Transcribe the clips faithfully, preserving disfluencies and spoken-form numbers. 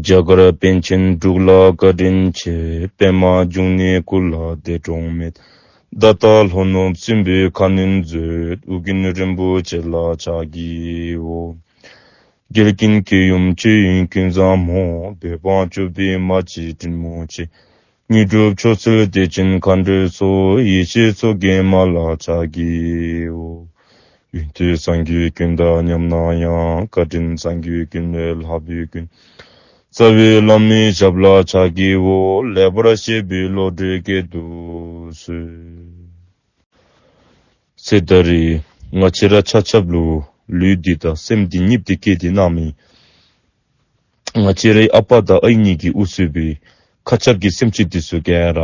རྒྱ་གར་པཎ་ཆེན་འབྲུག་ལ་བཀའ་དྲིན་ཆེ། པདྨ་འབྱུང་གནས་སྐུ་ལ་འདས་གྲོངས་མེད། ད་ལྟ་ལྷོ་ནུབ་སྲིན་པོའི་ཁ་གནོན་མཛད། ཨོ་རྒྱན་རིན་པོ་ཆེ་ལ་ཕྱག་བགྱིའོ། རྒྱལ་ཀུན་སྐྱོང་ཡུམ་ཆོས་དབྱིངས་ཀུན་བཟང་མོ། བོད་འབངས་སྐྱོབ་པའི་མ་གཅིག་དྲིན་མོ་ཆེ། དངོས་གྲུབ་མཆོག་སྩོལ་བདེ་ཆེན་མཁའ་འགྲོའི་ཚོགས། ཡེ་ཤེས་མཚོ་རྒྱལ་མ་ལ་ཕྱག་བགྱིའོ། ཡོན་ཏན་སངས་རྒྱས་ཀུན་དང་མཉམ་ན་ཡང་། བཀའ་དྲིན་སངས་རྒྱས་ཀུན་ལས་ལྷག་པའི་མགོན། རྩ་བའི་བླ་མའི་ཞབས་ལ་ཕྱག་བགྱིའོ། ལེགས་པར་བཤད་པའི་བློ་གྲོས་བསྐྱེད་དུ་གསོལ། ཟེར་ད་རེས་ང་བཅས་ར་ཆ་ཁྱབ་ལུ་ལུས་འདི་དང་སེམས་འདི་གཉིས་འདི་བསྐྱེད་དེ་གནང་མི་ང་བཅས་རའི་ཨ་པ་དང་ཨའི་གཉིས་ཀྱིས་དབུ་གཙོས་པའི་མཁའ་ཁྱབ་ཀྱི་སེམས་ཅན་འདི་ཚུ་ག་ར་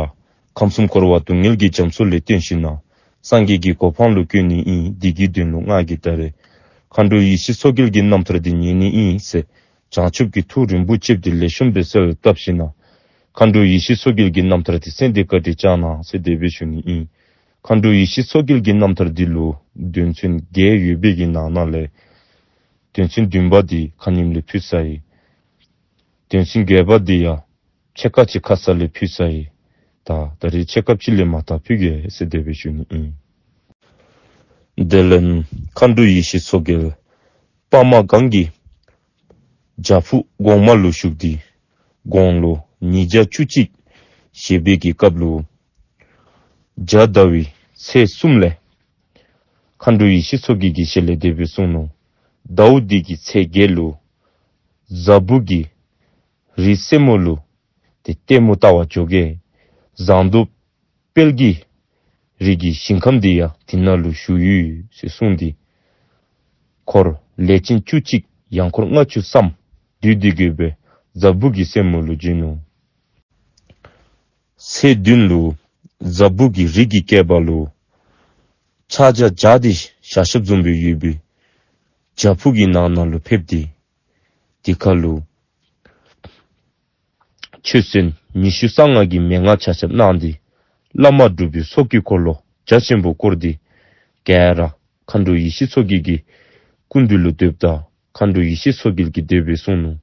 ཁམས་གསུམ་འཁོར་བ་སྡུག་བསྔལ་གྱི་རྒྱ་མཚོ་ལས་བཏོན་ཞིནམ་ལས་སངས་རྒྱས་ཀྱི་གོ་འཕང་ལུ་བཀོད་ནི་ཨིན། འདི་གི་དོན་ལུ་ང་གིས་ད་རེས་མཁའ་འགྲོ་ཡེ་ཤེས་མཚོ་རྒྱལ་གྱི་རྣམ་ཐར་འདི་ཉན་ནི་ཨིན་ཟེར་བྱང་ཆུབ་ཀྱི་ཐུགས་རིན་པོ་ཆེ་འདི་ལེགས་ཤོམ་སྦེ་གསལ་བཏབ་ཞིནམ་ལས་མཁའ་འགྲོ་ཡེ་ཤེས་མཚོ་རྒྱལ་གྱི་རྣམ་ཐར་འདི་གསན་ཏེ་བཀའ་དྲིན་བསྐྱང་གནང་ཟེར་དེ་སྦེ་ཞུ་ནི་ཨིན། མཁའ་འགྲོ་ཡེ་ཤེས་མཚོ་རྒྱལ་གྱི་རྣམ་ཐར་འདི་ལུ་དོན་ཚན་བརྒྱད་ཡོད་པའི་གི་ནང་ན་ལས་དོན་ཚན་བདུན་པ་འདི་ཁ་ཉིནམ་ལས་ཕུལ་ཚར་ཡི། དོན་ཚན་བརྒྱད་པ་འདི་ཡང་ཕྱེད་ཀ་ཅིག་ཁ་ཙ་ལས་ཕུལ་ཚར་ཡི། ད་ད་རེས་ཕྱེད་ཀ་ཅིག་ལས་མར་ད་ཕུལ་གེ་ཟེར་དེ་སྦེ་ཞུ་ནི་ཨིན། དེ་ལས་མཁའ་འགྲོ་ཡེ་ཤེས་མཚོ་རྒྱལ་པདྨ་སྒང་གི་བྱག་ཕུག་གོང་མ་ལུ་བཞུགས་ཏེ་དགུང་ལོ་ཉིས་བརྒྱ་བཅུ་གཅིག་བཞེས་པའི་གི་སྐབས་ལུ་འཇའ་ཟླ་བའི་ཚེས་གསུམ་ལས་མཁའ་འགྲོ་ཡེ་ཤེས་མཚོ་རྒྱལ་གྱི་ཞལ་ལས་དེ་སྦེ་གསུངས་ནུག། ཟླཝ་འདི་གི་ཚེས་བརྒྱད་ལུ་འཛམ་བུ་གི་རི་སེར་མོ་ལུ་ཏེ་ལྟད་མོ་ལྟ་བར་འགྱོ་གེ། ཟངས་མདོག་དཔལ་གྱི་རི་གི་ཞིང་ཁམས་འདི་ཡང་དེ་ནང་ལུ་བཞུགས་ཡོད་ཟེར་གསུངས་ཏེ་འཁོར་ལས་ཅན་བཅུ་གཅིག་ཡང་འཁོར་ལྔ་བཅུ་ཙམ་འདུས་ཏེ་གི་སྦེ་འཛམ་བུ་གི་སེར་མོ་ལུ་བྱོན་ནུག། ཚེས་བདུན་ལུ་འཛམ་བུ་གི་རི་གི་སྐེད་པ་ལུ་ཕྱག་རྒྱ་བརྒྱ་འདི་ཞལ་ཞབས་བཟུམ་སྦེ་ཡོད་པའི་བྱག་ཕུག་གི་ནང་ན་ལུ་ཕེབས་ཏེ་དེ་ཁར་ལུ་ཆོས་གསན་ཉི་ཤུ་རྩ་ལྔ་གི་མན་ངག་ཆ་ཁྱབ་གནང་སྟེ་བླ་མ་གྲུབ་པའི་ཚོགས་ཀྱི་འཁོར་ལོ་རྒྱ་ཆེན་པོ་བསྐོར་ཏེ་ག་ར་མཁའ་འགྲོ་ཡེ་ཤེས་མཚོ་རྒྱལ་གྱི་སྐུ་མདུན་ལུ་སྡོདཔ་ད་མཁའ་འགྲོ་ཡེ་ཤེས་མཚོ་རྒྱལ་གྱིས་དེ་སྦེ་གསུངས་ནུག།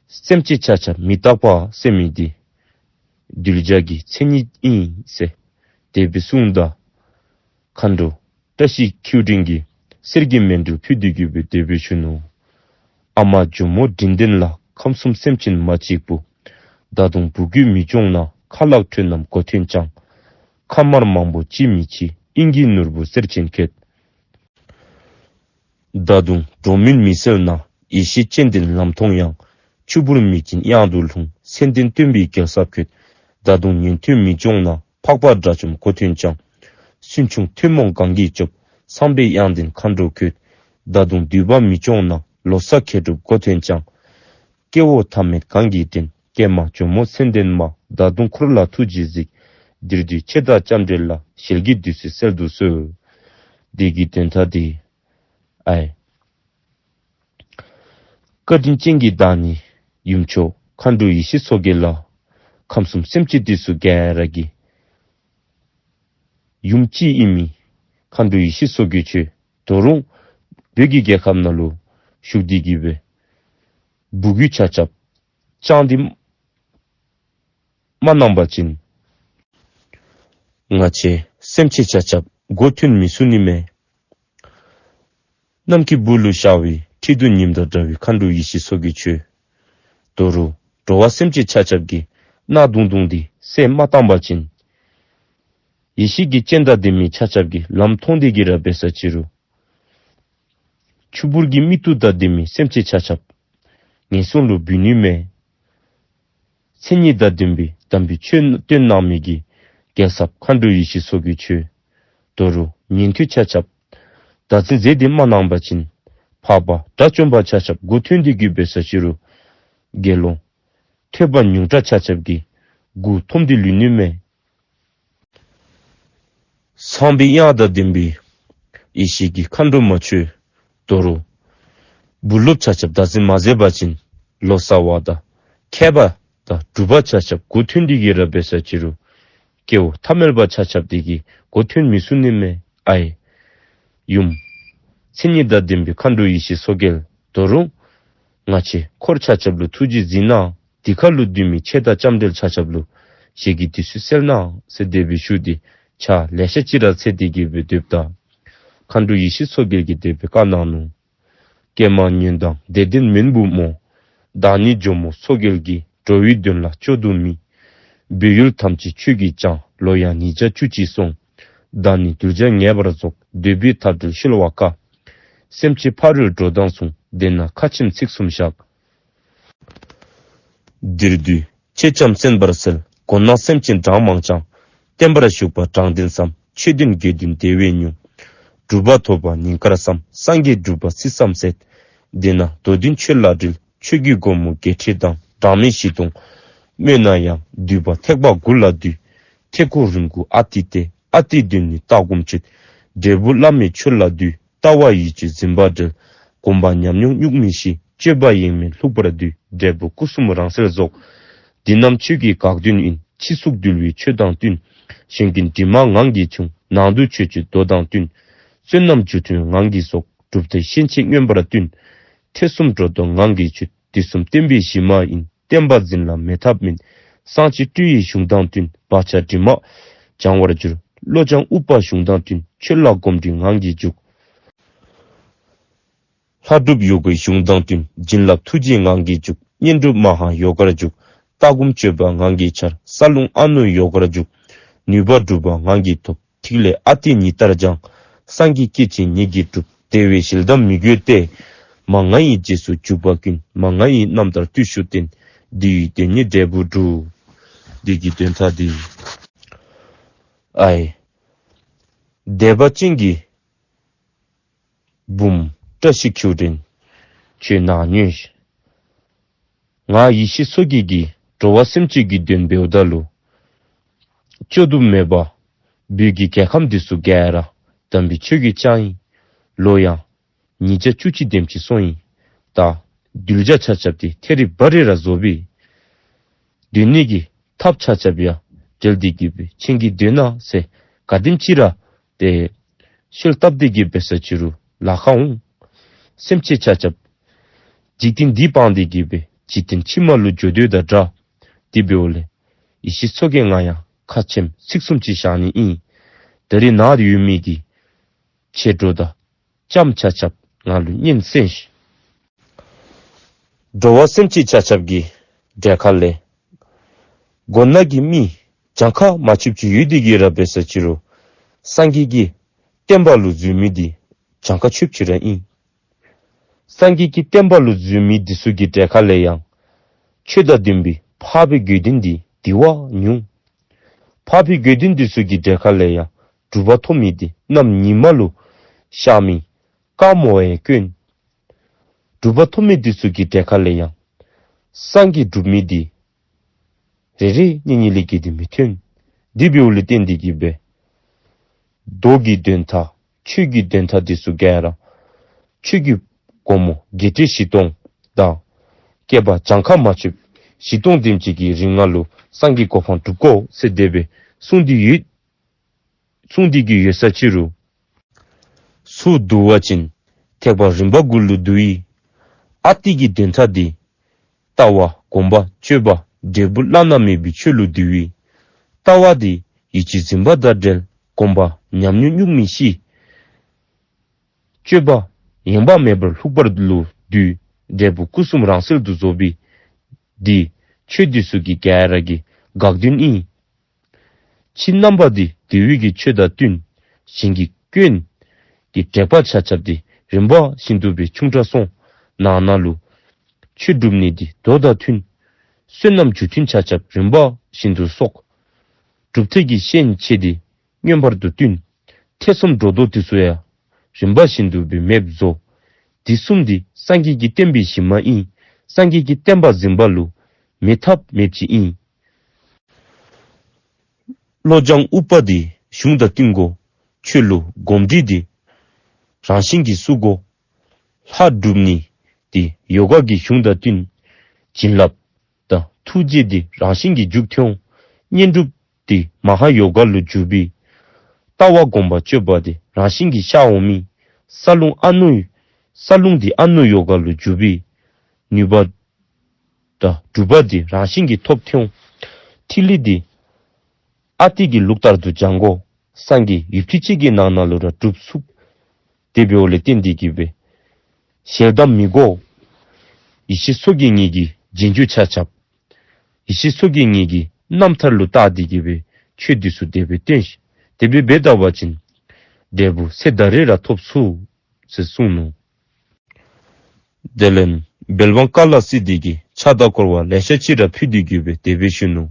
སེམས་ཅན་ཆ་ཁྱབ་མི་རྟག་པ་ཟེར་མི་འདི་གདུལ་བྱ་གི་མཚན་ཉིད་ཨིན་ཟེར་དེ་སྦེ་གསུངས་ད་མཁའ་འགྲོ་བཀྲ་ཤིས་འཁྱིལ་ཕྲེང་གིས་གསེར་གྱི་མཎྜལ་ཕུལ་ཏེ་གི་སྦེ་དེ་སྦེ་ཞུ་ནུག། ཨ་མ་ཇོ་མོ་དྲིན་ལྡན་ལ། ཁམས་གསུམ་སེམས་ཅན་མ་གཅིག་པུ། ད་དུང་བུ་རྒྱུད་མི་སྐྱོང་ན། ཁ་ལག་ཁྲོད་རྣམས་མགོ་ཐོན་ཀྱང་། ཁ་དམར་མང་པོ་ཅིས་མི་མཆི། དབྱིངས་ཀྱི་ནོར་བུ་གསེར་ཅན་ཁྱོད། ད་དུང་འགྲོ་མུན་མི་སེལ་ན། ཡེ་ཤེས་སྤྱན་ལྡན་ལམ་མཐོང་ཡང་། ཆུ་བུར་མིག་ཅན་གཡང་དུ་ལྷུང་། མཚན་ལྡན་སྟོན་པའི་རྒྱལ་ཚབ་ཁྱོད། ད་དུང་ཉན་ཐོས་མི་སྐྱོང་ན། འཕགས་པ་དགྲ་བཅོམ་མགོ་ཐོན་ཀྱང་། སུན་ཕྱུང་ཐུན་མོང་གང་གིས་སྐྱོབ། ཚངས་པའི་དབྱངས་ལྡན་མཁའ་འགྲོ་ཁྱོད། ད་དུང་འདུས་པ་མི་སྐྱོང་ན། ལོ་ཙཱ་མཁས་གྲུབ་མགོ་ཐོན་ཀྱང་། སྐྱེ་བོ་ཐ་མལ་གང་གིས་འདྲེན། ཀྱེ་མ་ཇོ་མོ་མཚན་ལྡན་མ། ད་དུང་འཁོར་ལ་ཐུགས་རྗེས་གཟིགས། འདིར་འདུས་མཆེད་དང་ལྕམ་དྲལ་ལ། ཞལ་གྱི་བདུད་རྩི་བསལ་དུ་གསོལ། འདི་གི་དོན་དག་འདི་ཨའི་བཀའ་དྲིན་ཅན་གྱི་བདག་ཉིད་ཡུམ་མཆོག་མཁའ་འགྲོ་ཡེ་ཤེས་མཚོ་རྒྱལ་ལ་ཁམས་གསུམ་སེམས་ཅན་འདི་ཚུ་ག་ར་གི་ཡུམ་གཅིག་ཨིན་མི་མཁའ་འགྲོ་ཡེ་ཤེས་མཚོ་རྒྱལ་ཁྱོད་ད་རུང་བོད་ཀྱི་རྒྱལ་ཁབ་ནང་ལུ་བཞུགས་ཏེ་གི་སྦེ་བུ་རྒྱུད་ཆ་ཁྱབ་བཅང་སྟེ་མ་གནང་པ་ཅིན་ང་བཅས་སེམས་ཅན་ཆ་ཁྱབ་མགོ་ཐོན་མི་ཚུགས་ནི་མས། གནམ་གྱི་སྦུག་ལུ་ཤར་བའི་ཁྲི་གདུགས་ཉིམ་དང་འདྲ་བའི་མཁའ་འགྲོ་ཡེ་ཤེས་མཚོ་རྒྱལ་ཁྱོད། ད་རུང་འགྲོ་བ་སེམས་ཅན་ཆ་ཁྱབ་ཀྱི་གནག་དུང་དུང་འདི་བསལ་མ་བཏང་པ་ཅིན་ཡེ་ཤེས་ཀྱི་སྤྱན་དང་ལྡན་མི་ཆ་ཁྱབ་ཀྱིས་ལམ་མཐོང་སྟེ་གི་ར་འབད་ས་ཅི་རུང་ཆུ་བུར་གྱི་མིག་ཏོ་དང་ལྡན་མི་སེམས་ཅན་ཆ་ཁྱབ་ངན་སོང་ལུ་འབུལ་ནི་མས། མཚན་ཉིད་དང་ལྡན་པའི་དམ་པའི་ཆོས་སྟོན་གནང་མི་གི་རྒྱལ་ཚབ་མཁའ་འགྲོ་ཡེ་ཤེས་མཚོ་རྒྱལ་ཁྱོད། ད་རུང་ཉན་ཐོས་ཆ་ཁྱབ་བདག་འཛིན་མཛད་དེ་མ་གནང་པ་ཅིན་འཕགས་པ་དགྲ་བཅོམ་པ་ཆ་ཁྱབ་མགོ་ཐོན་ཏེ་གི་འབད་ས་ཅི་རུང་དགེ་སློང་ཐོས་པ་ཉུང་དྲགས་ཆ་ཁྱབ་ཀྱི་མགུ་འཐོམས་ཏེ་ལུས་ནི་མས། ཚངས་པའི་དབྱངས་དང་ལྡན་པའི་ཡེ་ཤེས་ཀྱི་མཁའ་འགྲོ་མ་ཁྱོད། ད་རུང་བུ་སློབ་ཆ་ཁྱབ་བདག་འཛིན་མ་མཛད་པ་ཅིན་ལོ་ཙཱ་བ་དང་མཁས་པ་དང་གྲུབ་པ་ཆ་ཁྱབ་མགུ་འཐོམས་ཏེ་གི་ར་འབད་ས་ཅི་རུང་སྐྱེ་བོ་ཐ་མལ་པ་ཆ་ཁྱབ་འདི་གི་མགོ་ཐོན་མི་ཚུགས་ནི་མས། ཨའི་ཡུམ་མཚན་ཉིད་དང་ལྡན་པའི་མཁའ་འགྲོ་ཡེ་ཤེས་མཚོ་རྒྱལ། ད་རུང་ ང་བཅས་འཁོར་ཆ་ཁྱབ་ལུ་ཐུགས་རྗེ་གཟིགས་གནང་། འདི་ཁ་ལུ་འདུས་མི་མཆེད་དང་ལྕམ་དྲལ་ཆ་ཁྱབ་ལུ་ཞལ་གྱི་བདུད་རྩི་སེལ་གནང་ཟེར་དེ་སྦེ་ཞུ་སྟེ་ཕྱག་ལེ་ཤ་ཅིག་ར་འཚལ་ཏེ་གི་སྦེ་སྡོདཔ་ད་མཁའ་འགྲོ་ཡེ་ཤེས་མཚོ་རྒྱལ་གྱིས་དེ་སྦེ་བཀའ་གནང་ནུག། ཀྱེ་མ་ཉོན་དང་དད་ལྡན་མོན་བུ་མོ། བདག་ནི་ཇོ་མོ་མཚོ་རྒྱལ་གྱི། འགྲོ་བའི་དོན་ལ་སྐྱོ་དུ་མི། བོད་ཡུལ་ཐམས་ཅད་ཁྱོད་ཀྱིས་སྦྱངས། ལོ་ཡང་ཉིས་བརྒྱ་བཅུ་གཅིག་སོང་། བདག་ནི་གདུལ་བྱ་ངེས་པར་རྫོགས། འདོད་པའི་མཐར་འབྲེལ་གཤོལ་བ་དཀའ། སེམས་ཅན་ཕ་རོལ་འགྲོ་དང་མཚུངས། དེས་ན་ཁ་ཆེམས་ཚིག་གསུམ་བཞག། འདིར་འདུས་མཆེད་ལྕམ་གསན་པར་གསོལ། མགོན་ནག་སེམས་ཅན་གྲངས་མང་ཀྱང་། བསྟན་པར་ཞུགས་པ་གྲངས་ལྡན་བསམ། ཆོས་ལྡན་དགེ་འདུན་དེ་བས་ཉུང་། སྒྲུབ་པ་ཐོབ་པ་ཉིན་དཀར་བསམ། སངས་རྒྱས་སྒྲུབ་པ་སྲིད་བསམ་ཟད། དེས་ན་མདོ་འདི་ཆོས་ལ་དྲིལ། ཆོས་ཀྱི་སྒོ་མོ་བརྒྱད་ཁྲི་དང་། གྲངས་མེད་བཞི་སྟོང་སྨོས་ན་ཡང་། འདུས་པ་ཐེག་པ་དགུ་ལ་འདུས། ཐེག་མགོ་རིམ་དགུ་ཨ་ཏི་སྟེ། ཨ་ཏི་དོན་ནི་ལྟ་སྒོམ་སྤྱོད། འབྲས་བུ་བླ་མེད་ཆོས་ལ་འདུས། ལྟ་བ་ཡིད་ཀྱིས་འཛིན་པ་བྲལ། སྒོམ་པ་ཉམས་མྱོང་གཉུག་མའི་གཤིས། སྤྱོད་པ་ཡེངས་མེད་ལྷུག་པར་འདུས། འབྲས་བུ་སྐུ་གསུམ་རང་གསལ་རྫོགས། འདི་རྣམས་ཆོས་ཀྱི་འགག་དོན་ཡིན། ཕྱི་གཟུགས་འདུལ་བའི་ཆོས་དང་བསྟུན། གཞན་ཀུན་དྲི་མ་ངང་གིས་ཕྱུང་། ནང་དུ་ཆོས་སྤྱོད་མདོ་དང་བསྟུན། བསོད་ནམས་རྒྱུ་མཐུན་ངང་གིས་རྫོགས། གྲུབ་མཐའི་ཤན་འབྱེད་མངོན་པར་བསྟུན། ཐེ་ཚོམ་སྒྲོ་འདོགས་ངང་གིས་ཆོད། འདི་གསུམ་བསྟན་པའི་གཞི་མ་ཡིན། བསྟན་པ་འཛིན་ལ་མེད་ཐབས་མེད། སངས་རྒྱས་སྤྲུལ་པའི་གཞུང་དང་བསྟུན། བག་ཆགས་དྲི་མ་སྦྱང་བར་འགྱུར། བློ་སྦྱང་ཨུཏྤལ་གཞུང་དང་བསྟུན། ཆོས་ལ་གོམས་འདྲིས་ངང་གིས་འཇུག། ལྷ་སྒྲུབ་ཡོ་གའི་གཞུང་དང་བསྟུན། བྱིན་རླབས་ཐུགས་རྗེ་ངང་གིས་འཇུག། བསྙེན་སྒྲུབ་མ་ཧཱ་ཡོ་གར་འཇུག། ལྟ་སྒོམ་སྤྱོད་པ་ངང་གིས་འཆར། རྩ་རླུང་ཨ་ནུ་ཡོ་གར་འཇུག། ནུས་པ་སྒྲུབ་པ་ངང་གིས་ཐོབ། ཐིག་ལེ་ཨ་ཏི་ཉི་ལྟར་སྦྱང་། སངས་རྒྱས་སྐྱེ་མཆེད་ཉིད་ཀྱིས་གྲུབ། དེ་བས་གཞལ་དང་མི་འགྱུར་ཏེ། མ་ང་ཡི་རྗེས་སུ་འཇུག་པ་ཀུན། མ་ང་ཡི་རྣམ་ཐར་བརྟུལ་ཞུགས་བསྟེན། འདི་ཡིས་དོན་གཉིས་འབྲས་བུ་འགྲུབ། འདི་གི་དོན་དག་འདི། ཨའི། དད་པ་ཅན་གྱི་བུམོ་བཀྲ་ཤིས་ཁྱུང་འདྲེན་ཁྱོད་ནཱ་ཉོན་ཤིག། ང་ཡེ་ཤེས་མཚོ་རྒྱལ་གྱིས་འགྲོ་བ་སེམས་ཅན་གྱི་དོན་འབདཝ་ད་ལུ་བཅོས་ཐབས་མེད་པར་བོད་ཀྱི་རྒྱལ་ཁམས་འདི་ཚུ་ག་ར་དམ་པའི་ཆོས་ཀྱིས་སྦྱངས་ཡི། ལོ་ཡང་ཉིས་བརྒྱ་བཅུ་གཅིག་དེམ་ཅིག་སོང་ཡི། ད་གདུལ་བྱ་ཆ་ཁྱབ་འདི་ཐད་རི་བ་རི་ར་བཟོ་སྦེ་སྡོད་ནི་གི་ཐབས་ཆ་ཁྱབ་ཡང་འབྲེལ་ཏེ་གི་སྦེ་ཁྱེད་ཀྱིས་སྡོད་གནང་ཟེར་ག་དེམ་ཅིག་ར་ཏེ་གཤོལ་བཏབ་སྟེ་གི་སྦེ་ཟེར་ཅི་རུང་ལཱ་ཁག་འོང་། སེམས་ཅན་ཆ་ཁྱབ་འཇིག་རྟེན་འདི་སྤངས་ཏེ་གི་སྦེ་འཇིག་རྟེན་ཕྱི་མ་ལུ་འགྱོ་དོ་དང་འདྲ། དེ་འབདཝ་ལས་ཡེ་ཤེས་མཚོ་རྒྱལ་ང་ཡང་ཁ་ཆེམས་ཚིག་གསུམ་ཅིག་བཞག་ནི་ཨིན། ད་རིས་ནཱ་ཡོད་མི་གི་མཆེད་གྲོགས་དང་ལྕམ་ཆ་ཁྱབ་ང་ལུ་སྙན་གསན་ཤིག། འགྲོ་བ་སེམས་ཅན་ཆ་ཁྱབ་ཀྱི་གྲལ་ཁ་ལས་མགོ་ནག་གི་མི་གྱངས་ཁ་མ་ཆོདཔ་ཅིག་ཡོད་དེ་གི་ར་འབད་ས་ཅི་རུང་སངས་རྒྱས་ཀྱི་བསྟན་པ་ལུ་འཛུལ་མི་འདི་གྱངས་ཁ་ཆོདཔ་ཅིག་ར་ཨིན། སངས་རྒྱས་ཀྱི་བསྟན་པ་ལུ་འཛུལ་མི་འདི་ཚུ་གི་གྲལ་ཁ་ལས་ཡང་ཆོས་དང་ལྡན་པའི་འཕགས་པའི་དགེ་འདུན་འདི་དེ་བས་ཉུང་། འཕགས་པའི་དགེ་འདུན་འདི་ཚུ་གི་གྲལ་ཁ་ལས་ཡང་གྲུབ་པ་ཐོབ་མི་འདི་གནམ་ཉི་མ་ལུ་ཤར་མི་དཀར་མོ་བའི་སྐྱོན། གྲུབ་པ་ཐོབ་མི་འདི་ཚུ་གི་གྲལ་ཁ་ལས་ཡང་སངས་རྒྱས་སྒྲུབ་མི་འདི་རེ་རེ་གཉིས་གཉིས་ལས་བརྒལ་ཏེ་མི་ཐོན། དེ་འབདཝ་ལས་བརྟེན་ཏེ་གི་སྦེ་མདོ་གི་དོན་དག་ཆོས་ཀྱི་དོན་དག་འདི་ཚུ་ག་ར་ཆོས་ཀྱི་སྒོ་མོ་བརྒྱད་ཁྲི་བཞི་སྟོང་དང་བསྐལ་པ་གྱངས་ཁ་མ་ཆོདཔ་བཞི་སྟོང་དེམ་ཅིག་གི་རིང་ང་ལུ་སངས་རྒྱས་གོ་འཕང་སྒྲུབ་དགོ་ཟེར་དེ་སྦེ་གསུངས་ཏེ་ཡོད། གསུངས་ཏེ་གི་ཡོད་ས་ཅི་རུང་ཚུར་བསྡུ་བ་ཅིན་ཐེག་པ་རིམ་པ་དགུ་ལུ་བསྡུ་ཡི། ཨ་ཏི་གི་དོན་དག་འདི་ལྟ་བ་སྒོམ་པ་སྤྱོད་པ་འབྲས་བུ་བླ་ན་མེད་པའི་ཆོས་ལུ་བསྡུ་ཡི། ལྟ་བ་འདི་ཡིད་ཀྱི་འཛིན་པ་དང་བྲལ། སྒོམ་པ་ཉམས་མྱོང་གཉུག་མའི་གཤིས། སྤྱོད་པ་ཡེངས་པ་མེད་པར་ལྷུག་པར་ལུ་བསྡུ། འབྲས་བུ་སྐུ་གསུམ་རང་གསལ་དུ་རྫོགས་པའི་འདི་ཆོས་འདི་ཚུ་གི་ག་ར་གི་འགག་དོན་ཨིན། ཕྱི་རྣམ་པ་འདི་དེ་བས་ཀྱི་ཆོས་དང་བསྟུན། གཞན་གྱི་སྐྱོན་གྱི་དྲེག་པ་ཆ་ཁྱབ་འདི་རིམ་པ་བཞིན་དུ་སྦེ་ཆུང་དྲགས་སོང་། ནང་ན་ལུ་ཆོས་སྒྲུབ་ནི་འདི་མདོ་དང་མཐུན། བསོད་ནམས་རྒྱུ་མཐུན་ཆ་ཁྱབ་རིམ་པ་བཞིན་དུ་གསོག། གྲུབ་མཐའི་གི་ཤན་འབྱེད་འདི་མངོན་པར་དུ་བསྟུན། ཐེ་ཚོམ་སྒྲོ་འདོགས་འདི་ཚུ་ཡང་རིམ་པ་བཞིན་དུ་སྦེ་མེདཔ་བཟོ། འདི་གསུམ་འདི་སངས་རྒྱས་ཀྱི་བསྟན་པའི་གཞི་མ་ཨིན། སངས་རྒྱས་ཀྱི་བསྟན་པ་འཛིན་པ་ལུ་མེད་ཐབས་མེདཔ་ཅིག་ཨིན། བློ་སྦྱང་ཨུཏྤལ་འདི་གཞུང་དང་བསྟུན་དགོ། ཆོས་ལུ་གོམས་འདྲིས་འདི་རང་བཞིན་གྱིས་བསུ་དགོ། ལྷ་སྒྲུབ་ནི་འདི་ཡོ་ག་གི་གཞུང་དང་བསྟུན། བྱིན་རླབས་དང་ཐུགས་རྗེ་འདི་རང་བཞིན་གྱིས་འཇུག་ཐོན། བསྙེན་སྒྲུབ་འདི་མ་ཧཱ་ཡོ་ག་ལུ་འཇུག་པས། ལྟ་བ་སྒོམ་པ་སྤྱོད་པ་འདི་རང་བཞིན་གྱིས་ཤར་འོང་མི། རྩ་རླུང་ཨ་ནུ་རྩ་རླུང་འདི་ཨ་ནུ་ཡོ་ག་ལུ་འཇུག་པས། ནུས་པ་དང་གྲུབ་པ་འདི་རང་བཞིན་གྱིས་ཐོབ་ཐོན། ཐིག་ལེ་འདི་ཨ་ཏི་གི་ལུགས་ལྟར་དུ་སྦྱང་དགོ། སངས་རྒྱས་ཡུད་ཐིག་གཅིག་གི་ནང་ན་ལུ་ར་གྲུབ་ཚུགས། དེ་འབདཝ་ལས་བརྟེན་ཏེ་གིས་སྦེ་ཞལ་གདམས་མི་དགོ། ཡེ་ཤེས་མཚོ་རྒྱལ་ངེ་གི་རྗེས་འཇུག་ཆ་ཁྱབ། ཡེ་ཤེས་མཚོ་རྒྱལ་ངེ་གི་རྣམ་ཐར་ལུ་བལྟ་སྟེ་གིས་སྦེ་ཆོས་འདི་ཚུ་དེ་སྦེ་སྟོན་ཤིག། དེ་སྦེ་འབད་ད་པ་ཅིན་འབྲས་བུ་ཚེ་ད་རེས་ར་ཐོབ་ཚུགས་ཟེར་གསུངས་ནུག། དེ་ལས་བོད་འབངས་ཀ་ལ་སྲིད་དེ་གིས་ཕྱག་དང་བསྐོར་བ་ལེ་ཤ་ཅིག་ར་ཕུལ་ཏེ་གིས་སྦེ་དེ་སྦེ་ཞུ་ནུག།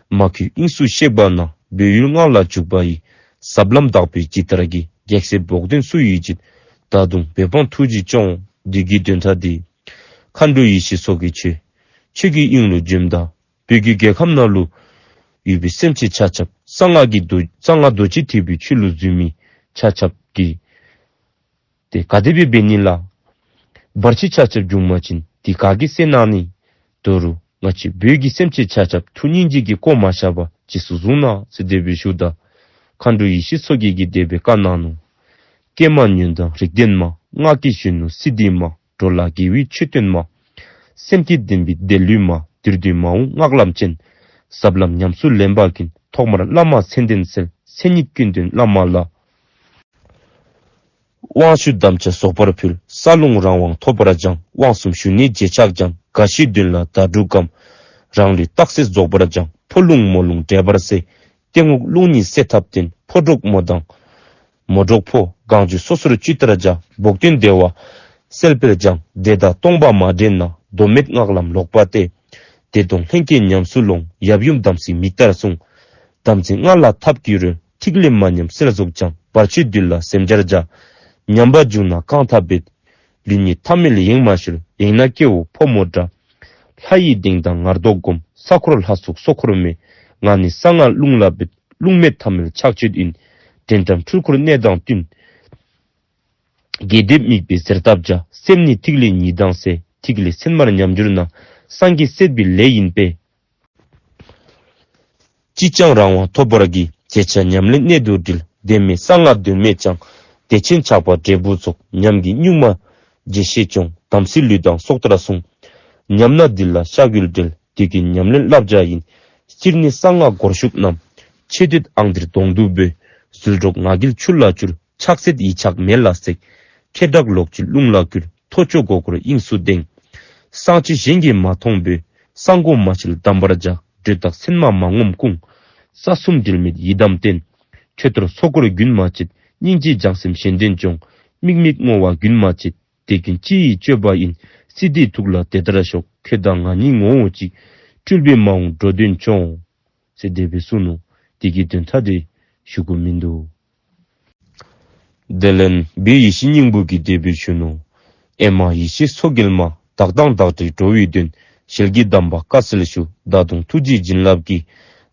མ་གུས་དབྱིངས་སུ་གཤེགས་པ་ན། བོད་ཡུལ་སྔགས་ལ་འཇུག་པ་ཡི། ཟབ་ལམ་དག་པའི་ཇི་ལྟར་གྱི། གེགས་སེལ་བོགས་འདོན་སུ་ཡིས་བྱེད། ད་དུང་བོད་འབངས་ཐུགས་རྗེ་སྐྱོང་། འདི་གི་དོན་དག་འདི་མཁའ་འགྲོ་ཡེ་ཤེས་མཚོ་རྒྱལ་ཁྱོད་ཆོས་ཀྱི་དབྱིངས་ལུ་འབྱོནམ་ད་བོད་ཀྱི་རྒྱལ་ཁམས་ནང་ལུ་ཡོད་པའི་སེམས་ཅན་ཆ་ཁྱབ་གསང་སྔགས་ཀྱི་རྡོ་གསང་སྔགས་རྡོ་རྗེ་ཐེག་པའི་ཆོས་ལུ་འཛུལ་མི་ཆ་ཁྱབ་ཀྱིས་ཏེ་ག་དེ་སྦེ་འབད་ནི་ལགས། བར་ཆད་ཆ་ཁྱབ་བྱུང་པ་ཅིན་དེ་ག་གིས་སེལ་གནང་ནི། དོ་རུང་ང་བཅས་བོད་ཀྱི་སེམས་ཅན་ཆ་ཁྱབ་ཐུགས་སྙིང་རྗེ་གིས་བཀོ་མ་བཞག་པར་རྗེས་སུ་བཟུང་གནང་ཟེར་དེ་སྦེ་ཞུཝ་ད་མཁའ་འགྲོ་ཡེ་ཤེས་མཚོ་རྒྱལ་གྱིས་དེ་སྦེ་བཀའ་གནང་ནུག། ཀྱེ་མ་ཉོན་དང་རིགས་ལྡན་མ། སྔགས་ཀྱི་གཞོན་ནུ་སིདྡྷི་མ། འགྲོ་ལ་དགེ་བའི་ཆོས་སྟོན་མ། སེམས་བསྐྱེད་ལྡན་པའི་བདེ་ལུས་མ། འདིར་འདུས་མ་འོངས་སྔགས་ལམ་ཅན། ཟབ་ལམ་ཉམས་སུ་ལེན་པ་ཀུན། ཐོག་མར་བླ་མ་མཚན་ལྡན་གསལ། མཚན་ཉིད་ཀུན་ལྡན་བླ་མ་ལ། དབང་ཕྱུག་དམ་བཅའ་རྫོགས་པར་ཕུལ། རྩ་རླུང་རང་དབང་ཐོབ་པར་སྦྱང་། དབང་གསུམ་ཞུ་ནི་རྗེས་ཆགས་སྦྱང་། རྒ་ཤི་གདོན་ལ་ཟླ་གྲོགས་སྐམ། རང་ལུས་རྟགས་གསལ་རྫོགས་པར་སྦྱང་། ཕོ་རླུང་མོ་རླུང་འདྲེས་པར་གསལ། སྟེང་འོག་རླུང་གཉིས་གསལ་ཐབས་བསྟན། ཕོ་གྲོགས་མོ་དང་མོ་གྲོགས་ཕོ། གང་བྱུང་སོ་སོར་བཅོས་ལྟར་བྱ། བོགས་འདོན་བདེ་བ་གསལ་སྤེལ་སྦྱང་། བདེ་དང་སྟོང་པ་མ་འདྲེས་ན། དོན་མེད་སྔགས་ལམ་ལོག་པ་སྟེ། བདེ་སྟོང་ལྷན་སྐྱེས་ཉམས་སུ་ལོངས། ཡབ་ཡུམ་དམ་ཚིག་མི་ལྟར་བསྲུང་། དམ་ཚིག་སྔགས་ལ་ཐབས་ཀྱི་རོལ། ཐིག་ལེ་མ་ཉམས་གསལ་རྫོགས་སྦྱང་། བར་ཆད་བདུད་ལ་སེམས་སྦྱར་བྱ། ཉམས་པ་བྱུང་ན་གང་ཐབས་འབད། ལུས་ཉིད་ཐ་མལ་ཡེངས་མ་གྱུར། ཡེངས་ན་སྐྱེ་བོ་ཕོ་མོ་འདྲ། ལྷ་ཡི་གདེང་དང་ངར་སྡོག་བསྒོམ། ས་འཁོར་ལྷ་ཚོགས་སྲོག་འཁོར་མེ། ང་ནི་གསང་སྔགས་རླུང་ལ་འབད། རླུང་མེད་ཐ་མལ་ཕྱག་མཆོད་ཡིན། འདྲེན་ཏམ་འཁྲུལ་འཁོར་གནས་དང་བསྟུན། རྒྱས་འདེབས་དམིགས་པའི་གཟེར་བཏབ་བྱ། སེམས་ནི་ཐིག་ལེ་ཉིད་དང་གསལ། ཐིག་ལེ་མཚན་མར་ཉམས་གྱུར་ན། སངས་རྒྱས་སད་པའི་ལས་ཡིན་པས། ཅིས་ཀྱང་རང་དབང་ཐོབ་པར་གྱིས། རྗེས་ཆགས་ཉམས་ལེན་གནད་དུ་དྲིལ། བདེན་མེད་གསང་སྔགས་དོན་མེད་ཀྱང་། བདེ་ཆེན་ཆགས་པ་འབྲས་བུ་རྫོགས། ཉམས་ཀྱི་གཉུག་མ་རྗེས་ཤེས་སྐྱོང་། དམ་ཚིག་ལུས་དང་སྲོག་ལྟར་བསྲུང་། ཉམས་ན་འདི་ལ་བཤགས་ཡུལ་འབྲེལ། དུས་ཀུན་ཉམས་ལེན་བསླབ་བྱ་ཡིན། སྤྱིར་ནི་གསང་སྔགས་སྒོར་ཞུགས་རྣམས། ཆེ་འདོད་ཨང་འདིར་དོང་དུ་སྦོས། ཟིལ་སྒྲོག་ང་རྒྱལ་ཆུ་ལ་བསྐྱུར། ཆགས་སྲེད་ཡིད་ཆགས་མེ་ལ་བསྲེགས། ཁེ་གྲགས་ལོག་སྤྱོད་རླུང་ལ་བསྐུལ། ཐོ་ཅོ་མགོ་སྐོར་དབྱིངས་སུ་གདེང་། གསང་སྤྱོད་གཞན་གྱིས་མ་མཐོང་བའི། གསང་སྒོ་མ་ཕྱེ་བསྡམ་པར་བྱ། སྒྲོ་བཏགས་མཚན་མ་མ་ངོམས་སྐུང་། རྩ་གསུམ་འབྲལ་མེད་ཡི་དམ་བསྟེན། མཆོད་གཏོར་ཚོགས་འཁོར་རྒྱུན་མ་བཅད། སྙིང་རྗེ་བྱང་སེམས་གཞན་དོན་སྐྱོང་། དམིགས་མེད་བསྔོ་བ་རྒྱུན་མ་བཅད། དེ་ཀུན་སྤྱི་ཡི་སྤྱོད་པ་ཡིན། སིདྡྷིའི་ཐུགས་ལ་དེ་ལྟར་ཞོག། ཁྱོད་དང་ང་གཉིས་ངོ་བོ་གཅིག། སྤྲུལ་པའི་མ་འོངས་འགྲོ་དོན་སྐྱོང་། ཟེར་དེ་སྦེ་གསུངས་ནུག། དེ་གི་དོན་དག་དེ་ཞུ་དགོཔ་མིན་འདུག། དེ་ལས་བོད་ཡིད་བཞིན་སྙིང་པོ་གིས་དེ་སྦེ་ཞུ་ནུག། ཨེ་མ་ཡེ་ཤེས་མཚོ་རྒྱལ་མ། བདག་དང་བདག་འབྲེལ་འགྲོ་བའི་དོན། ཞལ་གྱི་གདམས་པ་བཀའ་སྩལ་ཞུ། ད་དུང་ཐུགས་རྗེའི་བྱིན་རླབས་ཀྱིས།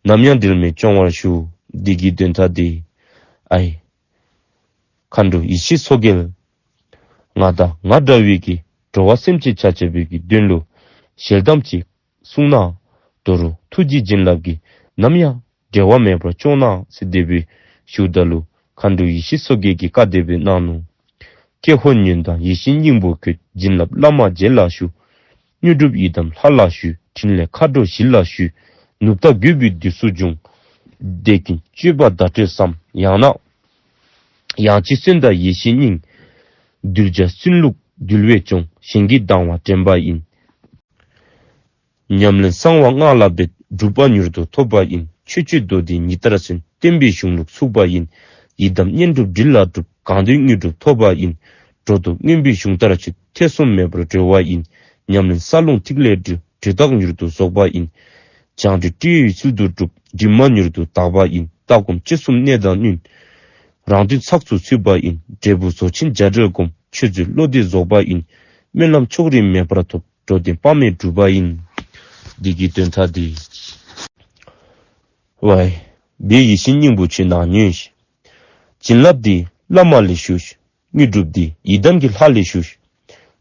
ནམ་ཡང་འབྲལ་མེད་སྐྱོང་བར་ཞུ། དེ་གི་དོན་དག་དེ་ཨའི་མཁའ་འགྲོ་ཡེ་ཤེས་མཚོ་རྒྱལ། ང་དང་ང་འདྲ་བའི་གི་འགྲོ་བ་སེམས་ཅན་ཆ་ཁྱབ་པའི་གི་དོན་ལུ་ཞལ་གདམས་ཅིག་གསུང་གནང་། དོ་རུང་ཐུགས་རྗེའི་བྱིན་རླབས་ཀྱིས་ནམ་ཡང་འབྲལ་བ་མེད་པར་སྐྱོང་གནང་ཟེར་དེ་སྦེ་ཞུཝ་ད་ལུ་མཁའ་འགྲོ་ཡེ་ཤེས་མཚོ་རྒྱལ་གྱིས་བཀའ་དེ་སྦེ་གནང་ནུག། ཀྱེ་ཧོ་ཉོན་དང་ཡིད་བཞིན་སྙིང་པོ་ཁྱོད། བྱིན་རླབས་བླ་མ་རྗེ་ལ་ཞུ། དངོས་གྲུབ་ཡི་དམ་ལྷ་ལ་ཞུ། ཕྲིན་ལས་མཁའ་འགྲོ་བཞི་ལ་ཞུ། ནུབ་ཟླ་རྒོད་པོའི་དུས་སུ་འབྱུང་། དེ་ཀུན་སྤྱོད་པ་བརྡ་སྤྲོད་བསམ། ཡང་ན་ཡང་ཅིན་གསོན་དང་ཡིད་བཞིན་སྙིང་། གདུལ་བྱ་གསོན་ལུགས་འདུལ་བས་སྐྱོང་། གཞན་གྱི་སྡང་བ་འདྲེན་པ་ཡིན། ཉམས་ལེན་གསང་བ་སྔགས་ལ་འབད། སྒྲུབ་པ་མྱུར་དུ་ཐོབ་པ་ཡིན། ཆོས་སྤྱོད་མདོ་སྡེ་ཉི་ལྟར་སོན། བསྟན་པའི་གཞུང་ལུགས་ཚུགས་པ་ཡིན། ཡི་དམ་བསྙེན་སྒྲུབ་སྒྲིལ་ལ་སྒྲུབ། གང་འདོད་དངོས་གྲུབ་ཐོབ་པ་ཡིན། སྒྲོ་འདོགས་མངོན་པའི་གཞུང་ལྟར་ཆོད། ཐེ་ཚོམ་མེད་པར་གྲོལ་བ་ཡིན། ཉམས་ལེན་རྩ་རླུང་ཐིག་ལེ་སྒྲིལ། སྒྲོ་བཏགས་མྱུར་དུ་རྫོགས་པ་ཡིན། བྱང་ཆུབ་ཏྲི་ཡི་ཚུལ་དུ་སྒྲུབ། དྲི་མ་མྱུར་དུ་དག་པ་ཡིན། ལྟ་སྒོམ་སྤྱོད་གསུམ་གནད་དང་བསྣུན། རང་དོན་ཚགས་སུ་ཚུད་པ་ཡིན། འབྲས་བུ་རྫོགས་ཆེན་བྱ་བྲལ་སྒོམ། ཆོས་མཛོད་བློ་འདས་རྫོགས་པ་ཡིན། སྨོན་ལམ་ཕྱོགས་རིས་མེད་པར་ཐོབ། འགྲོ་དོན་དཔག་མེད་འགྲུབ་པ་ཡིན། འདི་གི་དོན་དག་འདི། ཝའི། བོད་ཡིད་བཞིན་སྙིང་པོ་ཁྱོད་ནཱ་ཉོན་ཤིག། བྱིན་རླབས་འདི་བླ་མ་ལས་ཞུ་ཤིག། དངོས་གྲུབ་འདི་ཡི་དམ་གྱི་ལྷ་ལས་ཞུ་ཤིག།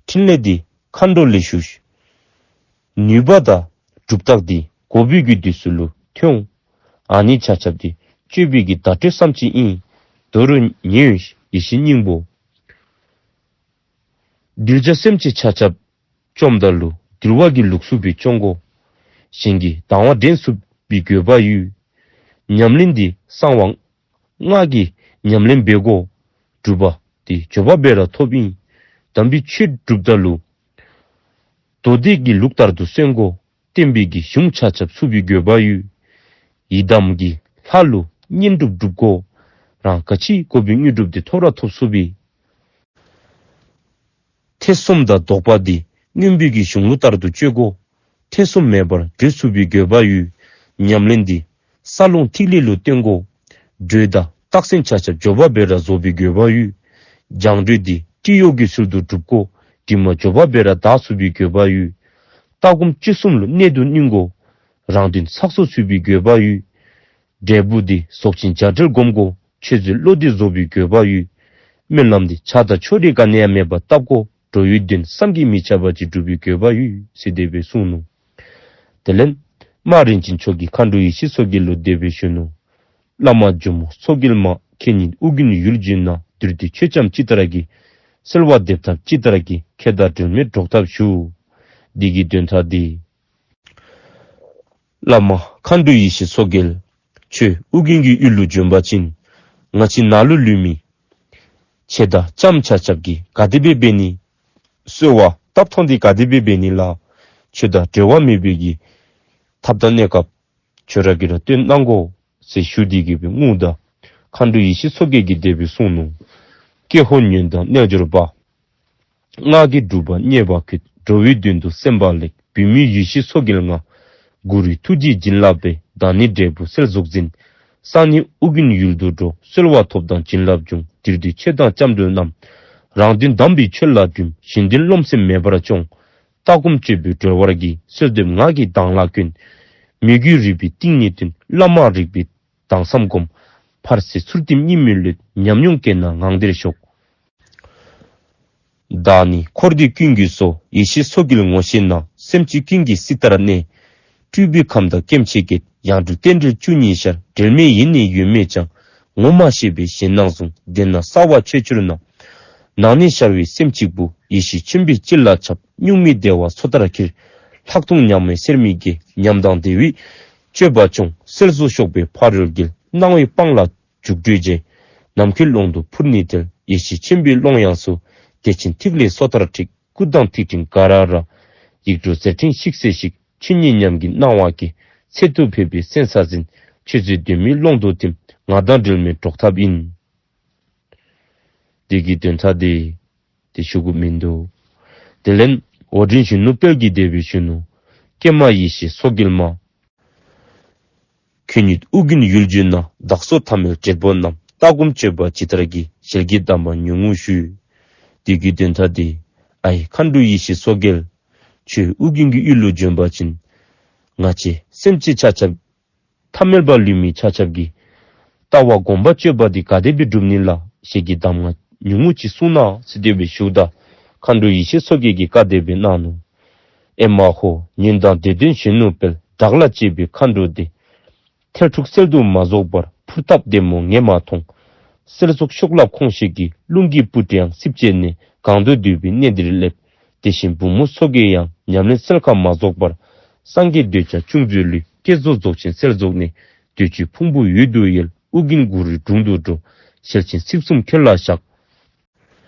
ཕྲིན་ལས་འདི་མཁའ་འགྲོ་ལས་ཞུ་ཤིག། ནུས་པ་དང་གྲུབ་རྟགས་འདི་འགོག་པའི་རྒྱུ་འདི་ཚུ་ལུ་ཐོན། ཨ་ནི་ཆ་ཁྱབ་འདི་སྤྱོད་པའི་གི་བརྡ་སྤྲོད་བསམ་ཅིག་ཨིན། དོ་རུང་ཉོན་ཤིག་ཡིད་བཞིན་སྙིང་པོ། གདུལ་བྱ་སེམས་ཅན་ཆ་ཁྱབ་བཅོམ་ད་ལུ་ དྲིལ་བ་གི་ལུགས་སུ་སྦེ་སྐྱོང་དགོ། གཞན་གྱི་དང་བ་འདྲེན་ཚུགས་པའི་དགོས་པ་ཡོད། ཉམས་ལེན་འདི་གསང་བ་སྔགས་ཀྱི་ཉམས་ལེན་འབད་དགོ། སྒྲུབ་པ་འདི་མགྱོགས་པ་སྦེ་ར་ཐོབ་ཨིན། དམ་པའི་ཆོས་སྒྲུབ་ད་ལུ་མདོ་སྡེ་གི་ལུགས་ལྟར་དུ་གསན་དགོ། བསྟན་པའི་གི་གཞུང་ཆ་ཁྱབ་ཚུགས་པའི་དགོས་པ་ཡོད། ཡི་དམ་གྱི་ལྷ་ལུ་བསྙེན་སྒྲུབ་སྒྲུབ་དགོ། རང་ག་ཅི་དགོ་པའི་དངོས་གྲུབ་འདི་ཐོབ་ར་ཐོབ་ཚུགས་པས། ཐེ་ཚོམ་དང་དོགས་པ་འདི་མངོན་པའི་གི་གཞུང་ལུགས་ལྟར་དུ་སྤྱོད་དགོ། ཐེ་ཚོམ་མེད་པར་གྲོལ་ཚུགས་པའི་དགོས་པ་ཡོད། ཉམས་ལེན་འདི་ས་ལོང་ཐིག་ལེ་ལུ་བརྟེན་དགོ། གྲོས་དང་རྟགས་མཚན་ཆ་ཁྱབ་མགྱོགས་པ་སྦེ་ར་རྫོགས་པའི་དགོས་པ་ཡོད། སྦྱང་གྲོས་འདི་ཀྲི་ཡོག་གི་ཚུལ་དུ་སྒྲུབ་དགོ། དྲི་མ་མགྱོགས་པ་སྦེ་ར་དག་ཚུགས་པའི་དགོས་པ་ཡོད། ལྟ་སྒོམ་སྤྱོད་གསུམ་ལུ་གནད་དུ་བསྣུན་དགོ། རང་དོན་ཚགས་སུ་ཚུད་པའི་དགོས་པ་ཡོད། འབྲས་བུ་འདི་རྫོགས་ཆེན་བྱ་བྲལ་སྒོམ་དགོ། ཆོས་ཚུལ་བློ་འདི་རྫོགས་པའི་དགོས་པ་ཡོད། སྨོན་ལམ་འདི་བྱ་དང་ཕྱོགས་རིས་ག་ནི་ཡང་མེད་པར་བཏབ་དགོ། འགྲོ་བའི་དོན་བསམ་གྱིས་མི་ཁྱབ་པ་ཅིག་སྒྲུབ་པའི་དགོས་པ་ཡོད་ཟེར་དེ་སྦེ་གསུངས་ནུག། དེ་ལས་རྨ་རིན་ཆེན་མཆོག་གིས་མཁའ་འགྲོ་ཡེ་ཤེས་མཚོ་རྒྱལ་ལུ་དེ་སྦེ་ཞུ་ནུག། བླ་མ་ཇོ་མོ་མཚོ་རྒྱལ་མ། ཁྱེད་ཉིད་ཨོ་རྒྱན་ཡུལ་བྱོན་ན། བདུད་འདི་ཆོད་ཙམ་ཅི་ལྟར་གྱིས། སེལ་བ་འདེབས་ཐབས་ཅི་ལྟར་གྱིས། ཁྱེད་དང་འབྲལ་མེད་འགྲོགས་ཐབས་ཞུ། འདི་གི་དོན་དག་འདི། བླ་མ་མཁའ་འགྲོ་ཡེ་ཤེས་མཚོ་རྒྱལ། ཁྱོད་ཨོ་རྒྱན་གྱི་ཡུལ་ལུ་བྱོན་པ་ཅིན། ང་བཅས་ནཱ་ལུ་ལུས་མི་ཆེ་དང་ལྕམ་ཆ་ཁྱབ་ཀྱིས་ག་དེ་སྦེ་འབད་ནི། གསོལ་བ་བཏབ་ཐངས་འདི་ག་དེ་སྦེ་འབད་ནི་ལགས། ཁྱོད་དང་འབྲལ་བ་མེད་པའི་གི་ཐབས་དང་གནས་སྐབས་ཁྱོད་ར་གིས་ར་སྟོན་གནང་དགོ་ཟེར་ཞུ་དེ་གི་སྦེ་ངུ་ད། མཁའ་འགྲོ་ཡེ་ཤེས་མཚོ་རྒྱལ་གྱིས་དེ་སྦེ་གསུངས་ནུག། ཀྱེ་ཧོ་ཉོན་དང་རྣལ་འབྱོར་པ། སྔགས་ཀྱི་སྒྲུབ་པ་རྙེད་པ་ཁྱོད། འགྲོ་བའི་དོན་དུ་སེམས་པ་ལེགས། བུད་མེད་ཡེ་ཤེས་མཚོ་རྒྱལ་ང་། གུ་རུའི་ཐུགས་རྗེས་བྱིན་རླབས་པས། བདག་ནི་འབྲས་བུ་གསལ་གཟུགས་འཛིན། སང་ཉིན་ཨོ་རྒྱན་ཡུལ་དུ་འགྲོ། གསོལ་བ་ཐོབ་དང་བྱིན་རླབས་འབྱུང་། འདིར་འདུས་ཆོས་དང་ལྕམ་དྲུང་རྣམས། རང་དོན་དམ་པའི་ཆོས་ལ་འགྲིམ། གཞན་དོན་རློམ་སེམས་མེད་པར་སྐྱོང་། ལྟ་སྒོམ་སྤྱོད་པའི་གྲོལ་བར་གྱིས། གསོལ་འདེབས་ངག་གི་གདངས་ལ་བཀོན། མོས་གུས་རིག་པའི་གཏིང་ནས་བཏོན། བླ་མ་རིག་པའི་གདངས་སམ་སྒོམ། ཕར་ཟད་ཚུར་བསྟིམ་གཉིས་མེད་ལྷོད། ཉམས་མྱོང་སྐྱེས་ན་ངང་དེར་ཞོག། བདག་ནི་འཁོར་འདས་ཀུན་གྱི་གཙོ། ཡེ་ཤེས་མཚོ་རྒྱལ་ངོ་ཤེས་ན། སེམས་ཅན་ཀུན་གྱི་སྲིད་མཐར་གནས། སྤྲུལ་པའི་ཁམས་དང་སྐྱེ་མཆེད་བརྒྱད། ཡང་སྤྲུལ་རྟེན་འབྲེལ་བཅུ་གཉིས་ཤར། འབྲལ་མེད་ཡེ་ནས་ཡོད་མེད་ཀྱང་། ངོ་མ་ཤེས་པས་གཞན་སྣང་བཟུང་། དེས་ན་གསལ་བ་ཆོས་བཅུར་སྣང་། ནང་ནས་ཤར་བའི་སེམས་གཅིག་པུ། ཡེ་ཤེས་ཆེན་པོའི་དཀྱིལ་ལ་ཁྱབ། གཉུག་མའི་བདེ་བ་མཚོ་ལྟར་འཁྱིལ། ལྷག་མཐོང་ཉག་མའི་སེར་མིག་གིས། ཉམས་དང་བདེ་བའི་སྤྱོད་པ་སྐྱོང་། སེལ་གཟུགས་གཤོག་པའི་ཕ་རོལ་འགྱེལ། སྣང་བའི་སྤང་ལ་འཇུག་འགྲོ་བྱེད། ནམ་མཁའི་ཀློང་དུ་འཕུར་ནས་ཐལ། ཡེ་ཤེས་ཆེན་པོའི་ཀློང་ཡངས་སུ། བདེ་ཆེན་ཐིག་ལེ་མཚོ་ལྟར་འཁྲིགས། སྐུ་མདངས་ཐིག་ཕྲེང་ག་ར་ར། ཡིག་འབྲུ་ཟེར་ཕྲེང་ཤིག་སེ་ཤིག། ཆོས་ཉིད་ཉམས་ཀྱི་སྣང་བ་སྐྱེ། ཚད་དུ་ཕེབས་པའི་སེམས་ས་ཟིན། ཆོས་ཚུལ་དོན་མེད་ཀློང་དུ་ཐིམ། ང་དང་འབྲལ་མེད་འགྲོགས་ཐབས་ཡིན། དེ་གི་དོན་དག་དེ་དེ་ཞུ་དགོཔ་མིན་འདུག། དེ་ལས་འོ་འདྲེན་གཞོན་ནུ་དཔལ་གྱིས་དེ་སྦེ་ཞུ་ནུག། ཀྱེ་མ་ཡེ་ཤེས་མཚོ་རྒྱལ་མ། ཁྱོད་ཉིད་ཨོ་རྒྱན་ཡུལ་བྱོན་ན། བདག་སོགས་ཐ་མལ་བགྲེས་པོ་རྣམས། ལྟ་སྒོམ་སྤྱོད་པ་ཇི་ལྟར་གྱིས། ཞལ་གྱིས་གདམས་པ་ཉུང་ངུ་ཞུ། དེ་གི་དོན་དག་དེ། ཨའི་མཁའ་འགྲོ་ཡེ་ཤེས་མཚོ་རྒྱལ། ཁྱོད་ཨོ་རྒྱན་གྱི་ཡུལ་ལུ་བྱོན་པ་ཅིན། ང་བཅས་སེམས་ཅན་ཆ་ཁྱབ། ཐ་མལ་པ་ལུས་མི་ཆ་ཁྱབ་ཀྱིས། ལྟ་བ་སྒོམ་པ་སྤྱོད་པ་འདི་ག་དེ་སྦེ་སྒྲུབ་ནི་ལགས། ཞལ་གྱིས་གདམས་ངག་ཉུང་ངུ་ཅིག་གསུང་གནང་ཟེར་དེ་སྦེ་ཞུཝ་ད། མཁའ་འགྲོ་ཡེ་ཤེས་མཚོ་རྒྱལ་གྱིས་བཀའ་དེ་སྦེ་གནང་ནུག། ཨེ་མ་ཧོ། ཉོན་དང་བདེ་ལྡན་གཞོན་ནུ་དཔལ། བདག་ལ་གཅེས་པའི་མཁའ་འགྲོ་འདི། ཐལ་འཁྲུགས་སེལ་དུ་མ་རྫོགས་བར། ཕུར་བཏབ་བདེ་མོ་ངས་མ་མཐོང་། སེལ་རྫོགས་གཤོག་རླབས་ཁོང་ཞིག་གིས། རླུང་གི་སྤུ་གྲི་ཡང་སྲིབ་བཅད་ནས། གང་དུ་འདུས་པའི་གནས་འདིར་སླེབས། དེ་བཞིན་བུ་མོ་མཚོ་རྒྱལ་ཡང་། ཉམས་ལེན་སེལ་ཁ་མ་རྫོགས་བར། སངས་རྒྱས་འདོད་ཆགས་ཅུང་ཟད་ལུས། བསྐྱེད་རྫོགས་རྫོགས་ཆེན་སེལ་རྫོགས་ནས། འདོད་ཆོས་ཕུང་པོ་འོད་དུ་ཡལ། ཨོ་རྒྱན་གུ་རུའི་དྲུང་དུ་འགྲོ། ཞལ་ཆེམས་ཚིག་གསུམ་ཁྱོད་ལ་བཞག།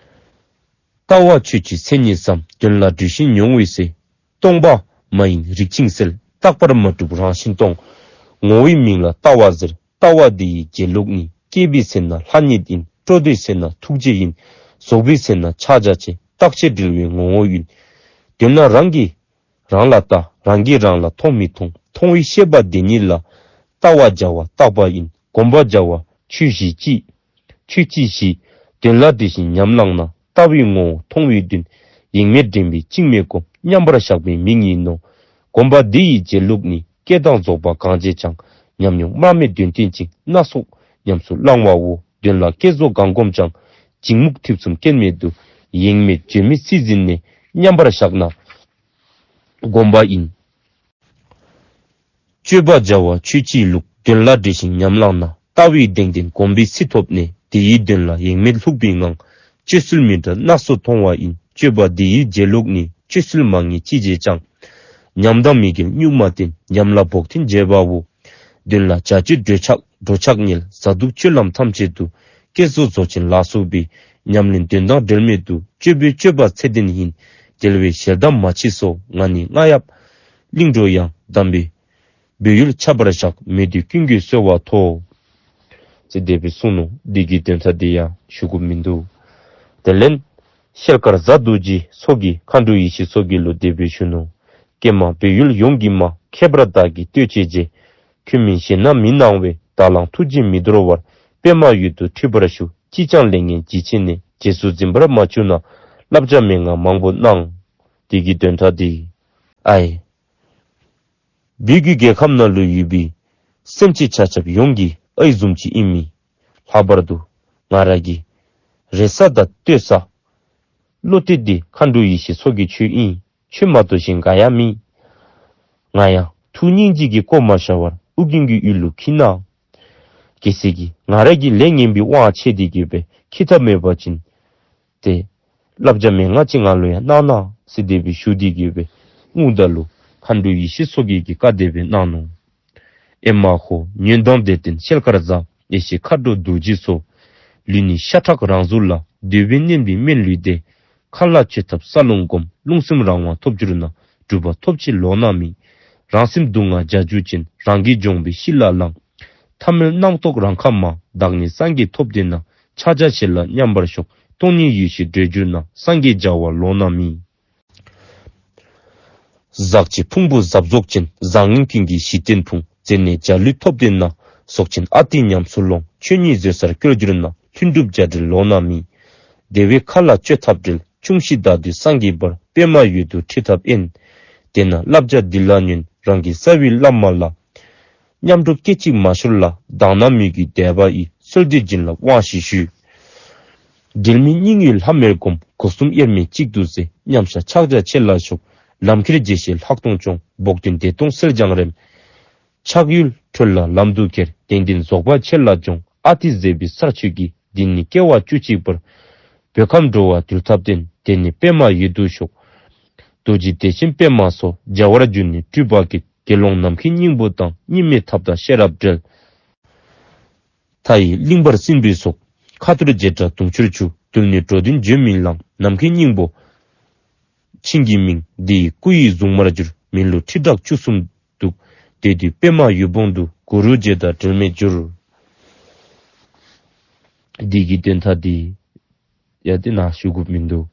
ལྟ་བ་ཆོས་ཀྱི་མཚན་ཉིད་ཙམ། དོན་ལ་འདྲེས་ཤིང་མྱོང་བའི་ཚེ། སྟོང་པ་མ་ཡིན་རིག་ཅིང་གསལ། རྟག་པར་མ་གྲུབ་རང་བཞིན་སྟོང་། ངོ་བོའི་མིང་ལ་ལྟ་བ་ཟེར། ལྟ་བ་འདི་ཡི་བྱེད་ལུགས་ནི། བསྐྱེད་པའི་ཚེ་ན་ལྷ་ཉིད་ཡིན། སྤྲོ་བའི་ཚེ་ན་ཐུགས་རྗེ་ཡིན། རྫོགས་པའི་ཚེ་ན་ཕྱག་རྒྱ་ཆེ། རྟག་ཆད་འབྲེལ་བའི་ངོ་བོ་ཡིན། དོན་ལ་རང་གིས་རང་ལ་ལྟ། རང་གིས་རང་ལ་མཐོང་མི་མཐོང་། མཐོང་བའི་ཤེས་པ་འདི་ཉིད་ལ། ལྟ་བ་བྱ་བ་རྟག་པ་ཡིན། སྒོམ་པ་བྱ་བ་ཆོས་གཞི་གཅིག། ཆོས་གཅིག་གཞི། དོན་ལ་འདྲེས་ཤིང་ཉམས་བླངས་ན། ལྟ་བའི་ངོ་བོ་མཐོང་བའི་དོན། ཡེངས་མེད་འདྲེན་པའི་གཅིག་མེད་སྒོམ། མཉམ་པར་བཞག་པའི་མིང་ཡིན་ནོ། སྒོམ་པ་འདི་ཡི་བྱེད་ལུགས་ནི། བསྐྱེད་དང་རྫོགས་པ་གང་བྱེད་ཀྱང་། ཉམས་མྱོང་མར་མེ་དོན་བསྟན་ཅིང་། སྣ་ཚོགས་ཉམས་སུ་བླང་བའོ། དོན་ལ་བསྐྱེད་རྫོགས་གང་བསྒོམ་ཀྱང་། འཇིགས་མུག་ཐེ་ཚོམ་སྐྱོན་མེད་དུ། ཡེངས་མེད་བརྗོད་མེད་སྲིད་འཛིན་ནས། མཉམ་པར་བཞག་ན་སྒོམ་པ་ཡིན། སྤྱོད་པ་བྱ་བ་ཆོས་ཀྱི་ལུགས། དོན་ལ་འདྲེས་ཤིང་ཉམས་བླངས་ན། ལྟ་བའི་གདེང་ལྡན་སྒོམ་པའི་ཚིག་ཐོབ་ནས། དེ་ཡི་དོན་ལ་ཡེངས་མེད་ལྷུག་པའི་ངང་། སྤྱོད་ཚུལ་མི་འདྲ་སྣ་ཚོགས་མཐོང་བ་ཡིན། སྤྱོད་པ་འདི་ཡི་བྱེད་ལུགས་ནི། སྤྱོད་ཚུལ་མ་ངེས་ཅི་བྱེད་ཀྱང་། ཉམས་དང་མི་འགལ་གཉུག་མ་བརྟན། ཉམས་ལ་བོགས་འཐེན་བྱེད་པ་བོ། དོན་ལ་བྱ་སྤྱོད་འགྲོས་ཆགས་འགྲོ་ཆགས་ཉེར། བཟའ་འཐུང་སྤྱོད་ལམ་ཐམས་ཅད་དུ། བསྐྱེད་རྫོགས་རྫོགས་ཆེན་ལ་སོགས་པའི། ཉམས་ལེན་དོན་དང་འབྲལ་མེད་དུ། སྤྱོད་པའི་སྤྱོད་པ་ཚད་ལྡན་ཡིན། རྒྱལ་བའི་ཞལ་གདམས་མ་མཆིས་སོ། ང་ནི་རྔ་ཡབ་གླིང་འགྲོ་ཡང་། གདམས་པའི་སྦས་ཡུལ་ཁྱབ་པར་བཞག་མོས་འདོད་ཀུན་གྱི་གསོལ་བ་ཐོབ། ཟེར་དེ་སྦེ་གསུངས་ནུག། འདི་གི་དོན་དག་འདི་ཡང་ཞུ་དགོཔ་མིན་འདུག། དེ་ལས་ཤེལ་དཀར་གཟའ་རྡོ་རྗེ་མཚོ་རྒྱལ་མཁའ་འགྲོ་ཡེ་ཤེས་མཚོ་རྒྱལ་ལུ་དེ་སྦེ་ཞུ་ནུག། ཀྱེ་མ་སྦས་ཡུལ་ཡོངས་ཀྱི་མ། ཁྱད་པར་བདག་གིས་བསྟོད་བྱས་རྗེས། ཁྱོད་མིན་གཞན་ན་མི་སྣང་བས། བདག་ལའང་ཐུགས་རྗེས་མི་འདོར་བར། པདྨ་འོད་དུ་ཁྲིད་པར་ཞུ། ཅིས་ཀྱང་ལས་ངན་ཇི་བྱས་ནས། རྗེས་སུ་འཛིན་པར་མ་བྱུང་ན། བསླབ་བྱ་མན་ངག་མང་པོ་གནང་། འདི་གི་དོན་དག་འདི་ཨའི་སྦས་ཡུལ་གྱི་རྒྱལ་ཁམས་ནང་ལུ་ཡོད་པའི་སེམས་ཅན་ཆ་ཁྱབ་ཡོངས་ཀྱི་ཨའི་བཟུམ་ཅིག་ཨིན་མི། ལྷག་པར་དུ་ང་ར་གི་རེ་ས་དང་བསྟོད་ས་བློ་གཏད་འདི་མཁའ་འགྲོ་ཡེ་ཤེས་མཚོ་རྒྱལ་ཁྱོད་ཨིན། ཁྱོད་མ་གཏོགས་གཞན་ག་ཡང་མེད། ང་ཡང་ཐུགས་སྙིང་རྗེ་གིས་བཀོ་མ་བཞག་པར་ཨོ་རྒྱན་གྱི་ཡུལ་ལུ་ཁྱིད་གནང་། གལ་སྲིད་ཀྱིས་ང་ར་གི་ལས་ངན་པའི་དབང་ཆེ་སྟེ་གི་སྦེ་ཁྱིད་ཐབས་མེད་པ་ཅིན་ཏེ་བསླབ་བྱ་མན་ངག་ཅིག་ང་ལུ་ཡང་གནང་གནང་ཟེར་དེ་སྦེ་ཞུ་སྟེ་གི་སྦེ་སྔུ་ད་ལུ་མཁའ་འགྲོ་ཡེ་ཤེས་མཚོ་རྒྱལ་གྱིས་བཀའ་དེ་སྦེ་གནང་ནུག། ཨེ་མ་ཧོ། ཉོན་དང་འདོད་ལྡན་ཤེལ་དཀར་གཟའ། ཡེ་ཤེས་མཁའ་འགྲོ་རྡོ་རྗེ་མཚོ། ལུས་ནི་ཤ་ཁྲག་རང་གཟུགས་ལ། འདོད་པས་མནན་པའི་སྨན་ལུས་འདི། མཁའ་ལ་སྤྱོད་ཐབས་ས་རླུང་བསྒོམ། རླུང་སེམས་རང་དབང་ཐོབ་གྱུར་ན། གྲུབ་པ་ཐོབ་ཕྱིར་ལོག་ན་མེད། རང་སེམས་སྡུག་བསྔལ་བྱ་རྒྱུ་ཅན། རང་གིས་སྦྱོང་བའི་གཤིས་ལ་ལང་། ཐ་མལ་རྣམ་རྟོག་རང་ཁ་མ། བདག་ནི་སངས་རྒྱས་ཐོབ་འདོད་ན། ཕྱག་རྒྱ་ཆེ་ལ་མཉམ་པར་ཞོག། སྟོང་ཉིད་ཡེ་ཤེས་གྲོལ་གྱུར་ན། སངས་རྒྱས་བྱ་བ་ལོག་ན་མེད། ཟག་བཅས་ཕུང་པོ་ཟབ་རྫོགས་ཅན། བཟང་ངན་ཀུན་གྱི་གཞི་རྟེན་ཕུང་། རྩད་ནས་འཇའ་ལུས་ཐོབ་འདོད་ན། རྫོགས་ཆེན་ཨ་ཏི་ཉམས་སུ་ལོངས། ཆོས་ཉིད་བཟོད་སར་བཀོད་གྱུར་ན། ལྷུན་གྲུབ་བྱ་བྲལ་ལོག་ན་མེད། བདེ་བའི་མཁའ་ལ་སྤྱོད་ཐབས་འབྲེལ། ཆུང་ཞི་བདག་འདོད་སངས་རྒྱས་འབར། པདྨ་འོད་དུ་ཁྲིད་ཐབས་དབེན། དེ་ན་བསླབ་བྱ་འདི་ལ་ཉོན། རང་གི་རྩ་བའི་བླ་མ་ལ། མཉམ་གྲོགས་སྐད་ཅིག་མ་ཤོར་ལ། དག་སྣང་མོས་གུས་དད་པ་ཡིས། གསོལ་འདེབས་བྱིན་རླབས་དབང་ཞིག་ཞུ། འབྲལ་མེད་སྙིང་ཡོད་ལྷམ་མེར་བསྒོམ། སྒོ་གསུམ་དབྱེར་མེད་གཅིག་ཏུ་བསྲེ། མཉམ་བཞག་ཕྱག་རྒྱ་ཆེ་ལ་ཞོག། ལམ་ཁྱེར་རྗེས་ཤེས་ལྷག་མཐོང་སྐྱོང་། བོགས་འདོན་བདེ་སྟོང་གསལ་སྦྱང་རིམ། ཆགས་ཡུལ་གྲོལ་ལ་ལམ་དུ་ཁྱེར། གདེང་ལྡན་རྫོགས་པ་ཆེ་ལ་སྦྱོང་། ཨ་ཏི་མཛེས་པའི་སར་ཆོས་ཀྱི། འདི་ནི་སྐྱེ་བ་བཅུ་གཅིག་པར། བོད་ཁམས་འགྲོ་བ་འདུལ་ཐབས་བསྟན། དེ་ནི་པདྨ་འོད་དུ་ཞོག། རྡོ་རྗེ་བདེ་ཆེན་པདྨ་མཚོ། བྱ་བར་འགྱུར་ནི་སྤྲུལ་པ་སྐད། དགེ་སློང་ནམ་མཁའི་སྙིང་པོ་དང་། གཉིས་མེད་ཐབས་དང་ཤེས་རབ་འབྲེལ། མཐའ་ཡས་གླིང་བར་སྲིན་པོའི་ཚོགས། ཁ་ཐུར་བྱེ་བྲག་དུང་ཕྱུར་ཆུ། རྡུལ་སྙེད་འགྲོ་དོན་བརྗོད་མི་ལང་། ནམ་མཁའི་སྙིང་པོ་བྱིན་གྱིས་མིང་། འདི་ཡི་སྐུ་ཡི་གཟུངས་མར་གྱུར། མི་ལུས་ཁྲི་ཕྲག་བཅུ་གསུམ་འདུ། དེ་དུས་པདྨ་འོད་སྤོང་དུ། གུ་རུ་རྗེ་དང་འབྲལ་མེད་འགྱུར། འདི་གི་དོན་དག་འདི་ཡང་དེ་ནང་ཞུ་དགོཔ་མིན་འདུག།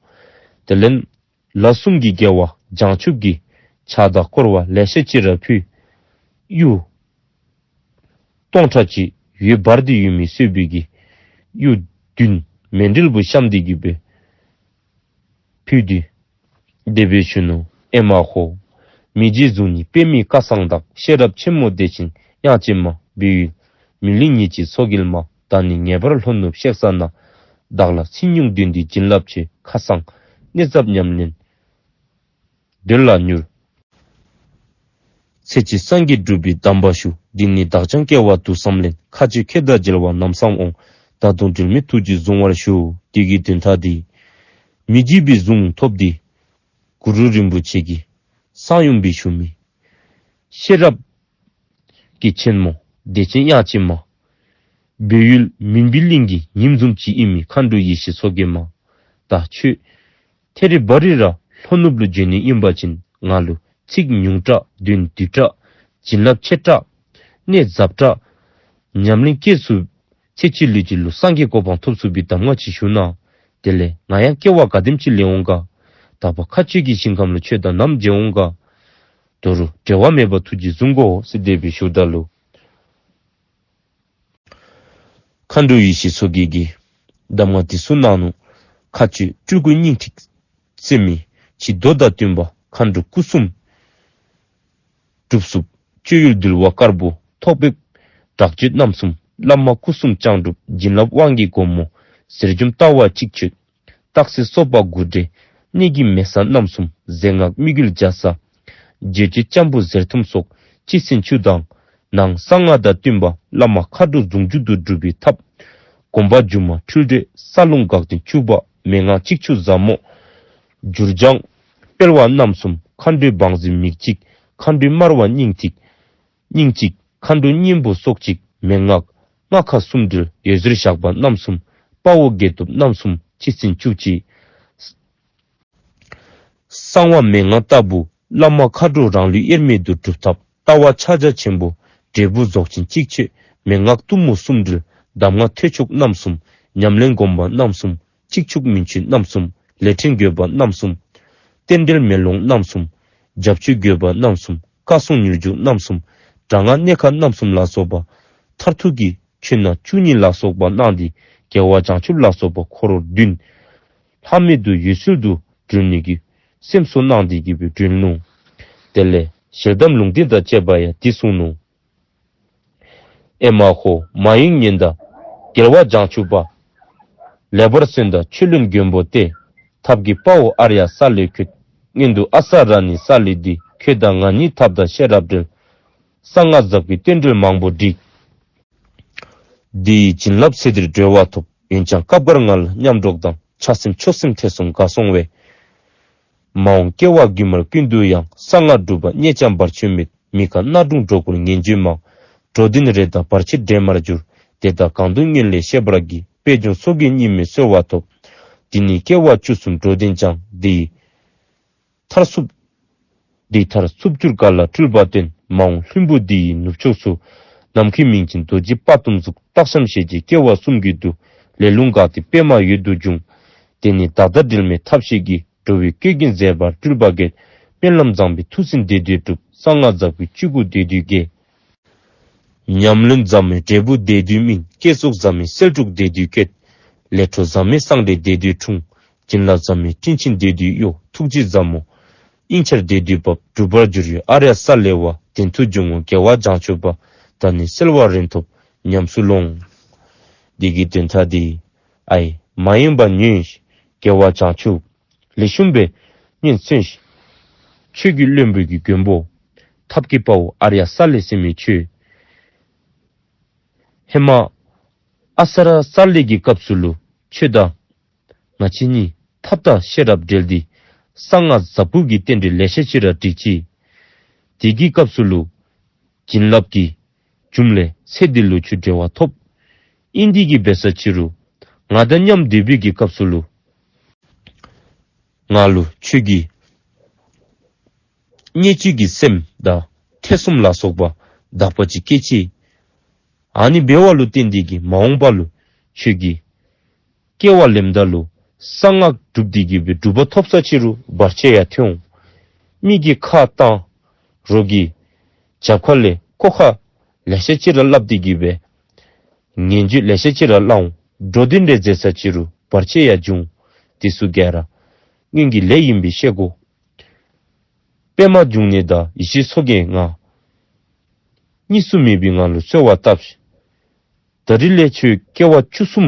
དེ་ལས་ལ་གསུམ་གྱི་རྒྱལ་བ་བྱང་ཆུབ་ཀྱི་ཕྱག་དང་བསྐོར་བ་ལེ་ཤ་ཅིག་ར་ཕུལ། གཡུ་སྟོང་ཕྲག་གཅིག་འོད་འབར་ཏེ་ཡོད་མི་གསོལ་བའི་གི་གཡུ་བདུན་མཎྜལ་བུ་བཤམས་ཏེ་གི་སྦེ་ཕུལ་ཏེ་དེ་སྦེ་ཞུ་ནུག། ཨེ་མ་ཧོ། མི་རྗེའི་གཟུངས་ནི་པདྨའི་སྐལ་བཟང་དང་། ཤེས་རབ་ཆེན་མོ་བདེ་ཆེན་དབྱངས་ཅན་མ། སྦས་ཡུལ་མི་ལུས་ཉིད་ཀྱི་མཚོ་རྒྱལ་མ། བདག་ནི་ངེས་པར་ལྷོ་ནུབ་གཤེགས་ས་ན། བདག་ལ་ཚིག་ཉུང་བདུན་འདི་བྱིན་རླབས་ཆེ། ཁ་སང་གནད་ཟབ་ཉམས་ལེན་དོན་ལ་མྱུར། ཚེ་གཅིག་སངས་རྒྱས་འགྲུབ་པའི་གདམས་པ་ཞུ། འདི་ནི་བདག་ཀྱང་སྐལ་བ་དུས་མཚམས་ལེན། མཁའ་སྤྱོད་ཁྱེད་དང་མཇལ་བ་ལམ་སང་འོང་། ད་དུང་འབྲལ་མེད་ཐུགས་རྗེས་གཟུང་བར་ཞུ། འདི་གི་དོན་དག་འདི་མི་རྗེ་བའི་གཟུངས་ཐོབ་སྟེ་གུ་རུ་རིན་པོ་ཆེ་གི་གསང་ཡུམ་སྦེ་བཞུགས་མི་ཤེས་རབ་ཀྱི་ཆེན་མོ་བདེ་ཆེན་དབྱངས་ཅན་མ། སྦས་ཡུལ་མུན་པའི་གླིང་གི་ཉིམ་བཟུམ་ཅིག་ཨིན་མི་མཁའ་འགྲོ་ཡེ་ཤེས་མཚོ་རྒྱལ་མ། ད་ཁྱོད་ཐད་རི་བ་རི་ར་ལྷོ་ནུབ་ལུ་བྱོན་ནི་ཨིན་པ་ཅིན་ང་ལུ་ཚིག་ཉུང་དྲགས་དོན་བསྡུས་དྲགས་བྱིན་རླབས་ཆེ་དྲགས་གནད་ཟབ་དྲགས་ཉམས་ལེན་སྐྱེས་ཚུགས། ཚེ་གཅིག་ལུས་གཅིག་ལུ་སངས་རྒྱས་གོ་འཕང་ཐོབ་ཚུགས་པའི་གདམས་ངག་ཅིག་ཞུ་གནང་། དེ་ལས་ང་ཡང་སྐྱེ་བ་ག་དེམ་ཅིག་ལེན་འོང་ག། དག་པ་མཁའ་སྤྱོད་ཀྱི་ཞིང་ཁམས་ལུ་ཁྱོད་དང་ནམ་མཇལ་འོང་ག། དོ་རུང་འབྲལ་བ་མེད་པར་ཐུགས་རྗེས་བཟུང་དགོ་ཟེར་དེ་སྦེ་ཞུཝ་ད་ལུ་མཁའ་འགྲོ་ཡེ་ཤེས་མཚོ་རྒྱལ་གྱིས་གདམས་ངག་འདི་ཚུ་གནང་ནུག། མཁའ་སྤྱོད་སྤྲུལ་སྐུ་སྙིང་ཐིག་སེམས་མེད་ཕྱི་མདོ་དང་བསྟུན་པ། མཁའ་འགྲོ་སྐུ་གསུམ་སྒྲུབ་ཚུགས། སྤྱོད་ཡུལ་འདུལ་བ་དཀར་པོ། ཐོག་འབེབས་དྲག་སྤྱོད་རྣམ་གསུམ། བླ་མ་སྐུ་གསུམ་སྤྱང་གྲུབ། བྱིན་རླབས་དབང་གིས་སྒོ་མོ། གཟེར་འཇོམས་ལྟ་བ་གཅིག་ཆོད། རྟགས་གསལ་སོ་པ་དགུ་འདྲེས། གནད་ཀྱི་མེ་བཟའ་རྣམ་གསུམ། རྫས་སྔགས་དམིགས་ཡུལ་བརྒྱ་རྩ། རྗེ་བཅུད་ལྕམ་བུ་གཟེར་ཐུམ་སོགས། སྤྱི་སེམས་ཆུ་དང་ནང་གསང་སྔགས་དང་བསྟུན་པ། བླ་མ་མཁའ་འགྲོ་ཟུང་འཇུག་ཏུ་སྒྲུབ་པའི་ཐབས། སྒོམ་པ་སྒྱུ་མ་འཁྲུལ་འདྲེས་ས་རླུང་འགག་བདེན་བཅུ་པ། མན་ངག་གཅིག་ཆུ་ཟབ་མོ། འགྱུར་སྦྱང་སྤེལ་བ་རྣམ་གསུམ། མཁའ་འགྲོའི་བང་མཛོད་མིག་གཅིག། མཁའ་འགྲོའི་དམར་བ་སྙིང་ཐིག་སྙིང་གཅིག། མཁའ་འགྲོ་སྙིང་པོ་སྲོག་གཅིག་མན་ངག་ལྔ་ཁ་གསུམ་སྒྲིལ་འོད་ཟེར་ཞགས་པ་རྣམ་གསུམ། དཔའ་བོ་དགྱེས་སྟོབས་རྣམ་གསུམ་ཆིག་སྲིན་བཅུ་གཅིག། གསང་བ་མན་ངག་ལྟ་བུ་བླ་མ་མཁའ་འགྲོ་རང་ལུས་དབྱེར་མེད་དུ་སྒྲུབ་ཐབས། ལྟ་བ་ཕྱག་རྒྱ་ཆེན་པོ་འབྲས་བུ་རྫོགས་ཆེན་གཅིག་མཆོད། མན་ངག་གཏུམ་མོ་གསུམ་སྒྲིལ་གདམས་ངག་ཐོས་མཆོག་རྣམ་གསུམ། ཉམས་ལེན་སྒོམ་པ་རྣམ་གསུམ། གཅིག་ཆོག་མིན་ཆོས་རྣམ་གསུམ། ལས་ཕྲན་དགོས་པ་རྣམ་གསུམ། རྟེན་འབྲེལ་མེ་ལོང་རྣམ་གསུམ། རྒྱབ་ཆོས་དགོས་པ་རྣམ་གསུམ། བཀའ་སྲུང་མྱུར་མགྱོགས་རྣམ་གསུམ། དྲག་སྔགས་གནད་ཁག་རྣམ་གསུམ་ལ་སོགས་པ། མཐར་ཐུག་གི་མཆོད་གནང་བཅུ་གཉིས་ལ་སོགས་པ་གནང་སྟེ། རྒྱལ་བ་བྱང་ཆུབ་ལ་སོགས་པ་འཁོར་བདུན་ལྷག་མེད་དུ་འོད་གསལ་དུ་སྒྲོལ་ནི་གི་སེམས་གསོ་གནང་སྟེ་གི་སྦེ་སྒྲོལ་ནུག། དེ་ལས་ཞལ་གདམས་ལུང་བསྟན་དང་བཅས་པ་ཡང་འདི་གསུངས་ནུག། ཨེ་མ་ཧོ། མ་ཡེངས་ཉན་དང་རྒྱལ་བ་བྱང་ཆུབ་པ། ལེགས་པར་གསན་དང་ཆོས་བློན་མགོན་པོ་སྟེ། ཐབས་མཁས་དཔའ་བོ་ཨཱརྱ་ས་ལེ་ཁྱོད། སྔོན་དུ་ཨ་ས་ར་ནི་ས་ལེ་འདི། ཁྱོད་དང་ང་གཉིས་ཐབས་དང་ཤེས་རབ་འབྲེལ། གསང་སྔགས་ཟབ་ཀྱི་རྟེན་འབྲེལ་མང་པོ་འགྲིག། འདི་ཡི་བྱིན་རླབས་ཚེ་འདིར་འབྲེལ་བ་ཐོབ། འོན་ཀྱང་སྐབས་འགར་ང་ལ་མཉམ་འགྲོགས་དང་། ཆགས་སེམས་ཆོས་སེམས་ཐེ་ཚོམ་འགའ་སོང་བས། མ་འོངས་སྐྱེ་བ་དགུ་མར་ཀུན་ཏུ་ཡང་། གསང་སྔགས་སྒྲུབ་པ་རྙེད་ཀྱང་བར་ཆད་མེད། མི་ཁ་སྣ་དྲུངས་འགྲོ་ཀུན་ངན་བྱུང་མང་། འགྲོ་དོན་རེ་དང་བར་ཆད་འདྲེས་མར་གྱུར། དེ་དག་གང་དུ་ཉོན་ལས་ཤེས་པར་གྱིས། པད་འབྱུང་སོ་སྐྱེ་གཉིས་མེད་གསོལ་བ་ཐོབ། འདི་ནི་སྐྱེ་བ་བཅུ་གསུམ་འགྲོ་དོན་ཀྱང་། འདི་ཡི་མཐར་སུབ། འདི་མཐར་སུབ་གྱུར་ག་ལ་སྤྲུལ་པ་སྟོན། མ་འོངས་ལྷུན་པོ་འདི་ཡི་ནུབ་ཕྱོགས་སུ། ནམ་མཁའི་མིང་ཅན་རྡོ་རྗེ་དཔའ་གཏུམ་གཟུགས། སྟག་ཤམ་ཞལ་གྱི་སྐྱེ་བ་གསུམ་གྱི་མདོ། ལས་རླུང་འགགས་ཏེ་པདྨ་འོད་དུ་འབྱུང་། དེ་ནི་བདག་དང་འབྲལ་མེད་ཐབས་ཤེས་ཀྱིས། འགྲོ་བའི་བཀོད་དགེ་མཛད་པར་སྤྲུལ་པ་བསྐྱེད། སྨོན་ལམ་བཟང་པོའི་མཐུ་སྲིན་བདེ་འདུས་སྒྲུབ། གསང་སྔགས་ཟབ་ཀྱི་བཅུད་དགུ་བདེ་འདུས་རྒྱས། ཉམས་ལེན་ཟབ་མོའི་འབྲས་བུ་བདེ་འདུས་སྨིན། བསྐྱེད་རྫོགས་ཟབ་མོའི་སེལ་སྒྲུབ་བདེ་འདུས་བསྐྱེད། ལས་འཕྲོ་ཟབ་མོའི་གསང་འདྲེན་བདེ་འདུས་འཁྲུངས། བྱིན་རླབས་ཟབ་མོའི་སྤྲིན་ཆེན་བདེ་འདུས་གཡོ། ཐུགས་རྗེ་ཟབ་མོ་དབྱིངས་འཆར་བདེ་འདུས་བབས། འགྲུབ་པར་འགྱུར་བའི་ཨཱརྱ་ས་ལེ་བ། གདན་དུ་འབྱུང་ངོ་རྒྱལ་བ་བྱང་ཆུབ་པ། བདག་ནི་གསོལ་བ་རིན་ཐོབ་ཉམས་སུ་ལོངས། འདི་གི་དོན་དག་འདི། ཨའི་མ་ཡེངས་པར་ཉོན་ཞིག། རྒྱལ་བ་བྱང་ཆུབ། ལེགས་ཤོམ་སྦེ་སྙན་གསན་ཞིག། ཆོས་ཀྱི་བློན་པོ་གི་མགོན་པོ། ཐབས་མཁས་དཔའ་བོ་ཨཱརྱ་ས་ལེ་ཟེར་མི་ཁྱོད། ཧེ་མ་ཨ་ས་ར་ས་ལེ་གི་སྐབས་སུ་ལུ་ཁྱོད་དང་ང་བཅས་གཉིས་ཐབས་དང་ཤེས་རབ་འབྲེལ་ཏེ་གསང་སྔགས་ཟབ་དགུ་གི་རྟེན་འབྲེལ་ལེ་ཤ་ཅིག་ར་འགྲིག་ཅི། དེ་གི་སྐབས་སུ་ལུ་བྱིན་རླབས་ཀྱི་རྒྱུན་ལས་ཚེ་འདི་ལུ་ཁྱོད་འབྲེལ་བ་ཐོབ། ཨིན་དེ་གི་འབད་ས་ཅིག་རུང་ང་དང་མཉམ་སྡོད་པའི་གི་སྐབས་སུ་ལུ་ང་ལུ་ཁྱོད་ཀྱིས་བརྙས་བཅོས་ཀྱི་སེམས་དང་ཐེ་ཚོམ་ལ་སོགས་པ་དག་པ་ཅིག་སྐྱེས་ཅི། ཨ་ནི་འབད་བ་ལུ་བརྟེན་ཏེ་གི་མ་འོངས་པ་ལུ་ཁྱོད་ཀྱིས་སྐྱེ་བ་ལེནམ་ད་ལུ་གསང་སྔགས་སྒྲུབ་སྟེ་གི་སྦེ་སྒྲུབ་པ་ཐོབ་ས་ཅིག་རུང་བར་ཆད་ཡང་ཐོན་འོང་། མི་གིས་ཁ་བཏང་རོགས་ཀྱི་རྒྱབ་ཁ་ལས་ཁོ་ཁ་ལེ་ཤ་ཅིག་ར་སླབ་སྟེ་གི་སྦེ་ངན་བྱུས་ལེ་ཤ་ཅིག་ར་སླབ་འོང་། འགྲོ་དོན་རེ་མཛད་ས་ཅིག་རུང་བར་ཆད་ཡང་འབྱུང་། དེ་ཚུ་ག་ར་སྔོན་གྱི་ལས་ཨིན་པས་ཤེས་དགོ། པདྨ་འབྱུང་གནས་དང་ཡེ་ཤེས་མཚོ་རྒྱལ་ང་གཉིས་སུ་མེད་པའི་ངང་ལུ་གསོལ་བ་བཏབ་ཤིག། ད་རིས་ལས་ཁྱོད་སྐྱེ་བ་བཅུ་གསུམ་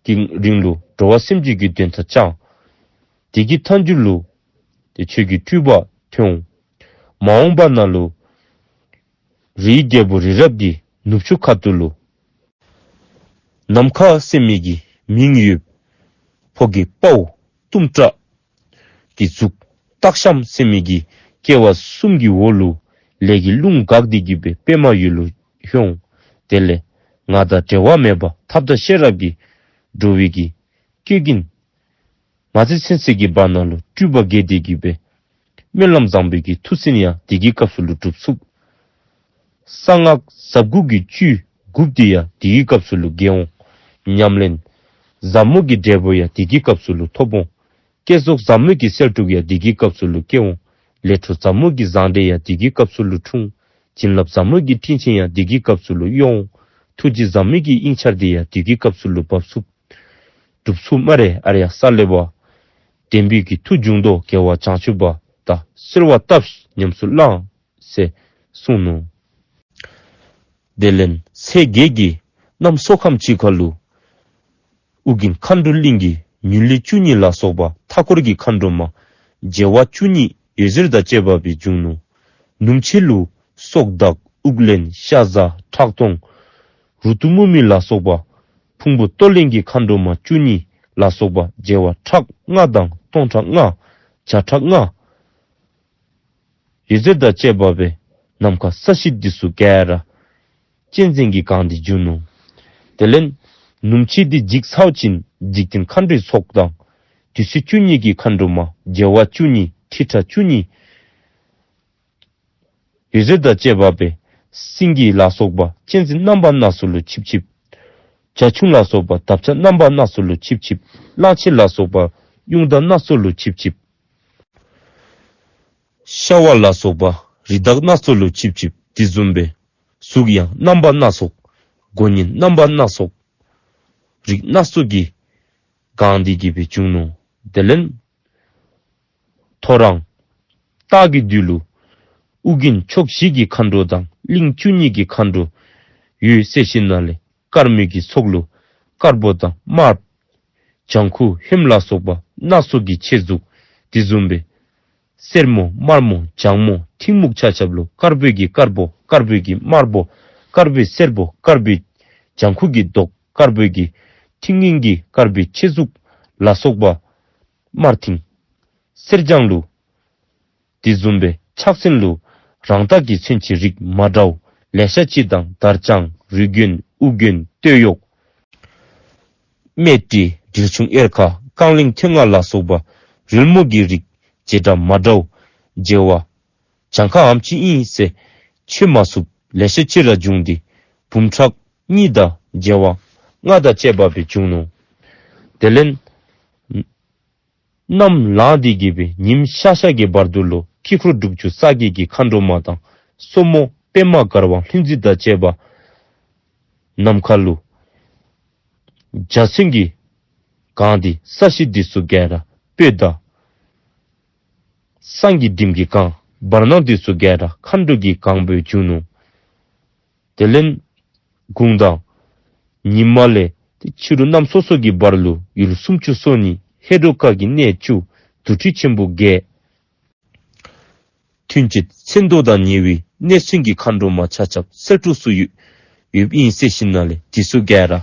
གྱི་རིང་ལུ་འགྲོ་བ་སེམས་ཅན་གྱི་དོན་དག་བསྐྱང་། དེ་གི་མཐའ་མཇུག་ལུ་ཏེ་ཁྱོད་ཀྱི་སྤྲུལ་པ་ཐོན་འོང་། མ་འོངས་པ་ནང་ལུ་རིའི་རྒྱལ་པོ་རི་རབ་ཀྱི་ནུབ་ཕྱོགས་ཁ་ཐུག་ལུ་ནམ་མཁའ་ཟེར་མི་གི་མིང་ཡོད། ཕོ་རྒྱས་དཔའ་བོ་གཏུམ་དྲག་གི་གཟུགས། སྟག་ཤམ་ཟེར་མི་གི་སྐྱེ་བ་གསུམ་གྱི་འོག་ལུ་ལས་ཀྱི་རླུང་འགགས་ཏེ་གི་སྦེ་པདྨ་འོད་ལུ་ལྷོད་འོང་། དེ་ལས་ང་དང་འབྲལ་བ་མེད་པར་ཐབས་དང་ཤེས་རབ་ཀྱིས་འགྲོ་བའི་གི་བཀོད་དགེ་མ་བྱས་ཚུན་ཚོད་ཀྱི་བར་ན་ལུ་སྤྲུལ་པ་རྒྱས་ཏེ་གི་སྦེ་སྨོན་ལམ་བཟང་པོའི་གི་མཐུ་སྲིན་ཡང་དེ་གི་སྐབས་སུ་ལུ་སྒྲུབ་ཚུགས། གསང་སྔགས་ཟབ་དགུ་གི་བཅུད་དགུ་པོ་དེ་ཡང་དེ་གི་སྐབས་སུ་ལུ་རྒྱས་འོང་། ཉམས་ལེན་ཟབ་མོ་གི་འབྲས་བུ་ཡང་དེ་གི་སྐབས་སུ་ལུ་ཐོབ་འོང་། བསྐྱེད་རྫོགས་ཟབ་མོ་གི་སེལ་སྒྲུབ་ཡང་དེ་གི་སྐབས་སུ་ལུ་སྐྱེ་འོང་། ལས་འཕྲོ་ཟབ་མོ་གི་བཟང་འབྲས་ཡང་དེ་གི་སྐབས་སུ་ལུ་འཁྲུངས། བྱིན་རླབས་ཟབ་མོ་གི་སྤྲིན་ཆེན་ཡང་དེ་གི་སྐབས་སུ་ལུ་གཡོ་འོང་། ཐུགས་རྗེ་ཟབ་མོ་གི་དབྱིངས་འཆར་དེ་ཡང་དེ་གི་སྐབས་སུ་ལུ་འབབ་ཚུགས། སྒྲུབ་ཚུགས་སྨ་རེ་ཨཱརྱ་ས་ལེ་བ། བདེན་པའི་གི་མཐུ་འབྱུང་དོ་རྒྱལ་བ་བྱང་ཆུབ་པ། ད་གསོལ་བ་བཏབ་ཉམས་སུ་བླང་ཟེར་གསུངས་ནུག། དེ་ལས་ཚེས་བརྒྱད་ཀྱི་གནམ་སྲོ་ཁམས་ཅིག་ཁར་ལུ་ཨོ་རྒྱན་མཁའ་འགྲོ་གླིང་གི་མྱུལ་ལེ་བཅུ་གཉིས་ལ་སོགས་པ་མཐའ་འཁོར་གྱི་མཁའ་འགྲོ་མ་བྱེ་བ་བཅུ་གཉིས་འོད་ཟེར་དང་བཅས་པ་སྦེ་བྱུང་ནུག། ནུབ་ཕྱེད་ལུ་སྲོག་བདག་དབུགས་ལེན་ཤ་ཟ་ཁྲག་འཐུང་རུ་ཏུ་མུ་མེད་ལ་སོགས་པ་ཕུང་པོ་གཏོར་ལེན་གྱི་མཁའ་འགྲོ་མ་བཅུ་གཉིས་ལ་སོགས་པ་བྱེ་བ་ཕྲག་ལྔ་དང་སྟོང་ཕྲག་ལྔ་བརྒྱ་ཕྲག་ལྔ་ འོད་ཟེར་དང་བཅས་པ་སྦེ་ནམ་མཁའ་ས་གཞི་འདི་ཚུ་ག་ར་གཅན་གཟན་གྱིས་གང་སྟེ་བྱུང་ནུག། དེ་ལས་ནུབ་ཕྱེད་འདི་འཇིགས་ཚརཝ་ཅིག་འཇིག་རྟེན་མཁའ་འགྲོའི་ཚོགས་དང་དུས་ཚོད་བཅུ་གཉིས་ཀྱི་མཁའ་འགྲོ་མ་རྒྱལ་བ་བཅུ་གཉིས་ཁྲི་ཕྲག་བཅུ་གཉིས་འོད་ཟེར་དང་བཅས་པ་སྦེ་སེང་གེ་ལ་སོགས་པ་གཅན་གཟན་རྣམ་པ་སྣ་ཚོགས་ལུ་ཆིབས་ཆིབས། བྱ་ཁྱུང་ལ་སོགས་པ་འདབ་ཆགས་རྣམ་པ་སྣ་ཚོགས་ལུ་ཆིབས་ཆིབས། གླང་ཆེན་ལ་སོགས་པ་གཡུང་དང་སྣ་ཚོགས་ལུ་ཆིབས་ཆིབས། ཤ་བ་ལ་སོགས་པ་རི་དྭགས་སྣ་ཚོགས་ལུ་ཆིབས་ཆིབས། དེ་བཟུམ་སྦེ་གཟུགས་ཡང་རྣམ་པ་སྣ་ཚོགས། མགོ་བརྙན་རྣམ་པ་སྣ་ཚོགས། རིགས་སྣ་ཚོགས་ཀྱིས་གང་སྟེ་གི་སྦེ་བྱུང་ནུག། དེ་ལས་ཐོ་རངས་སྟག་གི་རྡུལ་ལུ་ཨོ་རྒྱན་ཕྱོགས་བཞི་གི་མཁའ་འགྲོ་དང་གླིང་བཅུ་གཉིས་ཀྱི་མཁའ་འགྲོ་ཡོད་ཟེར་ཞིནམ་ལས་དཀར་མོའི་གི་ཚོགས་ལུ་དཀར་པོ་དང་དམར་ལྗང་ཁུ་ཧོནམ་ལ་སོགས་པ་སྣ་ཚོགས་ཀྱི་ཆེ་གཟུགས། དེ་བཟུམ་སྦེ་སེར་མོ་དམར་མོ་ལྗང་མོ་མཐིང་སྨུག་ཆ་ཁྱབ་ལུ་དཀར་པོའི་གི་དཀར་པོ་དཀར་པོའི་གི་དམར་པོ་དཀར་པོའི་སེར་པོ་དཀར་པོའི་ལྗང་ཁུ་གི་མདོག། དཀར་པོའི་གི་མཐིང་ངན་གྱི་དཀར་པོའི་ཆེ་གཟུགས་ལ་སོགས་པ་དམར་མཐིང་སེར་ལྗང་ལུ། དེ་བཟུམ་སྦེ་ཕྱག་མཚན་ལུ་རང་རྟགས་ཀྱི་མཚོན་བྱེད་རིགས་མ་འདྲཝ་ལེ་ཤ་ཅིག་དང་དར་དཔྱངས་རུས་རྒྱན་དབུ་རྒྱན་སྟོད་གཡོགས་སྨད་དཀྲིས་དྲིལ་ཆུང་གཡེར་ཁ་རྐང་ལིང་ཐོད་རྔ་ལ་སོགས་པ་རོལ་མོ་གི་རིགས་བྱེ་བྲག་མ་འདྲཝ་བྱེ་བ་གྱངས་ཁ་ཨམ་ཅིག་ཨིན་ཟེར་འཆོལ་མ་ཚུགསཔ་ལེ་ཤ་ཅིག་ར་བྱུང་སྟེ་འབུམ་ཕྲག་གཉིས་དང་བྱེ་བ་ལྔ་དང་བཅས་པ་སྦེ་བྱུང་ནུག། དེ་ལས་ནམ་ལངས་ཏེ་གི་སྦེ་ཉིམ་ཤར་ཤར་གྱི་བར་དུ་ལུ་དཀྱིལ་འཁོར་དྲུག་ཅུ་རྩ་བརྒྱད་ཀྱི་མཁའ་འགྲོ་མ་དང་སོར་མོ་པདྨ་གར་དབང་ལྷུན་རྩེ་དང་བཅས་པ་ནམ་མཁའ་ལུ་འཇའ་ཚོན་གྱིས་གང་སྟེ་ས་གཞི་འདི་ཚུ་ག་ར་སྤོས་དང་བསངས་ཀྱི་བྲིམ་གྱིས་གང་བར་སྣང་འདི་ཚུ་ག་ར་མཁའ་འགྲོ་གིས་གང་སྦེ་བྱུང་ནུག། དེ་ལས་དགུང་དང་ཉི་མ་ལས་ཏེ་ཕྱི་རུ་གནམ་སོ་སོ་གི་བར་ལུ་ཡུལ་སུམ་ཅུ་སོ་གཉིས་ཧེ་རུ་ཀ་གི་གནས་བཅུ་དུར་ཁྲོད་ཆེན་པོ་བརྒྱད་ཐུན་བཅད་མཚན་ཐོ་དང་ཉེ་བའི་གནས་ཚུན་གྱི་མཁའ་འགྲོ་མ་ཆ་ཁྱབ་གསལ་སྒྲོགས་སུ་ཡོད་ཡོདཔ་ཨིན་ཟེར་ཞིནམ་ལས་དེ་ཚུ་ག་ར་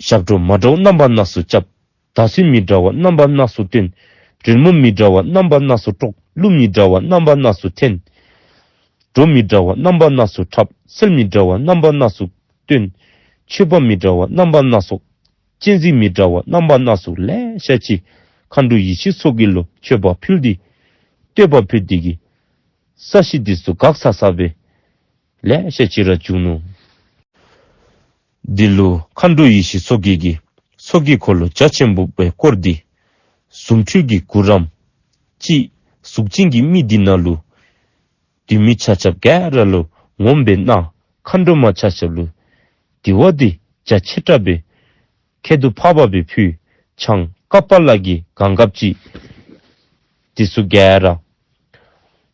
ཞབས་བྲོ་མ་འདྲཝ་རྣམ་པ་སྣ་ཚོགས་རྐྱབ། དར་ཚོན་མི་འདྲ་བ་རྣམ་པ་སྣ་ཚོགས་སྟོན། རོལ་མོ་མི་འདྲ་བ་རྣམ་པ་སྣ་ཚོགས་དཀྲོག། གླུ་མི་འདྲ་བ་རྣམ་པ་སྣ་ཚོགས་འཐེན། བྲོ་མི་འདྲ་བ་རྣམ་པ་སྣ་ཚོགས་འཁྲབ། གསེར་མི་འདྲ་བ་རྣམ་པ་སྣ་ཚོགས་སྟོན། མཆོད་པ་མི་འདྲ་བ་རྣམ་པ་སྣ་ཚོགས། སྤྱན་གཟིགས་མི་འདྲ་བ་རྣམ་པ་སྣ་ཚོགས་ལེ་ཤ་ཅིག་མཁའ་འགྲོ་ཡེ་ཤེས་མཚོ་རྒྱལ་ལུ་མཆོད་པ་ཕུལ་ཏེ་བསྟོད་པ་ཕུལ་ཏེ་གི་ས་གཞི་འདི་ཚུ་འགག་ཚ་ཚ་སྦེ་ལེ་ཤ་ཅིག་ར་བྱུང་ནུག། འདི་ལུ་མཁའ་འགྲོ་ཡེ་ཤེས་མཚོ་རྒྱལ་གྱིས་མཚོ་གི་འཁོར་ལོ་རྒྱ་ཆེན་པོ་སྦེ་བསྐོར་ཏེ་གཟུངས་འཁྲུལ་གྱི་གུར་རམ་ཅིག་གཟུགས་ཅན་གྱི་མི་འདི་ནང་ལུ་སྡོད་མི་ཆ་ཁྱབ་ག་ར་ལུ་ངོམ་སྦེ་གནང་། མཁའ་འགྲོ་མ་ཆ་ཁྱབ་ལུ་དེ་བ་འདི་རྒྱ་ཆེ་དྲགས་སྦེ་ཁྱད་དུ་འཕགས་པ་སྦེ་ཕུལ། ཆང་ཀ་པཱ་ལ་གིས་གང་གབ་ཅིག་འདི་ཚུ་ག་ར་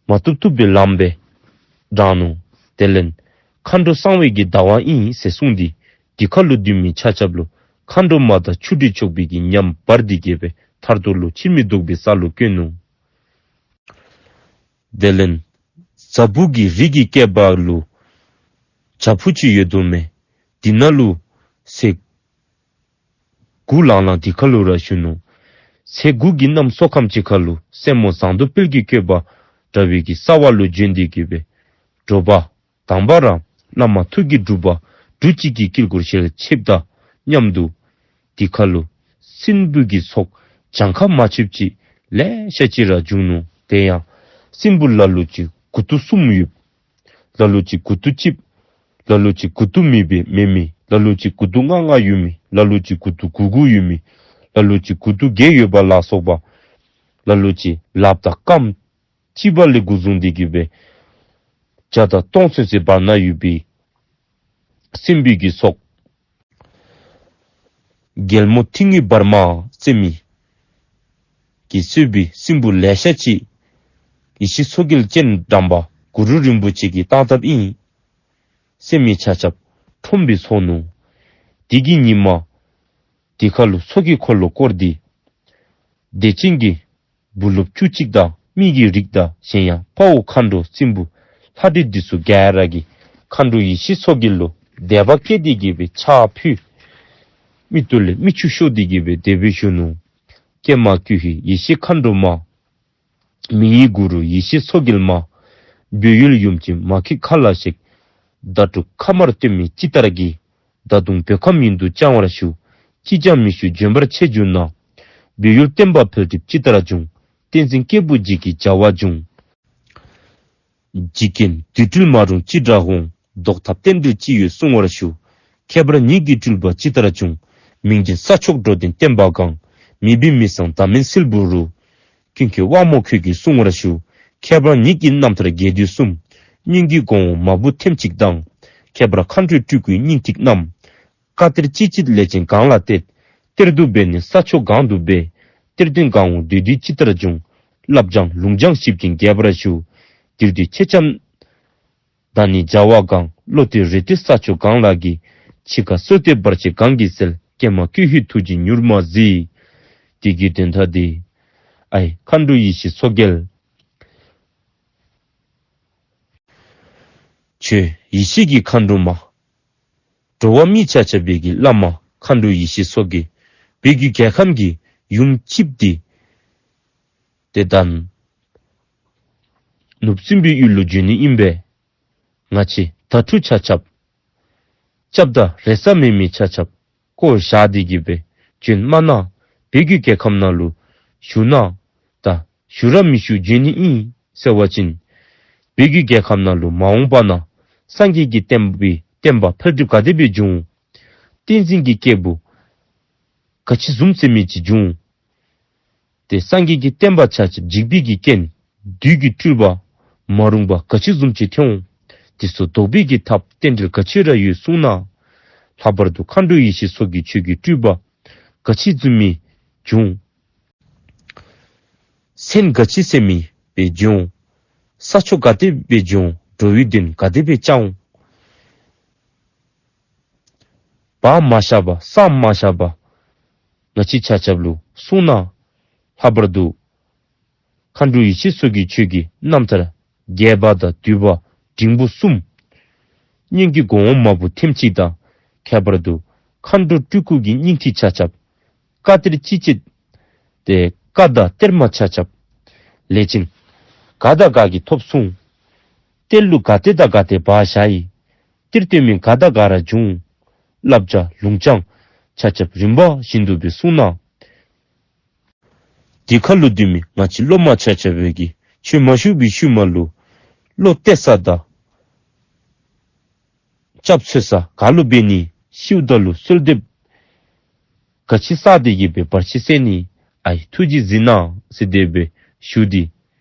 མ་བཏུབ་བཏུབ་སྦེ་ལངམ་སྦེ་དྲངས་ནུག། དེ་ལས་མཁའ་འགྲོ་གསང་བའི་གི་བདག་དབང་ཨིན་ཟེར་གསུངས་ཏེ་དེ་ཁ་ལུ་སྡོད་མི་ཆ་ཁྱབ་ལུ་མཁའ་འགྲོ་མ་དང་ཆུ་འདྲེས་ཕྱོགས་པའི་གི་ཉམས་འབར་ཏེ་གི་སྦེ་ཐར་ཐོར་ལུ་ཕྱིར་མི་ལྡོག་པའི་ས་ལུ་བཀོད་ནུག། དེ་ལས་ཛ་བུ་གི་རི་གི་སྐེད་པ་ལུ་བྱག་ཕུག་ཅིག་ཡོད་དོ་མས། དེ་ནང་ལུ་ཚེ་དགུ་ལང་ལང་དེ་ཁ་ལུ་ར་བཞུགས་ནུག། ཚེ་དགུ་གི་གནམ་སྲོ་ཁམས་ཅིག་ཁ་ལུ་སྲས་མོ་ཟངས་མདོག་དཔལ་གྱི་བཀོད་པ་འདྲ་བའི་གི་ས་བ་ལུ་བྱོན་ཏེ་གི་སྦེ་དྲོ་པ་དང་པ་ར་བླ་མ་ཐུགས་ཀྱི་སྒྲུབ་པ་འབྲུ་གཅིག་གི་དཀྱིལ་འཁོར་ཞལ་ཕྱེཝ་དང་མཉམ་དུ་དེ་ཁ་ལུ་སྲིན་བུ་གི་ཚོགས་གྱངས་ཁ་མ་ཆོདཔ་ཅིག་ལེ་ཤ་ཅིག་ར་བྱུང་ནུག། དེ་ཡང་སྲིན་བུ་ལ་ལུ་ཅིག་མགུ་ཏོ་གསུམ་ཡོདཔ། ལ་ལུ་ཅིག་མགུ་ཏོ་གཅིགཔ། ལ་ལུ་ཅིག་མགུ་ཏོ་མེདཔ་མེད་མི། ལ་ལུ་ཅིག་མགུ་ཏོ་ལྔ་ལྔ་ཡོད་མི། ལ་ལུ་ཅིག་མགུ་ཏོ་དགུ་དགུ་ཡོད་མི། ལ་ལུ་ཅིག་མགུ་ཏོ་བརྒྱད་ཡོད་པ་ལ་སོགས་པ། ལ་ལུ་ཅིག་ལགཔ་དང་རྐངམ་གཅིག་པ་ལས་འགོ་བཟུང་སྟེ་གི་སྦེ་བརྒྱ་དང་སྟོང་ཚུན་ཚོད་བར་ན་ཡོད་པའི་སྲིན་བུ་གི་ཚོགས། རྒྱལ་མོ་མཐིང་ངེ་འབར་མ་ཟེར་མི་གིས་གཙོས་པའི་སྲིན་བུ་ལེ་ཤ་ཅིག་ཡེ་ཤེས་མཚོ་རྒྱལ་སྤྱན་དྲངས་པ་གུ་རུ་རིན་པོ་ཆེ་གིས་བཏང་བཏངམ་ཨིན་ཟེར་མི་ཆ་ཁྱབ་ཁྲོམ་སྦེ་ཚོགས་ནུག། དེ་གི་ཉིནམ་དེ་ཁ་ལུ་མཚོ་གི་འཁོར་ལོ་བསྐོར་ཏེ་བདེ་ཆེན་གྱི་བུ་སློབ་བཅུ་གཅིག་དང་མི་གི་རིགས་དང་གཞན་ཡང་དཔའ་བོ་མཁའ་འགྲོ་སྲིན་བུ་ལྷ་འདྲེ་འདི་ཚུ་ག་ར་གིས་མཁའ་འགྲོ་ཡེ་ཤེས་མཚོ་རྒྱལ་ལུ་དད་པ་སྐྱེས་ཏེ་གི་སྦེ་ཕྱག་ཕུལ། མིག་ཏོ་ལས་མིག་ཆུ་ཤོར་ཏེ་གི་སྦེ་དེ་སྦེ་བཞུགས་ནུག། ཀྱེ་མ་ཀྱུ་ཧི་ཡེ་ཤེས་མཁའ་འགྲོ་མ། མི་ཡི་གུ་རུ་ཡེ་ཤེས་མཚོ་རྒྱལ་མ། བོད་ཡུལ་ཡུམ་ཆེན་མ་སྐྱེས་ཁ་ལ་གཤེགས། ཟླ་དྲུག་ཁ་དམར་སྟོན་མི་ཅི་ལྟར་གྱི། ད་དུང་བོད་ཁམས་ཡུན་དུ་བསྐྱང་བར་ཞུ། ཅིས་ཀྱང་མི་ཞུ་འབྱོན་པར་ཆེ་འགྱུར་ན། བོད་ཡུལ་བསྟན་པ་འཕེལ་འགྲིབ་ཅི་ལྟར་འབྱུང་། བསྟན་འཛིན་སྐྱེས་བུ་འཇིག་གི་བྱ་བ་འབྱུང་། འཇིག་རྐྱེན་བདུད་འགྲོལ་མ་རུངས་ཅི་འདྲ་འོང་། བཟློག་ཐབས་རྟེན་འབྲེལ་ཅི་ཡོད་གསུང་བར་ཞུ། ཁྱད་པར་ཉིད་ཀྱི་སྤྲུལ་པ་ཅི་ལྟར་འབྱུང་། མིང་ཅན་ས་ཕྱོགས་འགྲོ་དོན་བསྟན་པ་གང་། མི་ཕམ་མི་གསང་བདག་མེད་སིལ་བུ་རུ། ཀུན་མཁྱེན་དབང་མོ་ཁྱོད་ཀྱིས་གསུང་བར་ཞུ། ཁྱད་པར་ཉིད་ཀྱི་རྣམ་ཐར་རྒྱས་བསྡུས་གསུམ། སྙན་བརྒྱུད་གོང་འོག་མ་བུ་ཐེམ་གཅིག་དང་། ཁྱད་པར་མཁའ་འགྲོའི་སྤྲུལ་སྐུའི་སྙིང་ཐིག་རྣམས། བཀའ་གཏེར་ཅི་བྱེད་ལས་ཅན་གང་ལ་གཏད། གཏེར་དུ་སྦས་ནས་ས་ཕྱོགས་གང་དུ་སྦས། གཏེར་སྟོན་གང་འོང་བདུད་འདུལ་ཅི་ལྟར་འབྱུང་། བསླབ་སྦྱང་ལུང་སྦྱང་ཞིབ་ཅིང་རྒྱས་པར་ཞུ། འདིར་འདུས་མཆེད་ལྕམ་དང་ནི་བྱ་བ་གང་། བློ་གཏད་རེ་ལྟོས་ས་ཕྱོགས་གང་ལ་གི། འཆི་ཁ་གསོལ་ཏེ་བར་ཆད་གང་གིས་སེལ། ཀྱེ་མ་ཀུན་ཤེས་ཐུགས་རྗེས་མྱུར་མ་གཟིགས། དེ་གི་དོན་དག་འདི། ཨའི་མཁའ་འགྲོ་ཡེ་ཤེས་མཚོ་རྒྱལ། ཁྱོད་ཡེ་ཤེས་ཀྱི་མཁའ་འགྲོ་མ། འགྲོ་བ་མི་ཆ་ཁྱབ་པའི་གི་བླ་མ་མཁའ་འགྲོ་ཡེ་ཤེས་མཚོ་རྒྱལ། བོད་ཀྱི་རྒྱལ་ཁམས་ཀྱི་ཡུམ་གཅིགཔོ་འདི། དེ་དང་། ནུབ་སྲིན་པོའི་ཡུལ་ལུ་བྱོན་ནི་ཨིན་པས། ང་བཅས་དྭ་ཕྲུག་ཆ་ཁྱབ། སྐྱབས་དང་རེ་ས་མེད་མི་ཆ་ཁྱབ། བཀོ་བཞག་སྟེ་གི་སྦེ་བྱོན་མ་གནང་། བོད་ཀྱི་རྒྱལ་ཁམས་ནང་ལུ་བཞུགས་གནང་། ད་བཞུགས་ར་མི་བཞུགས་བྱོན་ནི་ཨིན་ཟེར་བ་ཅིན། བོད་ཀྱི་རྒྱལ་ཁམས་ནང་ལུ་མ་འོངས་པ་ན། སངས་རྒྱས་ཀྱི་བསྟན་པའི་བསྟན་པ་འཕེལ་འགྲིབ་ག་དེ་སྦེ་འབྱུང་། བསྟན་འཛིན་གྱི་སྐྱེས་བུ་ག་ཅི་བཟུམ་ཟེར་མི་ཅིག་འབྱུང་། ཏེ་སངས་རྒྱས་ཀྱི་བསྟན་པ་ཆ་ཁྱབ་འཇིག་པའི་གི་རྐྱེན། བདུད་ཀྱི་སྤྲུལ་པ་མ་རུངས་པ་ག་ཅི་བཟུམ་ཅིག་ཐོན་འོང་། དེ་ཚུ་བཟློག་པའི་གི་ཐབས་རྟེན་འབྲེལ་ག་ཅི་ར་ཡོད་གསུང་གནང་། ལྷག་པར་དུ་མཁའ་འགྲོ་ཡེ་ཤེས་མཚོ་རྒྱལ་ཁྱོད་ཀྱི་སྤྲུལ་པ་ག་ཅི་བཟུམ་མི་འབྱུང་། མཚན་ག་ཅི་ཟེར་མི་སྦེ་འབྱུང་། ས་ཕྱོགས་ག་དེ་སྦེ་འབྱུང་། འགྲོ་བའི་དོན་ག་དེ་སྦེ་བསྐྱང་། བག་མ་ཞ་བ་བསམ་མ་ཞ་བ་ང་བཅས་ཆ་ཁྱབ་ལུ་གསུང་གནང་། ལྷག་པར་དུ་མཁའ་འགྲོ་ཡེ་ཤེས་མཚོ་རྒྱལ་ཁྱོད་ཀྱི་རྣམ་ཐར་རྒྱས་པ་དང་བསྡུས་པ་འབྲིང་པོ་གསུམ། སྙན་བརྒྱུད་གོང་འོག་མ་བུ་ཐེམ་གཅིག་དང་། ཁྱད་པར་དུ་མཁའ་འགྲོ་སྤྲུལ་སྐུ་གི་སྙིང་ཐིག་ཆ་ཁྱབ། བཀའ་གཏེར་ཅི་བྱེད་དེ་བཀའ་དང་གཏེར་མ་ཆ་ཁྱབ། ལས་ཅན་ག་དང་ག་གིས་ཐོབ་གསུངས། གཏེར་ལུ་ག་ཏེ་དང་ག་ཏེ་སྦ་བཞག་ཡི། གཏེར་སྟོན་མི་ག་དང་ག་ར་འབྱུང་། བསླབ་བྱ་ལུང་སྦྱང་ཆ་ཁྱབ་རིམ་པ་བཞིན་དུ་སྦེ་གསུང་གནང་། དེ་ཁ་ལུ་འདུས་མི་ང་བཅས་སློབ་མ་ཆ་ཁྱབ་ཀྱིས་ཁྱོད་མ་བཞུགས་པའི་ཤུལ་མ་ལུ་བློ་གཏད་ས་དང་སྐྱབས་འཚོལ་ས་ག་ལུ་འབད་ནི། ཤིཝ་ད་ལུ་གསོལ་འདེབས་ག་ཅི་བསགས་ཏེ་གི་སྦེ་བར་ཆད་སེལ་ནི། ཨའི་ཐུགས་རྗེས་གཟིགས་གནང་ཟེར་དེ་སྦེ་ཞུ་སྟེ་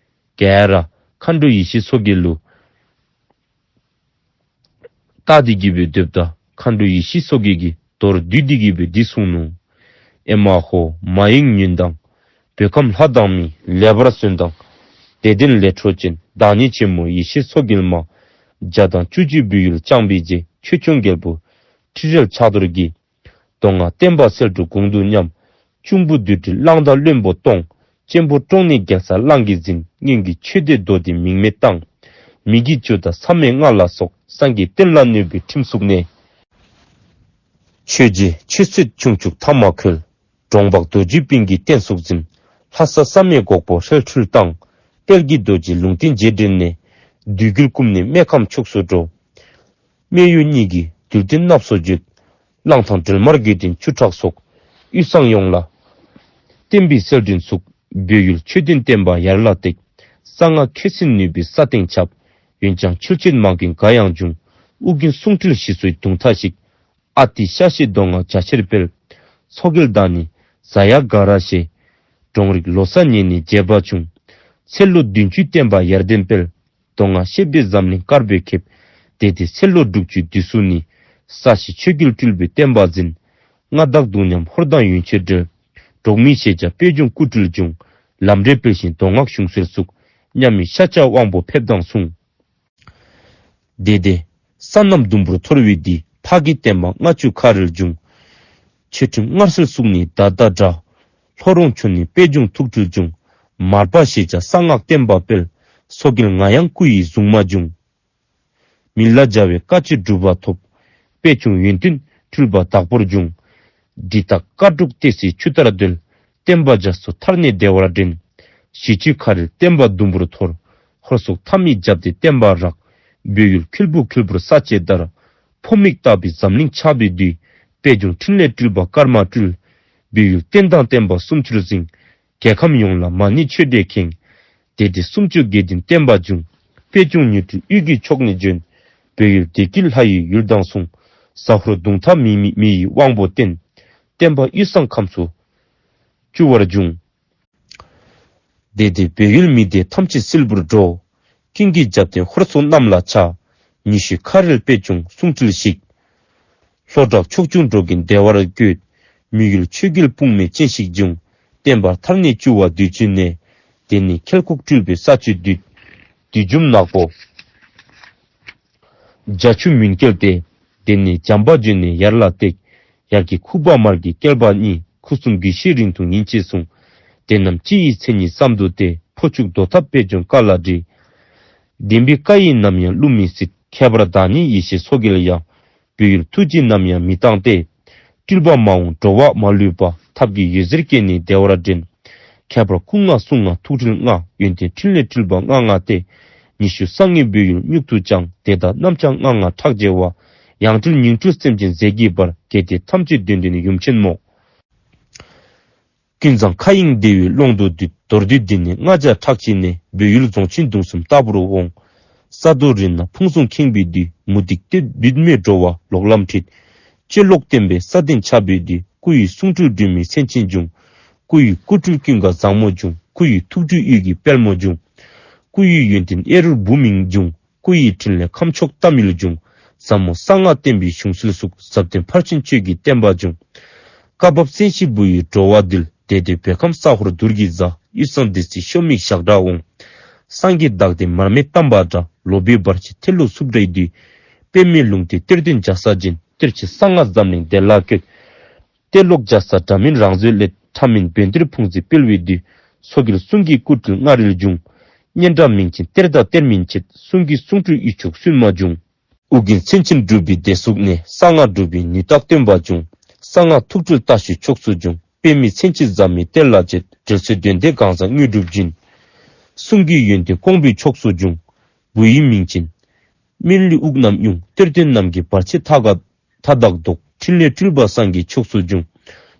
ག་ར་མཁའ་འགྲོ་ཡེ་ཤེས་མཚོ་རྒྱལ་ལུ་བལྟ་སྟེ་གི་སྦེ་སྡོདཔ་ད་མཁའ་འགྲོ་ཡེ་ཤེས་མཚོ་རྒྱལ་གྱིས་མདོར་བསྡུས་ཏེ་གི་སྦེ་འདི་གསུངས་ནུག། ཨེ་མ་ཧོ། མ་ཡེངས་ཉོན་དང་། བོད་ཁམས་ལྷ་དང་མི། ལེགས་པར་བརྩོན་དང་། དད་ལྡན་ལས་འཕྲོ་ཅན། བདག་ཉིད་ཆེན་མོ་ཡེ་ཤེས་མཚོ་རྒྱལ་མ། བརྒྱ་དང་བཅུ་གཅིག་བོད་ཡུལ་བསྐྱངས་པའི་རྗེ། ཆོས་སྐྱོང་རྒྱལ་པོ་ཁྲི་རལ་ཕྱག་རྡོར་གྱིས། མདོ་སྔགས་བསྟན་པ་གསལ་སྒྲོག་གོང་དུ་མཉམ། གཅུང་པོ་བདུད་འདུལ་གླང་དར་བློན་པོ་སྟོང་། གཅེན་པོ་ཀྲོང་ནས་རྒྱལ་ས་གླང་གིས་འཛིན། སྔོན་གྱི་ཆོས་སྡེ་མདོ་སྡེ་མིང་མེད་བཏང་། མི་དགེ་བཅུ་དང་མཚམས་མེད་ལྔ་ལ་སོགས། སངས་རྒྱས་བསྟན་ལ་གནོད་པའི་ཁྲིམས་བཙུགས་ནས། ཆོས་རྗེ་ཆོས་སྲིད་བྱུང་ཆུབ་ཐ་མ་ཁོལ། འབྲོང་འབག་རྡོ་རྗེ་སྤུན་གྱིས་བསྟན་སྲུང་འཛིན། ལྷ་ས་བསམ་ཡས་འགོག་པོ་ཧྲལ་འཁྲུལ་བཏང་། དཔལ་གྱི་རྡོ་རྗེ་ལུང་བསྟན་རྗེས་དྲན་ནས། བདུད་རྒྱལ་བཀུམ་ནས་སྨད་ཁམས་ཕྱོགས་སུ་འགྲོ། སྨད་གཡོན་གཉིས་ཀྱིས་བདུད་འདུལ་སྣ་ཚོགས་བརྗོད། གླང་ཐང་སྒྲོལ་མར་དགོས་འདྲེན་བཅུ་ཕྲག་སོགས། དབུས་གཙང་ཡོངས་ལ་བསྟན་པའི་གསལ་སྒྲོན་བཙུགས། བོད་ཡུལ་ཆོས་ལྡན་བསྟན་པ་ཡར་ལ་བཏེག། གསང་སྔགས་ཁྱད་བསད་ནུས་པའི་ས་སྟེང་ཁྱབ། འོན་ཀྱང་ཆོས་བྱེད་མ་མགོན་འགའ་ཡང་འབྱུང་། ཨོ་རྒྱན་གསུང་འཁྲིལ་ཞི་སོགས་དུང་ཐག་ཞིག། ཨ་ཏི་ཤ་ཤེད་མདོ་སྔགས་རྒྱ་ཆེར་སྤེལ། མཚོ་རྒྱལ་དང་ནི་ཟ་ཡག་ག་ར་ཞེས། འབྲོང་རིགས་ལོ་ཙཱ་ཉིད་ནས་མཇལ་བ་བྱུང་། ཚེ་ལོ་བདུན་ཅུའི་བསྟན་པ་ཡར་ལྡན་སྤེལ། མདོ་སྔགས་བཤད་པའི་འཛམ་གླིང་དཀར་པོས་ཁེབས། དེ་དེ་ཚེ་ལོ་དྲུག་ཅུའི་དུས་སུ་ནི། ས་གཞི་ཆོས་རྒྱལ་སྤྲུལ་པའི་བསྟན་པ་འཛིན། མངའ་བདག་གདུང་ཉམས་ཧོར་དང་ཡུན་ཆད་བྲལ། འབྲོག་མི་ཤེས་བྱ་པད་འབྱུང་སྐུ་སྤྲུལ་འབྱུང་། ལམ་འབྲས་སྤེལ་ཞིང་མདོ་སྔགས་གཞུང་སྲོལ་བཙུགས། མཉམ་མེད་ཤཱཀྱ་དབང་པོ་ཕེབས་དང་གསུངས། དེ་དེ་ས་གནམ་ཟླུམ་པོར་འཐོར་བའི་དུས། ཕག་གི་བསྟན་པ་ལྔ་བཅུ་ཁ་རལ་འབྱུང་། ཆོས་ཁྲིམས་སྔར་སྲོལ་བཙུགས་ནས་ད་ལྟ་འདྲ། ལྷོ་རོང་ཕྱོགས་ནས་པད་འབྱུང་ཐུགས་སྤྲུལ་འབྱུང་། མར་པ་ཤེས་བྱ་གསང་སྔགས་བསྟན་པ་སྤེལ། མཚོ་རྒྱལ་ང་ཡང་སྐུ་ཡི་གཟུངས་མ་འབྱུང་། མི་ལ་བྱ་བའི་བཀའ་ཆོས་སྒྲུབ་པ་ཐོབ། པད་འབྱུང་ཡོན་ཏན་འཕྲུལ་པ་དྭགས་པོར་འབྱུང་། འབྲི་སྟག་དཀར་འབྲུག་ཏི་སེའི་ཆུ་ལྟར་རྡོལ། བསྟན་པ་རྒྱ་མཚོ་མཐར་གནས་བདེ་བར་འདྲེན། ཞི་བཅུའི་མཁའ་རིལ་བསྟན་པ་ཟླུམ་པོར་འཐོར། ཧོར་སོག་མཐའ་མེད་རྒྱབ་སྟེ་བསྟན་པ་རག། བོད་ཡུལ་ཁུལ་བུ་ཁུལ་བུར་ས་བཅད་དར། ཕོ་མིག་ལྟ་བུའི་འཛམ་གླིང་ཆགས་པའི་དུས། པད་འབྱུང་འཕྲིན་ལས་སྤྲུལ་པ་སྐར་མ་སྤྲུལ། བོད་ཡུལ་བསྟན་དང་བསྟན་པ་སུམ་ཅུར་བསྲིངས། རྒྱལ་ཁམས་ཡོངས་ལ་མ་ཎི་ཆོས་སྒྲས་ཁེངས། སྡེ་སྡེ་སུམ་ཅུ་དགེ་ལྡན་བསྟན་པ་འབྱུང་། པད་འབྱུང་མྱུར་སྤྲུལ་དབུས་ཀྱི་ཕྱོགས་ནས་བྱོན། བོད་ཡུལ་བདེ་སྐྱིད་ལྷ་ཡི་ཡུལ་དང་མཚུངས། ཟ་ཧོར་གདུང་ཐག་མེ་མེ་མེ་ཡི་དབང་པོ་བརྟན། བསྟན་པ་དབུས་གཙང་ཁམས་སུ་སྤྱུ་བར་འབྱུང་། དེ་དེ་བོད་ཡུལ་མི་སྡེ་ཐམས་ཅད་སིལ་བུར་འགྲོ། ཀུན་གྱི་རྒྱབ་རྟེན་ཧོར་སོག་གནམ་ལ་ཆགས། ཉི་ཤུའི་མཁའ་རིལ་པད་འབྱུང་གསུང་སྤྲུལ་ཞིག། ལྷོ་བྲག་ཕྱོགས་བཅུར་འགྲོ་མགོན་བདེ་བར་བཀོད། མི་ཡུལ་ཆོས་རྒྱལ་དཔུང་མེ་ཅན་ཞིག་འབྱུང་། བསྟན་པ་མཐར་གནས་སྤྱུ་བ་བདུད་ཅུའི་གནས། དེ་ནི་ཁལ་ཁུག་སྤྲུལ་པའི་ས་བཅུད་བདུད། བདུད་འཇོམས་ནག་པོ། རྒྱ་ཆུ་མུན་བསྐལ་ཏེ། དེ་ནས་འཇམ་དཔལ་བྱོན་ནས་ཡར་ལ་བཏེགས། ཡར་གྱི་ཁུག་པ་མར་གྱི་བསྐལ་པ་གཉིས། ཁུ་གསུམ་རྒྱུད་བཞི་རིང་ཐུང་ཡིན་ཅེས་གསུངས། དེ་རྣམས་སྤྱི་ཡི་མཚན་ཉིད་ཙམ་དུ་སྟེ། ཕོ་ཕྱུགས་འདོ་ཐབས་པད་འབྱུང་བཀའ་ལ་དྲིལ། བདེན་པའི་བཀའ་ཡིས་ནམ་ཡང་བསླུ་མི་སྲིད། ཁྱད་པར་བདག་ཉིད་ཡེ་ཤེས་མཚོ་རྒྱལ་ཡང་། བོད་ཡུལ་ཐུགས་རྗེས་ནམ་ཡང་མི་བཏང་སྟེ། སྤྲུལ་པ་མ་འོངས་འགྲོ་བ་མ་ལུས་པ། ཐབས་ཀྱི་འོད་ཟེར་བཀྱེ་ནས་བདེ་བར་འདྲེན། ཁྱད་པར་སྐུ་ལྔ་གསུང་ལྔ་ཐུགས་སྤྲུལ་ལྔ། ཡོན་ཏན་འཕྲིན་ལས་སྤྲུལ་པ་ལྔ་ལྔ་སྟེ། ཉི་ཤུ་རྩ་ལྔས་བོད་ཡུལ་མྱུར་དུ་བསྐྱངས། དེ་དག་རྣམས་ཀྱང་ལྔ་ལྔ་ཕྲག་བྱེ་བ། ཡང་སྤྲུལ་ཉིང་སྤྲུལ་སེམས་ཅན་ཟས་ཀྱི་བར། གལ་ཏེ་ཐམས་ཅད་དོན་ལྡན་ཡུམ་ཆེན་མོ། ཀུན་བཟང་མཁའ་དབྱིངས་བདེ་བའི་ཀློང་དུ་འདུས། མདོར་བསྡུས་འདི་ནི་ལྔ་བརྒྱ་ཕྲག་གཅིག་ནས། བོད་ཡུལ་རྫོང་ཆེན་གདུང་གསུམ་ལྟ་བུར་འོང་། ས་རྡོ་རི་ནགས་ཕུང་བཟུང་ཁེངས་པའི་དུས། མུ་སྟེགས་གཏད་བདུད་མའི་འགྲོ་བ་ལོག་ལམ་ཁྲིད། གཅོད་ལོག་བསྟན་པའི་ས་སྟེང་ཆགས་པའི་དུས། སྐུ་ཡི་གསུང་སྤྲུལ་སྒྲོན་མེའི་མཚན་ཅན་འབྱུང་། སྐུ་ཡི་སྐུ་སྤྲུལ་ཀུན་དགའ་བཟང་མོ་འབྱུང་། སྐུ་ཡི་ཐུགས་སྤྲུལ་དབུས་ཀྱི་དཔལ་མོ་འབྱུང་། སྐུ་ཡི་ཡོན་ཏན་ཨེ་རུར་བུམོ་མིང་འབྱུང་། སྐུ་ཡི་འཕྲིན་ལས་ཁམས་ཕྱོགས་རྟ་མིལ་འབྱུང་། ཟབ་མོ་གསང་སྔགས་བསྟན་པའི་གཞུང་སྲོལ་བཙུགས། ཟབ་དོན་ཕར་ཕྱིན་ཆོས་ཀྱི་བསྟན་པ་འབྱུང་། བཀའ་བབས་གསན་ཞིང་བུ་ཡི་འགྲོ་བ་འདུལ། དེ་དེ་བོད་ཁམས་ས་ཧོར་དུར་གྱི་ཟ། དབུས་གཙང་སྡེ་སྲིད་ཤོ་མིག་ཞག་གྲ་འོང་། སངས་རྒྱས་བདག་བསྟན་མར་མེ་བལྟམས་པ་འདྲ། ལོ་པའི་བར་ཆད་ཐེ་ལོ་སུབ་འདྲའི་དུས། པདྨའི་ལུང་བསྟན་གཏེར་སྟོན་འཇའ་ས་ཅན། གཏེར་ཆེན་གསང་སྔགས་འཛམ་གླིང་བདེ་ལ་བཀོད། གཏེར་ལོག་འཇའ་ས་འདྲ་མིན་རང་བཟོས་སླད། ཕྲ་མིན་བཻ་ཌཱུརྱ་ཕུང་མཛེས་སྤེལ་བའི་དུས། མཚོ་རྒྱལ་གསུང་གི་སྐུ་སྤྲུལ་ལྔ་རིལ་འབྱུང་། སྙན་གྲགས་མིང་ཅན་གཏེར་བདག་གཏེར་མིན་ཆེད། གསུང་གི་གསུང་སྤྲུལ་དབུས་ཕྱོགས་སུན་མ་འབྱུང་། ཨོ་རྒྱན་མཚན་ཅན་སྒྲུབ་པའི་སྡེ་གཟུགས་ནས། གསང་སྔགས་སྒྲུབ་པའི་ནུས་རྟགས་སྟོན་པ་འབྱུང་། གསང་སྔགས་ཐུགས་སྤྲུལ་རྟ་ཞོན་ཕྱོགས་སུ་འབྱུང་། པདྨའི་མཚན་ཅན་ཟབ་མོའི་གཏེར་ལ་བྱེད། འབྲེལ་ཚད་དོན་ལྡན་གང་ཟག་དངོས་གྲུབ་སྦྱིན། གསུང་གི་ཡོན་ཏན་ཀོང་པོའི་ཕྱོགས་སུ་འབྱུང་། བུ་ཡི་མིང་ཅན་སྨན་བླུའི་དབུགས་རྣམས་དབྱུང་། གཏེར་སྟོན་རྣམས་ཀྱི་བར་ཆད་མཐའ་དག་མཐའ་དག་བཟློག། འཕྲིན་ལས་སྤྲུལ་པ་སངས་རྒྱས་ཕྱོགས་སུ་འབྱུང་།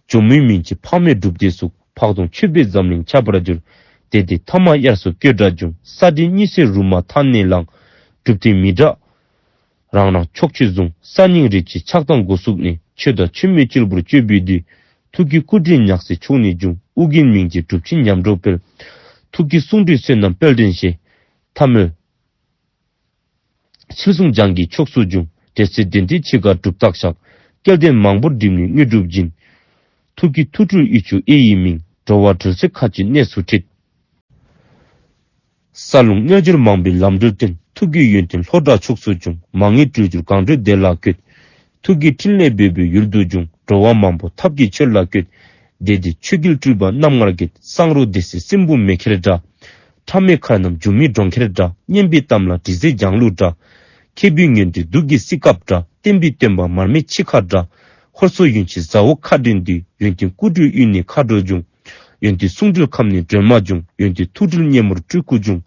ཇོ་མོའི་མིང་ཅན་འཕགས་མའི་སྒྲུབ་སྡེ་གཟུགས། འཕགས་གདོང་མཆོད་པས་འཛམ་གླིང་ཁྱབ་པར་འགྱུར། དེ་དེ་ཐ་མ་དབྱར་སོ་བཀོད་འདྲ་འབྱུང་། ས་སྟེང་གཉིས་སེར་རུ་མ་མཐའ་ནས་ལངས། གྲུབ་སྟེ་མི་འདྲ་རང་རང་ཕྱོགས་ཆོས་བཟུང་། ས་སྙིང་རི་ཆེན་ཆགས་སྡང་སྒོ་ཟུག་ནས། ཆོས་དང་ཆོས་མེད་སྤྱིལ་བུར་སྤྱོད་པའི་དུས། ཐུགས་ཀྱི་སྐུ་སྤྲུལ་ཉག་སེར་ཕྱོགས་ནས་འབྱུང་། ཨོ་རྒྱན་མིང་ཅན་གྲུབ་ཆེན་ཉམས་རྟོགས་སྤེལ། ཐུགས་ཀྱི་གསུང་སྤྲུལ་བསོད་ནམས་དཔལ་ལྡན་ཞེས། ཐ་མལ་ཕྱིར་གསུང་སྦྱང་གི་ཕྱོགས་སུ་འབྱུང་། འབྲེལ་ཚད་དོན་ལྡན་ཕྱི་ཁར་གྲུབ་རྟགས་ཤར། སྐལ་ལྡན་མང་པོར་འགྲིམ་ནས་དངོས་གྲུབ་སྦྱིན། ཐུགས་ཀྱི་ཐུགས་སྤྲུལ་དབུས་ཕྱོགས་ཨེ་ཡི་མིང་། འགྲོ་བ་སྒྲོལ་ཚེ་མཁའ་སྤྱོད་གནས་སུ་ཁྲིད། ས་རླུང་རྣལ་འབྱོར་མང་པོའི་ལམ་འགྲུལ་བསྟན། ཐུགས་ཀྱི་ཡོན་ཏན་ལྷོ་བྲག་ཕྱོགས་སུ་འབྱུང་། མ་ངེས་སྤྲུལ་བསྒྱུར་གངས་ཁྲོད་བདེ་ལ་བཀོད། ཐུགས་ཀྱི་འཕྲིན་ལས་བོད་པའི་ཡུལ་དུ་འབྱུང་། འགྲོ་བ་མང་པོ་ཐབས་ཀྱི་ཆོས་ལ་བཀོད། དེ་དེ་ཆོས་རྒྱལ་སྤྲུལ་པ་རྣམ་ལྔར་བསྐྱེད། གསང་རོ་སྡེ་སྲིད་སྲིན་པོ་མེ་ཁྱེར་འདྲ། ཕྲ་མེན་མཁར་རྣམས་འཇུ་མི་འབྲོང་ཁྱེར་འདྲ། སྙན་པའི་གཏམ་ལ་དྲི་ཟའི་ལྗང་གླུ་འདྲ། མཁས་པའི་ཡོན་ཏན་གདུགས་ཀྱི་སྲི་ཀབ་འདྲ། བསྟན་པའི་སྟོན་པ་མར་མེ་འཆི་ཁ་འདྲ། ཧོར་སོག་ཡུན་ཆད་ཟ་འོག་མཁའ་འདྲེན་དུས། ཡོན་ཏན་སྐུ་སྤྲུལ་དབུས་ནས་མཁའ་འགྲོ་འབྱུང་། ཡོན་ཏན་གསུང་སྤྲུལ་ཁམས་ནས་སྒྲོལ་མ་འབྱུང་། ཡོན་ཏན་ཐུགས་སྤྲུལ་སྙེ་མོར་སྤྲུལ་སྐུ་འབྱུང་།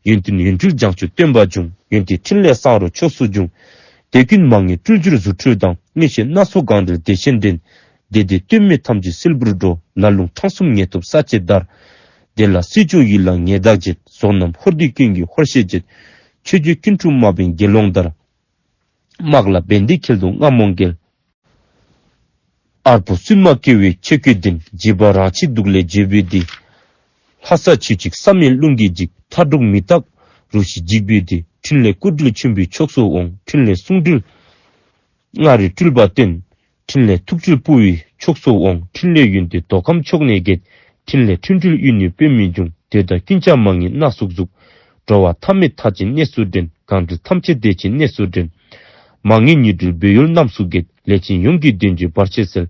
ཡོན་ཏན་ཡོན་སྤྲུལ་བྱང་ཆུབ་སྟོན་པ་འབྱུང་། ཡོན་ཏན་འཕྲིན་ལས་གསང་རོ་ཕྱོགས་སུ་འབྱུང་། དེ་ཀུན་མ་ངེས་སྤྲུལ་བསྒྱུར་རྫུ་འཕྲུལ་དང་། མངོན་ཤེས་སྣ་ཚོགས་གང་འདུལ་བདེ་ཆེན་འདྲེན། དེ་དེ་སྟོད་སྨད་ཐམས་ཅད་སིལ་བུར་འགྲོ། ལ་རླུང་ཕྲན་གསུམ་ངེས་ཐོབ་ས་བཅད་བརྡར། དེ་ལ་སྲིད་སྐྱོང་ཡུལ་ལ་ངེས་བདག་བྱེད། ཟོར་རྣམས་ཧོར་སྡེ་ཀུན་གྱི་ཧོར་ཤེས་བྱེད། ཆོས་རྗེ་ཀུན་འཁྲུངས་དམག་དཔོན་དགེ་སློང་བརྡར། དམག་ལ་བན་དེ་འཁྱིལ་དུ་རྔ་མོང་བརྒྱལ། ཨར་པོ་སུན་མ་བསྐོལ་བའི་ཆོས་གོས་ལྡན། འཇིགས་པ་རང་ཆས་གདུག་ལས་བརྗོད་པའི་དུས། ལྷ་ས་ཆུ་གཅིག་བསམ་ཡས་རླུང་གིས་འཇིག། ཁྲ་འབྲུག་མི་རྟག་རུ་ཤི་འཇིགས་པའི་དུས། འཕྲིན་ལས་སྐུ་སྤྲུལ་ཆེན་པོའི་ཕྱོགས་སུ་འོང་། འཕྲིན་ལས་གསུང་སྤྲུལ་མངའ་རིས་སྤྲུལ་པ་བསྟན། འཕྲིན་ལས་ཐུགས་སྤྲུལ་ཕུ་བོའི་ཕྱོགས་སུ་འོང་། འཕྲིན་ལས་ཡོན་ཏན་མདོ་ཁམས་ཕྱོགས་ནས་བརྒྱད། འཕྲིན་ལས་འཕྲིན་སྤྲུལ་དབུས་ནས་དཔེ་མི་འབྱུང་། དེ་དག་ཀུན་ཀྱང་མ་ངེས་སྣ་ཚོགས་གཟུགས། འགྲོ་བ་ཐ་མལ་མཐའ་ཅན་གནས་སུ་འདྲེན། གང་འདུལ་ཐམས་ཅད་བདེ་ཆེན་གནས་སུ་འདྲེན། མ་ངེས་ཉིས་སྤྲུལ་བོད་ཡུལ་རྣམས་སུ་བརྒྱད། ལས་ཅན་ཡོངས་ཀྱི་དོན་བཅུའི་བར་ཆད་སེལ།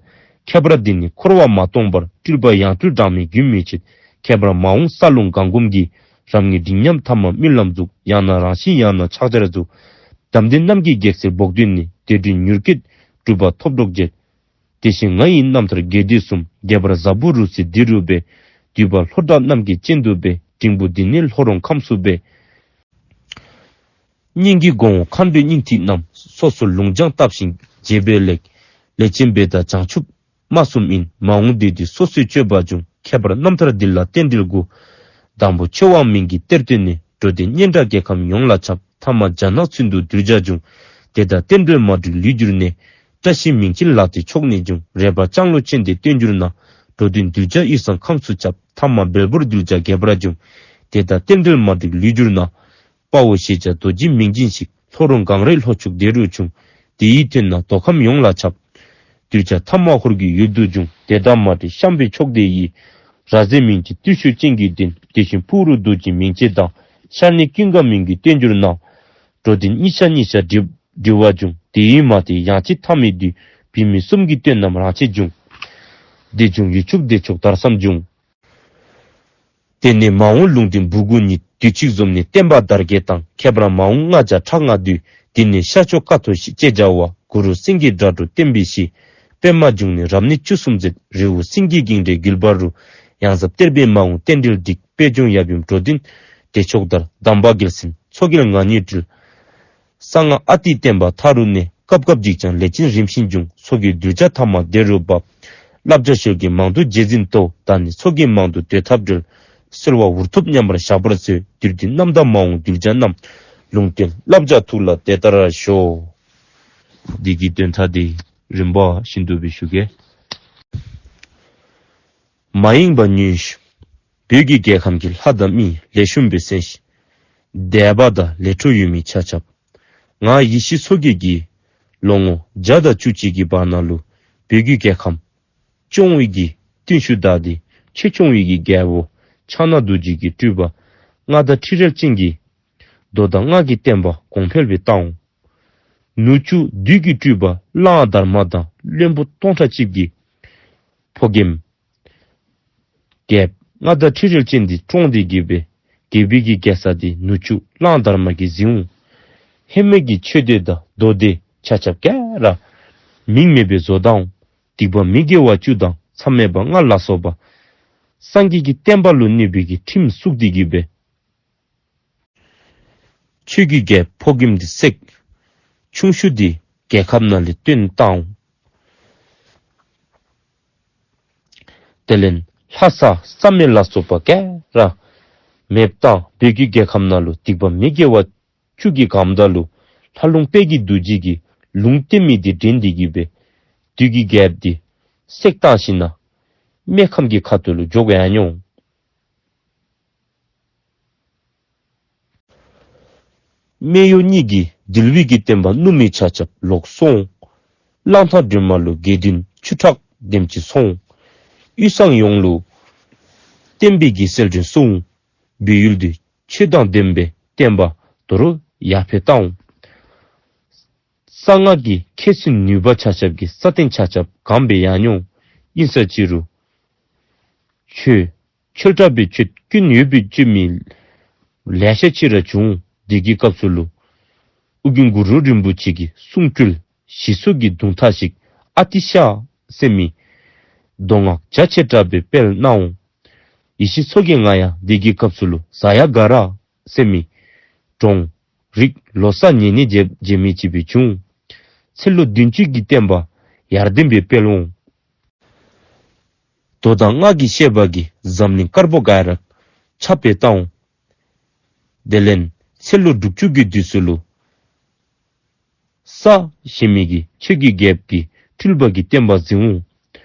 ཁྱད་པར་འདི་ནི་འཁོར་བ་མ་སྟོངས་བར། སྤྲུལ་པ་ཡང་སྤྲུལ་གྲངས་མེད་རྒྱུན་མི་འཆད། ཁྱད་པར་མ་འོངས་ས་རླུང་གང་བསྒོམ་གྱིས། རབ་ངེས་མགྲིན་ཉམས་ཐ་མ་རྨི་ལམ་གཟུགས། ཡང་ན་རང་བཞིན་ཡང་ན་ཕྱག་རྒྱར་གཟུགས། དམ་ལྡན་རྣམས་ཀྱི་གེགས་སེལ་བོགས་འདོན་ནི། དེ་འདྲའི་མྱུར་སྐྱེད་སྒྲུབ་པ་ཐོབ་གྲོགས་བྱེད། དེ་བཞིན་ང་ཡི་རྣམ་ཐར་རྒྱས་བསྡུས་གསུམ། རྒྱས་པར་ཟབ་པོ་རུ་སི་དི་རུ་པའི། འདུས་པ་ལྷོ་བྲག་གནམ་གྱི་སྤྱན་དུ་སྦེ། འབྲིང་པོ་འདི་ནི་ལྷོ་རོང་ཁམས་སུ་སྦེ། སྙིང་གི་སྒོ་ངོ་མཁའ་འགྲོའི་སྙིང་ཐིག་རྣམས། སོ་སོར་ལུང་སྦྱངས་བཏབ་ཞིང་རྒྱས་པའི་ལེགས། ལེགས་ཆེན་སྦས་དང་བྱང་ཆུབ་སྨྲ་གསུམ་ཡིན། མ་འོངས་དུས་འདིར་སོ་སོའི་སྤྱོད་པ་འབྱུང་། ཁྱད་པར་རྣམ་ཐར་འདི་ལ་རྟེན་འབྲེལ་དགུ། དང་པོ་ཆོས་དབང་མིང་གི་གཏེར་བཏོན་ནས། འགྲོ་དོན་སྙན་གྲགས་རྒྱལ་ཁམས་ཡོངས་ལ་ཁྱབ། ཐ་མ་རྒྱ་ནག་ཚུན་དུ་གདུལ་བྱ་འབྱུང་། དེ་དག་རྟེན་འབྲེལ་མ་བསྒྲིགས་ལུས་གྱུར་ནས། བཀྲ་ཤིས་མིང་ཅན་ལག་རྟེན་མཆོག་ནི་འབྱུང་། རས་པ་ལྕང་ལོ་ཅན་དེ་བཏོན་གྱུར་ན། འགྲོ་དོན་གདུལ་བྱ་དབུས་གཙང་ཁམས་སུ་ཁྱབ། ཐ་མ་བལ་པོར་གདུལ་བྱ་རྒྱས་པར་འབྱུང་། དེ་དག་རྟེན་འབྲེལ་མ་བསྒྲིགས་ལུས་གྱུར་ན། དཔའ་བོ་ཞེས་བྱ་རྡོ་རྗེ་མིང་ཅན་ཞིག། ལྷོ་རོང་གངས་རིའི་ལྷོ་ཕྱོགས་དེ་རུ་འབྱུང་། དེ་ཡི་དོན་རྣམས་མདོ་ཁམས་ཡོངས་ལ་ཁྱབ། གདུལ་བྱ་ཐ་མ་ཧོར་གྱི་ཡུལ་དུ་འབྱུང་། དེ་དག་མ་བསྒྲིགས་ཤམ་བྷའི་ཕྱོགས་དེ་ཡི། ར་བཟའི་མིང་ཅན་བརྟུལ་ཞུགས་ཅན་གྱི་གདན། དེ་བཞིན་ཕུག་རོན་རྡོ་རྗེ་མིང་ཅན་དང་། ཤར་ནི་ཀུན་དགའ་མིང་གིས་བཏོན་གྱུར་ན། འགྲོ་དོན་གཉིས་ཆ་གཉིས་ཆ་འགྲིགས་འབྲི་བ་འབྱུང་། དེ་ཡི་མ་བསྒྲིགས་ཡང་ཅིན་ཐ་མི་འདུས། བུད་མེད་གསུམ་གྱི་དོན་རྣམས་རང་ཆས་འབྱུང་། བདེ་འབྱུང་ཡུལ་ཕྱུག་བདེ་མཆོག་དར་ཙམ་འབྱུང་། དེ་ནས་མ་འོངས་ལུང་བསྟན་སྦུ་གུ་གཉིས། དུས་གཅིག་འཛོམས་ནས་བསྟན་པ་དར་རྒྱས་དང་། ཁྱད་པར་མ་འོངས་ལྔ་བརྒྱ་ཕྲག་ལྔ་བསྡུས། དེ་ནས་ཤར་ཕྱོགས་ཀ་ཐོག་ཞེས་བྱ་བ། གུ་རུ་སེང་གེ་སྒྲ་སྒྲོགས་བསྟན་པའི་གཞི། པདྨ་འབྱུང་གནས་རབ་གནས་བཅུ་གསུམ་མཛད། རི་བོ་སེང་གེ་འགྱིང་འདྲའི་དགྱེས་པ་རུ། ཡང་ཟབ་གཏེར་སྦས་མ་འོངས་རྟེན་འབྲེལ་བསྒྲིགས། པད་འབྱུང་ཡབ་ཡུམ་འགྲོ་དོན་བདེ་མཆོག་དར། དམ་པ་རྒྱལ་མཚན་མཚོ་རྒྱལ་ང་གཉིས་སྤྲུལ། གསང་སྔགས་ཨ་ཏིའི་བསྟན་པ་མཐའ་རུ་གནས། སྐབས་སྐབས་འཇིགས་ཀྱང་ལས་ཅན་རིམ་བཞིན་འབྱུང་། མཚོ་རྒྱལ་གདུལ་བྱ་ཐ་མ་དེ་རུ་བབས། བསླབ་བྱ་ཤེལ་གྱི་མང་དུ་རྗེས་འཛིན་ཏོ། བདག་ནི་མཚོ་རྒྱལ་མང་དུ་སྡོད་ཐབས་བྲལ། གསོལ་བ་འུར་ཐུབ་མཉམ་པར་བཞག་པར་མཛོད། དུས་འདིར་རྣམ་དག་མ་འོངས་གདུལ་བྱ་རྣམས། ལུང་བསྟན་བསླབ་བྱ་ཐུགས་ལ་དེ་ལྟར་ཞོག། འདི་གི་དོན་དག་འདི་རིམ་པ་བཞིན་དུ་སྦེ་ཞུ་གེ། མ་ཡེངས་པར་ཉོན་ཞིག། བོད་ཀྱི་རྒྱལ་ཁམས་ཀྱི་ལྷ་དང་མི། ལེགས་ཤོམ་སྦེ་གསན་ཞིག། དད་པ་དང་ལས་འཕྲོ་ཡོད་མི་ཆ་ཁྱབ། ང་ཡེ་ཤེས་མཚོ་རྒྱལ་གྱིས་ལོ་ངོ་བརྒྱ་དང་བཅུ་གཅིག་གི་བར་ན་ལུ་བོད་ཀྱི་རྒྱལ་ཁམས་སྐྱོང་བའི་གི་བརྟུལ་ཞུགས་དང་འདི་ཆོས་སྐྱོང་བའི་གི་རྒྱལ་པོ་ཕྱག་ན་རྡོ་རྗེ་གི་སྤྲུལ་པ་མངའ་བདག་ཁྲི་རལ་ཅན་གྱིས་མདོ་དང་སྔགས་ཀྱི་བསྟན་པ་གོང་འཕེལ་སྦེ་བཏང་འོང་། ནུ་གཅུང་བདུད་ཀྱི་སྤྲུལ་པ་གླང་དར་མ་དང་བློན་པོ་སྟོང་ཕྲག་གཅིག་གིས་ཕོ་རྒནམ་རྒྱལཔོ་མངའ་བདག་ཁྲི་རལ་ཅན་འདི་བཀྲོངས་ཏེ་གི་སྦེ་རྒྱལ་པོའི་གི་རྒྱལ་ས་འདི་ནུ་གཅུང་གླང་དར་མ་གིས་བཟུང་འོང་། ཧེ་མའི་གི་ཆོས་སྡེ་དང་མདོ་སྡེ་ཆ་ཁྱབ་ག་ར་མིང་མེད་པར་བཟོ་བཏང་འོང་། སྡིག་པ་མི་དགེ་བ་བཅུ་དང་མཚམས་མེད་པ་ལྔ་ལ་སོགས་པ་སངས་རྒྱས་ཀྱི་བསྟན་པ་ལུ་གནོད་པའི་གི་ཁྲིམས་བཙུགས་ཏེ་གི་སྦེ་ཆོས་ཀྱི་རྒྱལཔོ་ཕོ་རྒནམ་འདི་བསད། ཆུང་ཤོས་འདི་རྒྱལ་ཁབ་ནང་ལས་བཏོན་བཏང་འོང་། དེ་ལས་ལྷ་ས་བསམ་ཡས་ལ་སོགས་པ་ག་ར་མེདཔ་བཏང་། བོད་ཀྱི་རྒྱལ་ཁམས་ནང་ལུ་སྡིག་པ་མི་དགེ་བ་བཅུ་གིས་གངམ་ད་ལུ་ལྷ་ལུང་དཔལ་གྱི་རྡོ་རྗེ་གིས་ལུང་བསྟན་མི་འདི་དྲན་ཏེ་གི་སྦེ་བདུད་ཀྱི་རྒྱལཔོ་འདི་བསད་བཏང་ཞིནམ་ན་སྨད་ཁམས་ཀྱི་ཁ་ཐུག་ལུ་འགྱོ་དགོ་ཡར་འོང་། སྨད་གཡོག་གཉིས་ཀྱིས་འདུལ་བའི་གི་བསྟན་པ་བསྣུབས་མི་ཆ་ཁྱབ་ལོག་སོང་། གླང་ཐང་སྒྲོལ་མ་ལུ་དགེ་འདུན་ཆུ་ཁྲག་དེམ་ཅིག་སོང་། དབུས་གཙང་ཡོངས་ལུ་བསྟན་པའི་གི་གསལ་སྒྲོན་སོང་། བོད་ཡུལ་འདི་ཆོས་དང་ལྡན་པའི་བསྟན་པ་དོ་རུང་ཡར་འཕེལ་བཏང་འོང་། གསང་སྔགས་ཀྱི་མཁས་བཙུན་ནུས་པ་ཆ་ཁྱབ་ཀྱིས་ས་སྟེང་ཆ་ཁྱབ་གང་སྦེ་ཡར་འོང་། ཨིན་ས་ཅི་རུང་ཆོས་ཆོས་དྲག་པོའི་ཆོས་སྐྱོན་ཡོད་པའི་སྤྱོད་མི་ལེ་ཤ་ཅིག་ར་བྱུང་། དེ་གི་སྐབས་སུ་ལུ་ཨོ་རྒྱན་གུ་རུ་རིན་པོ་ཆེ་གི་གསུང་སྐུལ་ཞི་སོགས་ཀྱི་གདུང་ཐག་ཞིག་ཨ་ཏི་ཤ་ཟེར་མི་མདོ་སྔགས་རྒྱ་ཆེ་དྲགས་སྦེ་སྤེལ་གནང་འོང་། ཡེ་ཤེས་མཚོ་རྒྱལ་ང་ཡང་དེ་གི་སྐབས་སུ་ལུ་ཟ་ཡ་ག་ར་ཟེར་མི་གྲོང་རིག་ལོ་གསར་ཉེ་གནས་མཇལ་མཇལ་མི་ཅིག་སྦེ་བྱུང་། ཚེ་ལོ་བདུན་ཅུ་གི་བསྟན་པ་ཡར་ལྡན་སྦེ་སྤེལ་འོང་། མདོ་དང་སྔགས་ཀྱི་བཤད་པ་གིས་འཛམ་གླིང་དཀར་པོ་ག་ར་ཁྱབ་སྦེ་བཏང་འོང་། དེ་ལས་ཚེ་ལོ་དྲུག་ཅུ་གི་དུས་སུ་ལུ་ས་ཞེས་མི་གི་ཆོས་ཀྱི་རྒྱལཔོ་གིས་སྤྲུལ་པ་གི་བསྟན་པ་འཛིན་འོང་།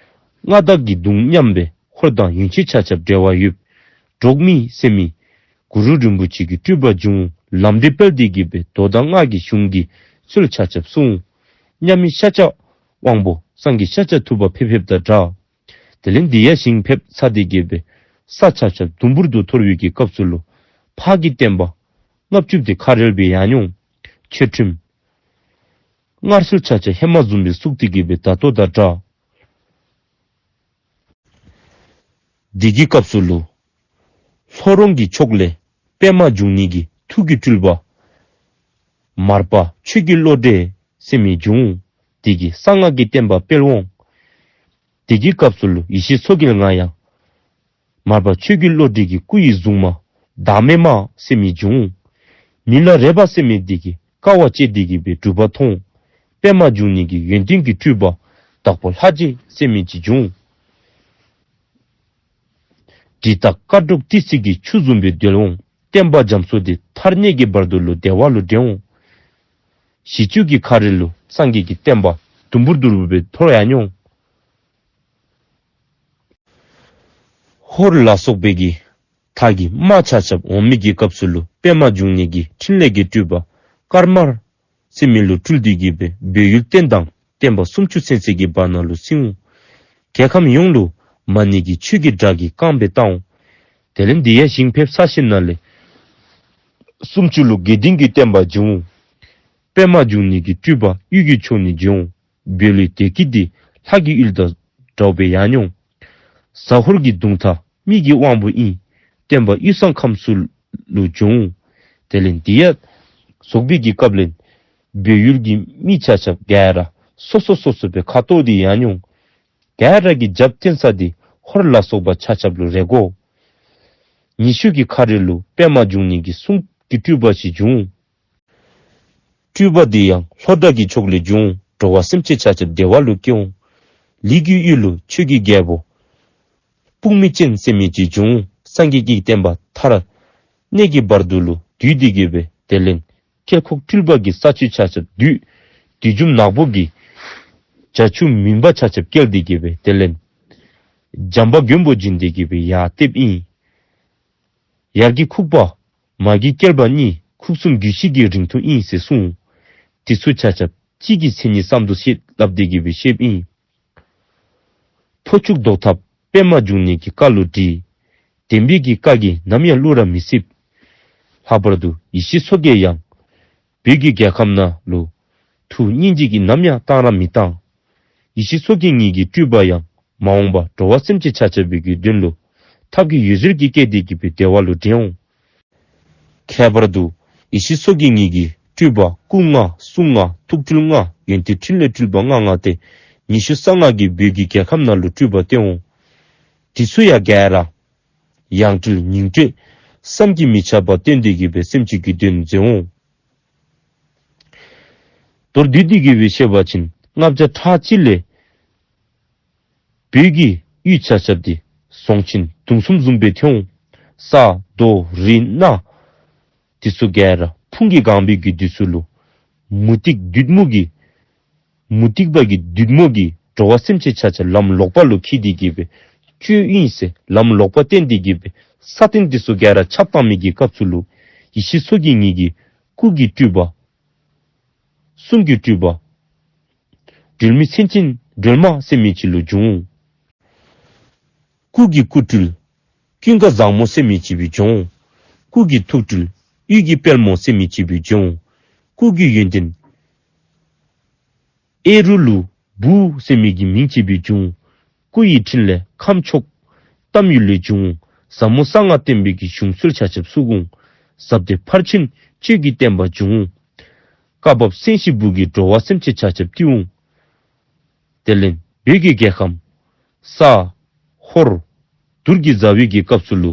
མངའ་བདག་གི་གདུང་མཉམ་པའི་འཁོར་དང་ཡོན་ཆབ་ཆ་ཁྱབ་འབྲེལ་བ་ཡོད། འབྲོག་མི་ཟེར་མི་གུ་རུ་རིན་པོ་ཆེ་གི་སྤྲུལ་པ་འབྱུང་འོང་། ལམ་འབྲས་སྤེལ་ཏེ་གི་སྦེ་མདོ་དང་སྔགས་ཀྱི་གཞུང་གི་སྲོལ་ཆ་ཁྱབ་སྲུང་འོང་། མཉམ་མེད་ཤཱཀྱ་དབང་པོ་སངས་རྒྱས་ཤཱཀྱ་ཐུབ་པ་ཕེབས་ཕེབསཔ་དང་འདྲ། དེ་ལས་འདི་ཡང་ཞིང་ཕེབས་ཚར་ཏེ་གི་སྦེ་ས་ཆ་ཁྱབ་དུམ་བུར་དུ་འཐོར་བའི་གི་སྐབས་སུ་ལུ་འཕགས་ཀྱི་བསྟན་པ་ལྔ་བཅུ་དེ་ཁ་རལ་སྦེ་ཡར་འོང་། ཆོས་ཁྲིམས་སྔར་སྲོལ་ཆ་ཁྱབ་ཧེ་མ་བཟུམ་སྦེ་བཙུགས་ཏེ་གི་སྦེ་ད་ལྟོ་དང་འདྲ། དེ་གི་སྐབས་སུ་ལུ་ལྷོ་རོང་གི་ཕྱོགས་ལས་པདྨ་འབྱུང་གནས་ཀྱི་ཐུགས་ཀྱི་སྤྲུལ་པ་མར་པ་ཆོས་ཀྱི་བློ་གྲོས་ཟེར་མི་འབྱུང་འོང་། དེ་གིས་གསང་སྔགས་ཀྱི་བསྟན་པ་སྤེལ་འོང་། དེ་གི་སྐབས་སུ་ལུ་ཡེ་ཤེས་མཚོ་རྒྱལ་ང་ཡང་ མར་པ་ཆོས་ཀྱི་བློ་གྲོས་ཀྱི་སྐུ་ཡི་གཟུངས་མ་བདག་མེད་མ་ཟེར་མི་བྱུང་། མི་ལ་རས་པ་ཟེར་མི་འདི་གིས་དཀའ་བ་སྤྱད་དེ་གི་སྦེ་སྒྲུབ་པ་ཐོན། པདྨ་འབྱུང་གནས་ཀྱི་ཡོན་ཏན་གྱི་སྤྲུལ་པ་དྭགས་པོ་ལྷ་རྗེ་ཟེར་མི་ཅིག་བྱུང་། དྲི་དང་དཀར་ཕྲུག་ཏི་སེ་གི་ཆུ་བཟུམ་སྦེ་རྡོལ་འོང་། བསྟན་པ་རྒྱ་མཚོ་འདི་མཐར་གནས་ཀྱི་བར་དུ་ལུ་བདེ་བ་ལུ་འདྲེན་འོང་། གཞིས་ཆགས་ཀྱི་ཁ་རི་ལུ་སངས་རྒྱས་ཀྱི་བསྟན་པ་དུམ་བུར་དུམ་བུར་སྦེ་འཐོར་ཡར་འོང་། ཧོར་ལ་སོགས་པའི་གི་མཐའ་གི་དམག་ཆ་ཁྱབ་འོང་མི་གི་སྐབས་སུ་ལུ་པདྨ་འབྱུང་གནས་ཀྱི་འཕྲིན་ལས་ཀྱི་སྤྲུལ་པ་དཀར་དམར་ཟེར་མི་ལུ་སྤྲུལ་ཏེ་གི་སྦེ་བོད་ཡུལ་བསྟན་དང་བསྟན་པ་སུམ་ཅུ་ཚུན་ཚོད་ཀྱི་བར་ན་ལུ་བསྲིང་འོང་། རྒྱལ་ཁམས་ཡོངས་ལུ་མ་ཎི་གི་ཆོས་ཀྱི་སྒྲ་གིས་བསྐངས་སྦེ་བཏང་འོང་། དེ་ལས་འདི་ཡང་ཞིང་ཕེབས་ས་ཞིང་ནང་ལས་སུམ་ཅུ་ལུ་དགེ་ལྡན་གྱི་བསྟན་པ་འབྱུང་འོང་། པདྨ་འབྱུང་གནས་ཀྱི་སྤྲུལ་པ་གཡུལ་གྱི་ཕྱོགས་ནས་འབྱུང་འོང་། བོད་ལུ་བདེ་སྐྱིད་འདི་ལྷ་གི་ཡུལ་དང་འདྲཝ་སྦེ་ཡར་འོང་། ཟ་ཧོར་གྱི་གདུང་ཐང་མི་གི་དབང་པོ་ཨིན། བསྟན་པ་དབུས་གཙང་ཁམས་སུ་ལུ་འབྱུང་འོང་། དེ་ལས་འདི་ཡང་རྫོགས་པའི་གི་སྐབས་ལས་བོད་ཡུལ་གྱི་མི་ཆ་ཁྱབ་ག་ར་སོ་སོ་སོ་སོ་སྦེ་ཁ་འཐོར་ཏེ་ཡར་འོང་། ག་ར་གི་རྒྱབ་བརྟེན་ས་འདི་ཧོར་ལ་སོགས་པ་ཆ་ཁྱབ་ལུ་རེ་དགོ། ཉི་ཤུ་གི་ཁ་རི་ལུ་པདྨ་འབྱུང་གནས་ཀྱི་གསུང་གི་སྤྲུལ་པ་ཞིག་འབྱུང་འོང་། སྤྲུལ་པ་འདི་ཡང་ལྷོ་བྲག་གི་ཕྱོགས་ལས་འབྱུང་འོང་། འགྲོ་བ་སེམས་ཅན་ཆ་ཁྱབ་བདེ་བ་ལུ་སྐྱེ་འོང་། ལི་གི་ཡུལ་ལུ་ཆོས་ཀྱི་རྒྱལ་པོ་དཔུང་མི་ཅན་ཟེར་མི་ཅིག་འབྱུང་འོང་། སངས་རྒྱས་ཀྱི་བསྟན་པ་མཐར་གནས་ཀྱི་བར་དུ་ལུ་བསྡུས་ཏེ་གི་སྦེ་དེ་ལས་དཀྱིལ་འཁོར་སྤྲུལ་པ་གི་ས་ཆུ་ཆ་ཁྱབ་བསྡུས། བསྡུས་འཇོམས་ནག་པོ་གི་བྱ་ཆུ་མུན་པ་ཆ་ཁྱབ་བསྐྱལ་ཏེ་གི་སྦེ་དེ་ལས་འཇམ་པ་མགོན་པོ་བྱིན་ཏེ་གི་སྦེ་ཡར་ལྟེབ་ཨིན། ཡར་གྱི་ཁུག་པ་མར་གྱི་བསྐལ་པ་གཉིས། ཁུག་གསུམ་རྒྱུད་བཞི་གི་རིང་ཐུང་ཨིན་ཟེར་གསུངས། དེ་ཚུ་ཆ་ཁྱབ་གཅིག་གི་མཚན་ཉིད་ཙམ་དུ་ཤེས་སླབ་སྟེ་གི་སྦེ་བཤདཔ་ཨིན། ཕོ་བཅུག་བཟློག་ཐབས་པདྨ་འབྱུང་གནས་ཀྱི་བཀའ་ལུ་དྲིལ། བདེན་པའི་གི་བཀའ་གིས་ནམ་ཡང་བསླུ་ར་མི་སྲིད། ལྷག་པར་དུ་ཡེ་ཤེས་མཚོ་རྒྱལ་ཡང་བོད་ཀྱི་རྒྱལ་ཁམས་ནང་ལུ་ཐུགས་སྙིང་རྗེ་གིས་ནམ་ཡང་བཏང་ར་མི་བཏང་། ཡེ་ཤེས་མཚོ་རྒྱལ་ངེའི་གི་སྤྲུལ་པ་ཡང་མ་འོངས་པ་འགྲོ་བ་སེམས་ཅན་ཆ་ཁྱབ་པའི་གི་དོན་ལུ་ཐབས་ཀྱི་འོད་ཟེར་གྱིས་བསྐྱེད་དེ་གི་སྦེ་བདེ་བ་ལུ་འདྲེན་འོང་། ཁྱད་པར་དུ་ཡེ་ཤེས་མཚོ་རྒྱལ་ངེའི་གི་སྤྲུལ་པ་སྐུ་ལྔ་གསུང་ལྔ་ཐུགས་སྤྲུལ་ལྔ་ཡོན་ཏན་ཕྲིན་ལས་སྤྲུལ་པ་ལྔ་ལྔ་སྟེ་ཉི་ཤུ་རྩ་ལྔ་གིས་བོད་ཀྱི་རྒྱལ་ཁམས་ནང་ལུ་སྤྲུལ་པ་སྟོན་འོང་། དེ་ཚུ་ཡང་ག་ར་ཡང་སྤྲུལ་ཉིང་སྤྲུལ་བསམ་གྱིས་མི་ཁྱབ་པ་སྟོན་ཏེ་གི་སྦེ་སེམས་ཅན་གྱི་དོན་མཛད་འོང་། མདོར་བསྡུས་ཏེ་གི་སྦེ་བཤད་པ་ཅིན་ལྔ་བརྒྱ་ཕྲག་གཅིག་ལས་བོད་ཀྱི་ཡུལ་ཆ་ཁྱབ་འདི་ཟོང་ཆེན་མདུང་གསུམ་བཟུམ་སྦེ་ཐོན་འོང་། ས་རྡོ་རི་སྣ་དེ་ཚུ་ག་ར་ཕུང་གིས་གང་བའི་གི་དུས་སུ་ལུ་མུ་སྟེགས་བདུད་མོ་གིས་མུ་སྟེགས་པ་གི་བདུད་མོ་གིས་འགྲོ་བ་སེམས་ཅན་ཆ་ཁྱབ་ལམ་ལོག་པ་ལུ་འཁྱིད་དེ་གི་སྦེ་བཅོས་ཨིན་ཟེར་ལམ་ལོག་པ་བསྟན་ཏེ་གི་སྦེ་ས་སྟེང་དེ་ཚུ་ག་ར་ཁྱབ་བཏང་མི་གི་སྐབས་སུ་ལུ་ཡེ་ཤེས་མཚོ་རྒྱལ་ངེའི་གི་སྐུ་གི་སྤྲུལ་པ་གསུང་གི་སྤྲུལ་པ་སྒྲོལ་མའི་མཚན་ཅན་སྒྲོལ་མ་ཟེར་མི་ཅིག་ལུ་འབྱུང་འོང་། སྐུ་གི་སྐུ་སྤྲུལ་ཀུན་དགའ་བཟང་མོ་ཟེར་མི་ཅིག་སྦེ་འབྱུང་འོང་། སྐུ་གི་ཐུགས་སྤྲུལ་གཡུལ་གྱི་དཔལ་མོ་ཟེར་མི་ཅིག་སྦེ་འབྱུང་འོང་། སྐུ་གི་ཡོན་ཏན་ཨེ་རུ་ལུ་བུ་ཟེར་མི་གི་མིང་ཅིག་སྦེ་འབྱུང་འོང་། སྐུ་ཡི་ཕྲིན་ལས་ཁམས་ཕྱོགས་གཏམ་ཡུལ་ལས་འབྱུང་འོང་། ཟབ་མོ་གསང་སྔགས་བསྟན་པའི་གི་གཞུང་སྲོལ་ཆ་ཁྱབ་བཙུགས་འོང་། ཟབ་དོན་ཕར་ཕྱིན་གཅོད་ཀྱི་བསྟན་པ་འབྱུང་འོང་། བཀའ་བབས་སེང་ཤིང་སྦུག་གི་འགྲོ་བ་སེམས་ཅན་ཆ་ཁྱབ་བཏུལ་འོང་། དེ་ལས་བོད་ཀྱི་རྒྱལ་ཁམས་ས་ཧོར་དུར་གྱི་ཟླ་བའི་གི་སྐབས་སུ་ལུ་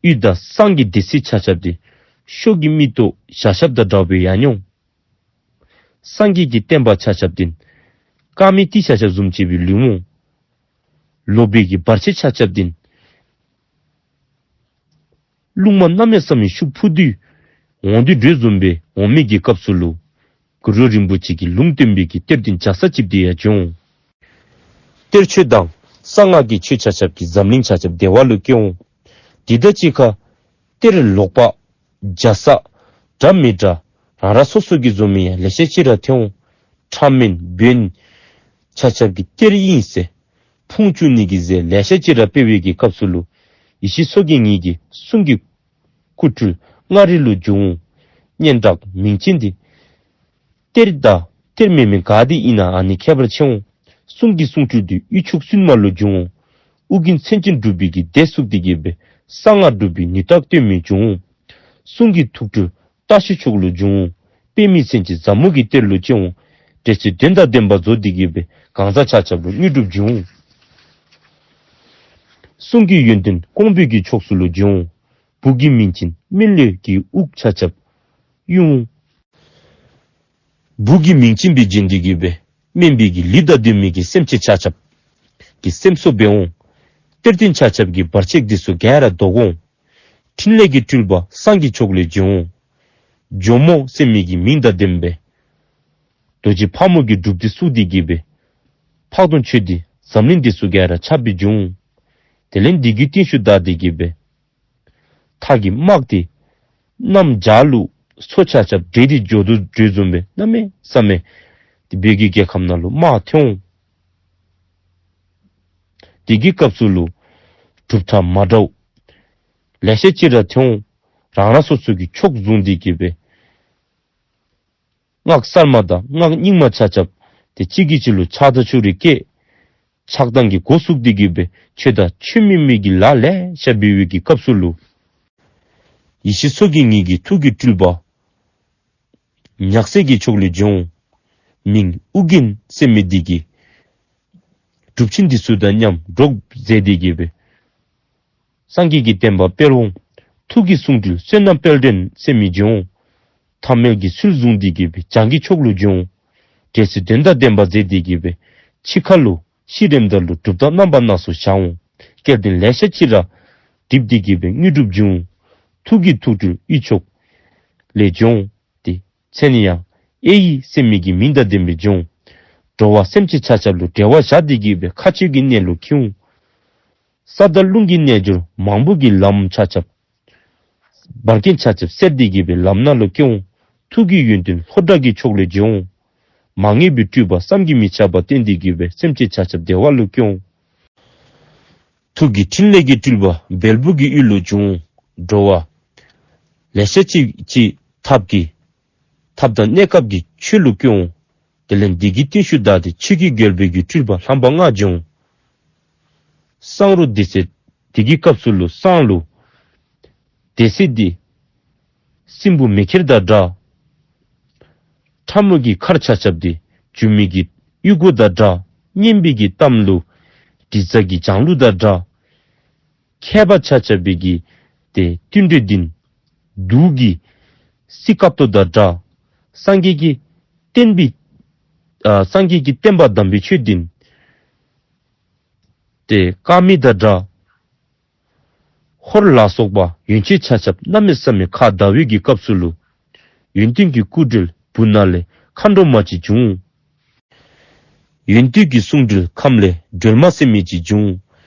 ཡུལ་དང་སངས་རྒྱས་སྡེ་སྲིད་ཆ་ཁྱབ་འདི་ཤོག་གི་མེ་ཏོག་ཞལ་ཞབས་དང་འདྲཝ་སྦེ་ཡར་འོང་། སངས་རྒྱས་ཀྱི་བསྟན་པ་ཆ་ཁྱབ་འདི་དཀར་མེ་ཏི་ཞལ་ཞབས་བཟུམ་ཅིག་སྦེ་ལུས་འོང་། ལོག་པའི་གི་བར་ཆད་ཆ་ཁྱབ་འདི་རླུང་མ་གནམ་ཡང་ས་མེད་ཤུགས་ཕུ་སྟེ་འོང་སྟེ་འགྲོས་བཟུམ་སྦེ་འོང་མི་གི་སྐབས་སུ་ལུ་གུ་རུ་རིན་པོ་ཆེ་གི་ལུང་སྟོན་པའི་གི་གཏེར་སྟོན་རྒྱ་ཚ་ཆིབས་འདི་ཡང་འབྱོན་འོང་། གཏེར་ཆོས་དང་གསང་སྔགས་ཀྱི་ཆོས་ཆ་ཁྱབ་ཀྱིས་འཛམ་གླིང་ཆ་ཁྱབ་བདེ་བ་ལུ་སྐྱེ་འོང་། དེ་དང་གཅིག་ཁར་གཏེར་ལོག་པ་རྒྱ་ཚ་འདྲ་མི་འདྲ་རང་རང་སོ་སོ་གིས་བཟོ་མི་ཡང་ལེ་ཤ་ཅིག་ར་ཐོན་འོང་། ཕྲ་མེན་བོན་ཆ་ཁྱབ་ཀྱིས་གཏེར་ཨིན་ཟེར་ཕུང་བཅུག་ནི་གི་རྫས་ལེ་ཤ་ཅིག་ར་སྤེལ་བའི་གི་སྐབས་སུ་ལུ་ཡེ་ཤེས་མཚོ་རྒྱལ་ངེའི་གི་གསུང་གི་སྐུ་སྤྲུལ་མངའ་རིས་ལུ་འབྱུང་འོང་། སྙན་གྲགས་མིང་ཅན་འདི་གཏེར་དང་གཏེར་མེན་མི་ག་འདི་ཨིན་ན་ཨ་ནི་ཁྱད་པར་ཆེ་འོང་། གསུང་གི་གསུང་སྤྲུལ་འདི་དབུས་ཕྱོགས་སུན་མ་ལུ་འབྱུང་འོང་། ཨོ་རྒྱན་མཚན་ཅན་གྲུབ་པའི་གི་སྡེ་བཙུགས་ཏེ་གི་སྦེ་གསང་སྔགས་སྒྲུབ་པའི་ནུས་རྟགས་སྟོན་མི་འབྱུང་འོང་། གསུང་གི་ཐུགས་སྤྲུལ་རྟ་ཞོན་ཕྱོགས་ལུ་འབྱུང་འོང་། པདྨའི་མཚན་ཅན་ཟབ་མོ་གི་གཏེར་ལུ་སྐྱེ་འོང་། འབྲེལ་ཚད་དོན་དང་ལྡན་པ་རྫོགས་ཏེ་གི་སྦེ་གང་ཟག་ཆ་ཁྱབ་ལུ་དངོས་གྲུབ་འབྱུང་འོང་། གསུང་གི་ཡོན་ཏན་ཀོང་པོ་གི་ཕྱོགས་སུ་ལུ་འབྱོན་འོང་། བུ་གི་མིང་ཅན་སྨན་བློ་གི་དབུགས་ཆ་ཁྱབ་གཡུང་། བུ་གི་མིང་ཅན་སྦེ་བྱོན་ཏེ་གི་སྦེ་སྨན་པའི་གི་ལུས་དང་ལྡན་མི་གི་སེམས་ཅན་ཆ་ཁྱབ་ཀྱི་སེམས་གསོ་འབད་འོང་། གཏེར་སྟོན་ཆ་ཁྱབ་ཀྱི་བར་ཆད་འདི་ཚུ་ག་ར་བཟློག་འོང་། ཕྲིན་ལས་ཀྱི་སྤྲུལ་པ་བསང་གི་ཕྱོགས་ལས་འབྱོན་འོང་། ཇོ་མོ་ཟེར་མི་གི་མིང་དང་ལྡན་པའི་རྡོ་རྗེ་ཕག་མོ་གི་སྒྲུབ་སྡེ་བཙུགས་ཏེ་གི་སྦེ་འཕགས་གདོང་ཆོས་སྡེ་འཛམ་གླིང་འདི་ཚུ་ག་ར་ཁྱབ་སྦེ་འབྱོན་འོང་། དེ་ལས་འདི་གི་རྟིང་ཤུལ་བདའ་སྟེ་གི་སྦེ་མཐའ་གི་དམག་འདི་གནམ་བྱཱར་ལུ་མཚོ་ཆ་ཁྱབ་འདྲེས་ཏེ་འགྱོ་དོ་འདྲཝ་བཟུམ་སྦེ་གནམ་མེད་ས་མེད་ཏེ་བོད་ཀྱི་རྒྱལ་ཁམས་ནང་ལུ་དམག་ཐོན་འོང་། དེ་གི་སྐབས་སུ་ལུ་གྲུབ་མཐའ་མ་འདྲཝ་ལེ་ཤ་ཅིག་ར་ཐོན་འོང་། རང་རང་སོ་སོ་གི་ཕྱོགས་བཟུང་སྟེ་གི་སྦེ་སྔགས་གསར་མ་དང་སྔགས་རྙིང་མ་ཆ་ཁྱབ་ཏེ་གཅིག་གིས་གཅིག་ལུ་ཆགས་སྡང་ཕྱོགས་རིས་བསྐྱེད། ཆགས་སྡང་གི་འགོ་བཙུགས་ཏེ་གི་སྦེ་ཆོས་དང་ཆོས་མིན་མི་གི་ལཱ་ལེ་ཤ་འབད་བའི་གི་སྐབས་སུ་ལུ་ཡེ་ཤེས་མཚོ་རྒྱལ་ངེའི་གི་ཐུགས་ཀྱི་སྤྲུལ་པ་ཉག་སེ་གི་ཕྱོགས་ལས་འབྱོན་འོང་། མིང་ཨོ་རྒྱན་ཟེར་མི་འདི་གིས་གྲུབ་ཆེན་འདི་ཚུ་དང་མཉམ་འགྲོགས་མཛད་དེ་གི་སྦེ་སངས་རྒྱས་ཀྱི་བསྟན་པ་སྤེལ་འོང་། ཐུགས་ཀྱི་གསུང་སྤྲུལ་བསོད་ནམས་དཔལ་ལྡན་ཟེར་མི་འབྱོན་འོང་། ཐ་མལ་གྱི་ཚུལ་བཟུང་སྟེ་གི་སྦེ་བྱང་གི་ཕྱོགས་ལུ་འབྱོན་འོང་། འབྲས་བུ་དོན་དང་ལྡན་པ་མཛད་དེ་གི་སྦེ་འཆི་ཁ་ལུ་ཤི་རནམ་ད་ལུ་གྲུབ་རྟགས་རྣམ་པ་སྣ་ཚོགས་བཞག་འོང་། སྐལ་ལྡན་ལེ་ཤ་ཅིག་ར་འགྲིབ་སྟེ་གི་སྦེ་དངོས་གྲུབ་འབྱོན་འོང་། ཐུགས་ཀྱི་ཐུགས་སྤྲུལ་དབུས་ཕྱོགས་ལས་འབྱོན་འོང་། ཏེ་མཚན་ཡང་ཨེ་ཡི་ཟེར་མི་གི་མིང་དང་ལྡན་པའི་འབྱོན་འོང་། འགྲོ་བ་སེམས་ཅན་ཆ་ཁྱབ་ལུ་བདེ་བ་བཞག་སྟེ་གི་སྦེ་མཁའ་སྤྱོད་ཀྱི་གནས་ལུ་འཁྱིད་འོང་། ས་དང་རླུང་གི་རྣལ་འབྱོར་མང་པོ་གི་ལམ་ཆ་ཁྱབ་འབར་གྱི་ཆ་ཁྱབ་བསལ་ཏེ་གི་སྦེ་ལམ་སྣ་ལུ་སྐྱེ་འོང་། ཐུགས་ཀྱི་ཡོན་ཏན་ལྷོ་བྲག་གི་ཕྱོགས་ལས་འབྱོན་འོང་། མ་ངེས་པའི་སྤྲུལ་པ་བསམ་གྱིས་མི་ཁྱབ་པ་བསྟན་ཏེ་གི་སྦེ་སེམས་ཅན་ཆ་ཁྱབ་བདེ་བ་ལུ་སྐྱེ་འོང་། ཐུགས་ཀྱི་ཕྲིན་ལས་ཀྱི་སྤྲུལ་པ་བལ་པོ་གི་ཡུལ་ལུ་འབྱོན་འོང་། འགྲོ་བ་ལེ་ཤ་ཅིག་ཅིག་ཐབས་ཀྱི་ཐབས་དང་གནས་སྐབས་ཀྱི་ཆོས་ལུ་སྐྱེ་འོང་། དེ་ལས་འདི་གི་རྟིང་ཤུལ་བདའ་སྟེ་ཆོས་ཀྱི་རྒྱལ་པོའི་གི་སྤྲུལ་པ་ལྷམ་པ་ལྔ་འབྱོན་འོང་། བསང་རུ་སྡེ་སྲིད། དེ་གི་སྐབས་སུ་ལུ་བསང་ལུ་སྡེ་སྲིད་འདི་སྲིན་པོ་མེ་ཁྱེར་དང་འདྲ། ཁྲ་མོ་གི་མཁར་ཆ་ཁྱབ་འདི་འཇུ་མི་གི་གཡུ་གུ་དང་འདྲ། སྙན་པའི་གི་གཏམ་ལུ་དྲི་ཟ་གི་ལྗང་གླུ་དང་འདྲ། མཁས་པ་ཆ་ཁྱབ་པའི་གི་ཏེ་བསྟུན་གྲོས་འདི་གདུགས་ཀྱི་སྲི་ཀ་ཏོ་དང་འདྲ། སངས་རྒྱས་ཀྱི་བསྟན་པའི་ཨ་སངས་རྒྱས་ཀྱི་བསྟན་པ་དམ་པའི་ཆོས་འདི་ཏེ་དཀར་མེ་དང་འདྲ། ཧོར་ལ་སོགས་པ་ཡོན་ཆབ་ཆ་ཁྱབ་གནམ་མེད་ས་མེད་ཁ་བརྡ་བའི་གི་སྐབས་སུ་ལུ་ཡོན་ཏན་གྱི་སྐུ་སྤྲུལ་བུ་ནག་ལས་མཁའ་འགྲོ་མ་ཅིག་འབྱུང་། ཡོན་ཏན་གྱི་གསུང་སྤྲུལ་ཁམས་ལས་སྒྲོལ་མ་ཟེར་མི་ཅིག་འབྱུང་།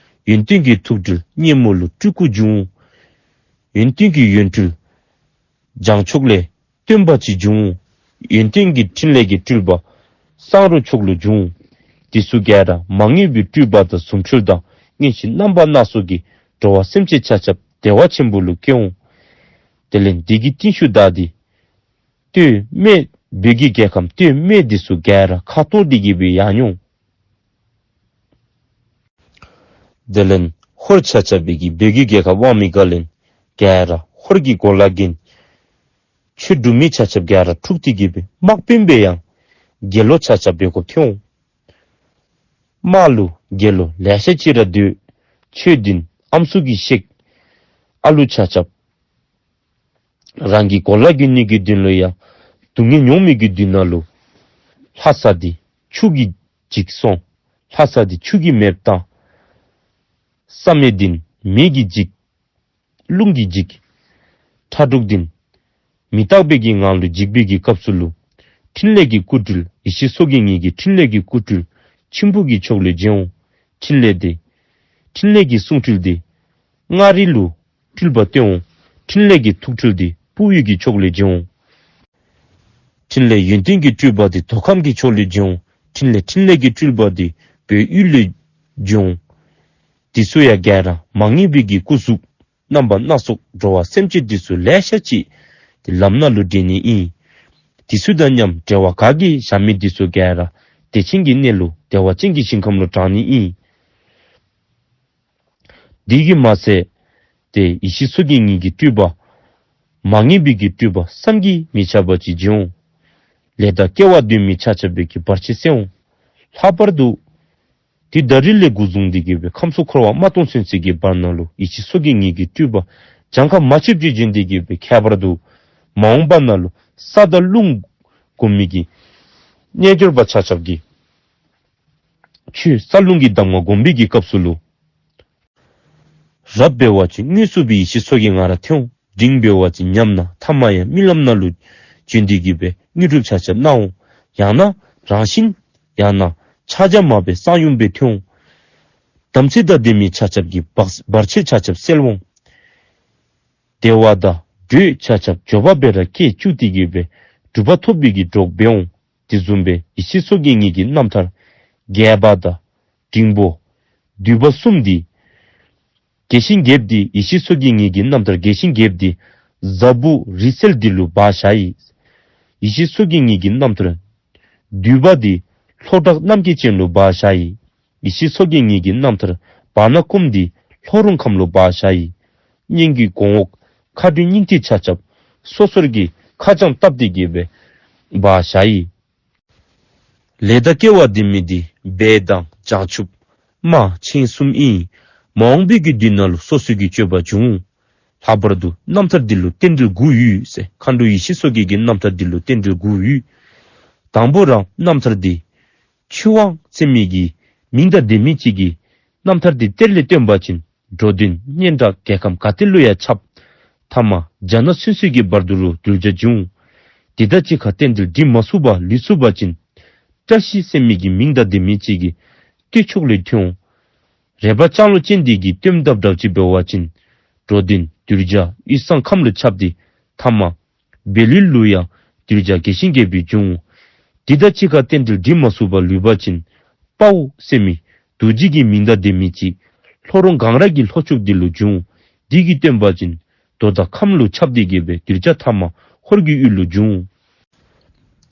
ཡོན་ཏན་གྱི་ཐུགས་སྤྲུལ་སྙེ་མོ་ལུ་སྤྲུལ་སྐུ་འབྱུང་། ཡོན་ཏན་གྱི་ཡོན་སྤྲུལ་བྱང་ཕྱོགས་ལས་སྟོན་པ་ཅིག་འབྱུང་། ཡོན་ཏན་གྱི་ཕྲིན་ལས་ཀྱི་སྤྲུལ་པ་བསང་རུ་ཕྱོགས་ལུ་འབྱུང་། དེ་ཚུ་ག་ར་མ་ངེས་པའི་སྤྲུལ་པ་དང་རྫུ་འཕྲུལ་དང་མངོན་ཤེས་རྣམ་པ་སྣ་ཚོགས་ཀྱིས་འགྲོ་བ་སེམས་ཅན་ཆ་ཁྱབ་བདེ་བ་ཆེན་པོ་ལུ་སྐྱེ་འོང་། དེ་ལས་འདི་གི་རྟིང་ཤུལ་བདའ་སྟེ་སྟོད་སྨད་བོད་ཀྱི་རྒྱལ་ཁམས་སྟོད་སྨད་དེ་ཚུ་ག་ར་ཁ་གཏོར་ཏེ་གི་སྦེ་ཡར་འོང་། དེ་ལས་ཧོར་ཆ་ཁྱབ་པའི་གི་བོད་ཀྱི་རྒྱལ་ཁབ་དབང་མི་ག་ལས་ག་ར་ཧོར་གྱི་གོ་ལ་གིན་ཆོས་སྒྲུབ་མི་ཆ་ཁྱབ་ག་ར་འཁྲུགས་ཏེ་གི་སྦེ་དམག་དཔོན་སྦེ་ཡང་དགེ་སློང་ཆ་ཁྱབ་སྦེ་དགོ་ཐོན་འོང་། དམག་ལུ་དགེ་སློང་ལེ་ཤ་ཅིག་ར་སྡོད། ཆོས་འདི་ཨམ་སྲུ་གིས་བཤིག། ཨ་ལུ་ཆ་ཁྱབ་རང་གི་གོ་ལ་གི་ནི་གི་མདུན་ལུ་ཡང་སྡུག་བསྔལ་མྱོང་མི་གི་མདུན་ན་ལུ་ལྷ་ས་འདི་ཆུ་གིས་འཇིག་སོང་། ལྷ་ས་འདི་ཆུ་གིས་མེདཔ་བཏང་། བསམ་ཡས་འདི་མེ་གིས་འཇིག། རླུང་གིས་འཇིག། ཁྲ་འབྲུག་འདི་མི་རྟག་པའི་གི་ངང་ལུ་འཇིག་པའི་གི་སྐབས་སུ་ལུ་ཕྲིན་ལས་ཀྱི་སྐུ་སྤྲུལ་ཡེ་ཤེས་མཚོ་རྒྱལ་ངེའི་གི་ཕྲིན་ལས་ཀྱི་སྐུ་སྤྲུལ་མཆིམས་ཕུ་གི་ཕྱོགས་ལས་འབྱོན་འོང་། ཕྲིན་ལས་འདི་ཕྲིན་ལས་ཀྱི་གསུང་སྤྲུལ་འདི་མངའ་རིས་ལུ་སྤྲུལ་པ་སྟོན་འོང་། ཕྲིན་ལས་ཀྱི་ཐུགས་སྤྲུལ་འདི་སྤུ་ཡུལ་གྱི་ཕྱོགས་ལས་འབྱོན་འོང་། ཕྲིན་ལས་ཡོན་ཏན་གྱི་སྤྲུལ་པ་འདི་མདོ་ཁམས་ཀྱི་ཕྱོགས་ལས་འབྱོན་འོང་། ཕྲིན་ལས་ཕྲིན་ལས་ཀྱི་སྤྲུལ་པ་འདི་བོད་ཡུལ་ལས་འབྱོན་འོང་། དེ་ཚུ་ཡང་ག་ར་མ་ངེས་པའི་གི་སྐུ་གཟུགས་རྣམ་པ་སྣ་ཚོགས་འགྲོ་བ་སེམས་ཅན་འདི་ཚུ་ལེ་ཤ་ཅིག་ཏེ་ལམ་སྣ་ལུ་འདྲེན་ནི་ཨིན། དེ་ཚུ་དང་མཉམ་འབྲེལ་བ་ག་གིས་བཞག་མི་འདི་ཚུ་ག་ར་བདེ་ཆེན་གྱི་གནས་ལུ་བདེ་བ་ཅན་གྱི་ཞིང་ཁམས་ལུ་དྲངས་ནི་ཨིན། དེ་གིས་མ་ཚད་ཏེ་ཡེ་ཤེས་མཚོ་རྒྱལ་ངེའི་གི་སྤྲུལ་པ་མ་ངེས་པའི་གི་སྤྲུལ་པ་བསམ་གྱིས་མི་ཁྱབ་པ་ཅིག་འབྱོན་འོང་། ལས་དང་སྐལ་བ་ལྡན་མི་ཆ་ཁྱབ་པའི་གི་བར་ཆད་སེལ་འོང་། ལྷག་པར་དུ་ དེ་ད་རིས་ལས་འགོ་བཟུང་སྟེ་གི་སྦེ་ཁམས་གསུམ་འཁོར་བ་མ་སྟོངས་ཚུན་ཚོད་ཀྱི་བར་ན་ལུ་ཡེ་ཤེས་མཚོ་རྒྱལ་ངེད་ཀྱི་སྤྲུལ་པ་གྱངས་ཁ་མ་ཆོདཔ་ཅིག་བྱོན་ཏེ་གི་སྦེ་ཁྱད་པར་དུ་མ་འོངས་པ་ན་ལུ་ས་དང་རླུང་སྒོམ་མི་གི་རྣལ་འབྱོར་པ་ཆ་ཁྱབ་ཀྱིས་ཆོས་ས་རླུང་གི་གདམས་ངག་སྒོམ་པའི་གི་སྐབས་སུ་ལུ་རབ་འབད་བ་ཅིན་དངོས་སུ་སྦེ་ཡེ་ཤེས་མཚོ་རྒྱལ་ང་ར་ཐོན་འོང་། འབྲིང་འབད་བ་ཅིན་ཉམས་ན་ཐ་མ་ཡང་རྨི་ལམ་ནང་ལུ་བྱོན་ཏེ་གི་སྦེ་དངོས་གྲུབ་ཆ་ཁྱབ་གནང་འོང་། ཡང་ན་རང་བཞིན་ཡང་ན་ཕྱག་རྒྱ་མ་སྦེ་གསང་ཡུམ་སྦེ་ཐོན་འོང་། དམ་ཚིག་དང་ལྡན་མི་ཆ་ཁྱབ་ཀྱི་བག་བར་ཆད་ཆ་ཁྱབ་སེལ་འོང་། བདེ་བ་དང་འགྲོས་ཆ་ཁྱབ་མགྱོགས་པ་སྦེ་ར་སྐྱེ་བཅུག་སྟེ་གི་སྦེ་གྲུབ་པ་ཐོབ་པའི་གི་གྲོགས་འབད་འོང་། དེ་བཟུམ་སྦེ་ཡེ་ཤེས་མཚོ་རྒྱལ་ངེད་ཀྱི་རྣམ་ཐར་རྒྱས་པ་དང་འབྲིང་པོ་བསྡུས་པ་གསུམ་འདི་རྒྱས་ཤིང་རྒྱསཔ་འདི་ཡེ་ཤེས་མཚོ་རྒྱལ་ངེད་ཀྱི་རྣམ་ཐར་རྒྱས་ཤིང་རྒྱསཔ་འདི་ཟབ་བོ་རིང་བསྲེལ་འདི་ལུ་སྦ་བཞག་ཡི། ཡེ་ཤེས་མཚོ་རྒྱལ་ངེད་ཀྱི་རྣམ་ཐར་བསྡུས་པ་འདི་ལྷོ་བྲག་རྣམ་རྒྱལ་ཅན་ལུ་སྦ་བཞག་ཡི། ཡེ་ཤེས་མཚོ་རྒྱལ་ངེད་ཀྱི་རྣམ་ཐར་བར་ན་སྐོམ་འདི་ལྷོ་རོང་ཁམས་ལུ་སྦ་བཞག་ཡི། སྙན་བརྒྱུད་གོང་འོག་མཁའ་འགྲོའི་སྙིང་ཐིག་ཆ་ཁྱབ་སོ་སོར་གྱིས་ཁ་བྱང་བཏབ་སྟེ་གི་སྦེ་སྦ་བཞག་ཡི། ལས་དང་སྐལ་བ་ལྡན་མི་འདི་སྦས་དང་བྱང་ཆུབ་རྨ་ཆེན་གསུམ་ཨིན། མ་འོངས་པའི་གི་དུས་ན་ལུ་སོ་སོའི་གི་སྤྱོད་པ་འབྱུང་། ལྷག་པར་དུ་རྣམ་ཐར་འདི་ལུ་རྟེན་འབྲེལ་དགུ་ཡོད་ཟེར། མཁའ་འགྲོ་ཡེ་ཤེས་མཚོ་རྒྱལ་གྱི་རྣམ་ཐར་འདི་ལུ་རྟེན་འབྲེལ་དགུ་ཡོད། དང་པོ་ར་རྣམ་ཐར་འདི་ཆོས་དབང་ཟེར་མི་གི་མིང་དང་ལྡན་མི་ཅིག་གིས་རྣམ་ཐར་འདི་གཏེར་ལས་བཏོན་པ་ཅིན་འགྲོ་དོན་སྙན་གྲགས་རྒྱལ་ཁམས་ག་ཏེ་ལུ་ཡང་ཁྱབ། ཐ་མ་རྒྱ་ནག་ཚུན་ཚོད་ཀྱི་བར་དུ་ལུ་གདུལ་བྱ་འབྱུང་། དེ་དང་གཅིག་ཁར་རྟེན་འབྲེལ་འགྲིག་མ་ཚུགས་པར་ལུས་ཚུགས་པ་ཅིན་བཀྲ་ཤིས་ཟེར་མི་གི་མིང་དང་ལྡན་མི་ཅིག་གིས་སྟོད་ཕྱོགས་ལས་ཐོན་འོང་། རལ་པ་ལྕང་ལོ་ཅན་འདི་གིས་བཏོན་དཔ་འདྲཝ་ཅིག་འབད་བ་ཅིན་འགྲོ་དོན་གདུལ་བྱ་དབུས་གཙང་ཁམས་ལུ་ཁྱབ་སྟེ་ཐ་མ་སྦས་ལུས་ལུ་ཡང་གདུལ་བྱ་རྒྱས་ཤིང་རྒྱས་པའི་འབྱུང་། དེ་དང་གཅིག་ཁར་རྟེན་འབྲེལ་འགྲིག་མ་ཚུགས་པར་ལུས་པ་ཅིན་དཔའ་བོ་ཟེར་མི་རྡོ་རྗེ་གི་མིང་དང་ལྡན་མི་ཅིག་ལྷོ་རོང་སྒང་ར་གི་ལྷོ་ཕྱོགས་འདི་ལུ་འབྱུང་། འདི་གིས་བཏོན་པ་ཅིན་མདོ་དང་ཁམས་ལུ་ཁྱབ་སྟེ་གི་སྦེ་གདུལ་བྱ་ཐ་མ་ཧོར་གྱི་ཡུལ་ལུ་འབྱུང་།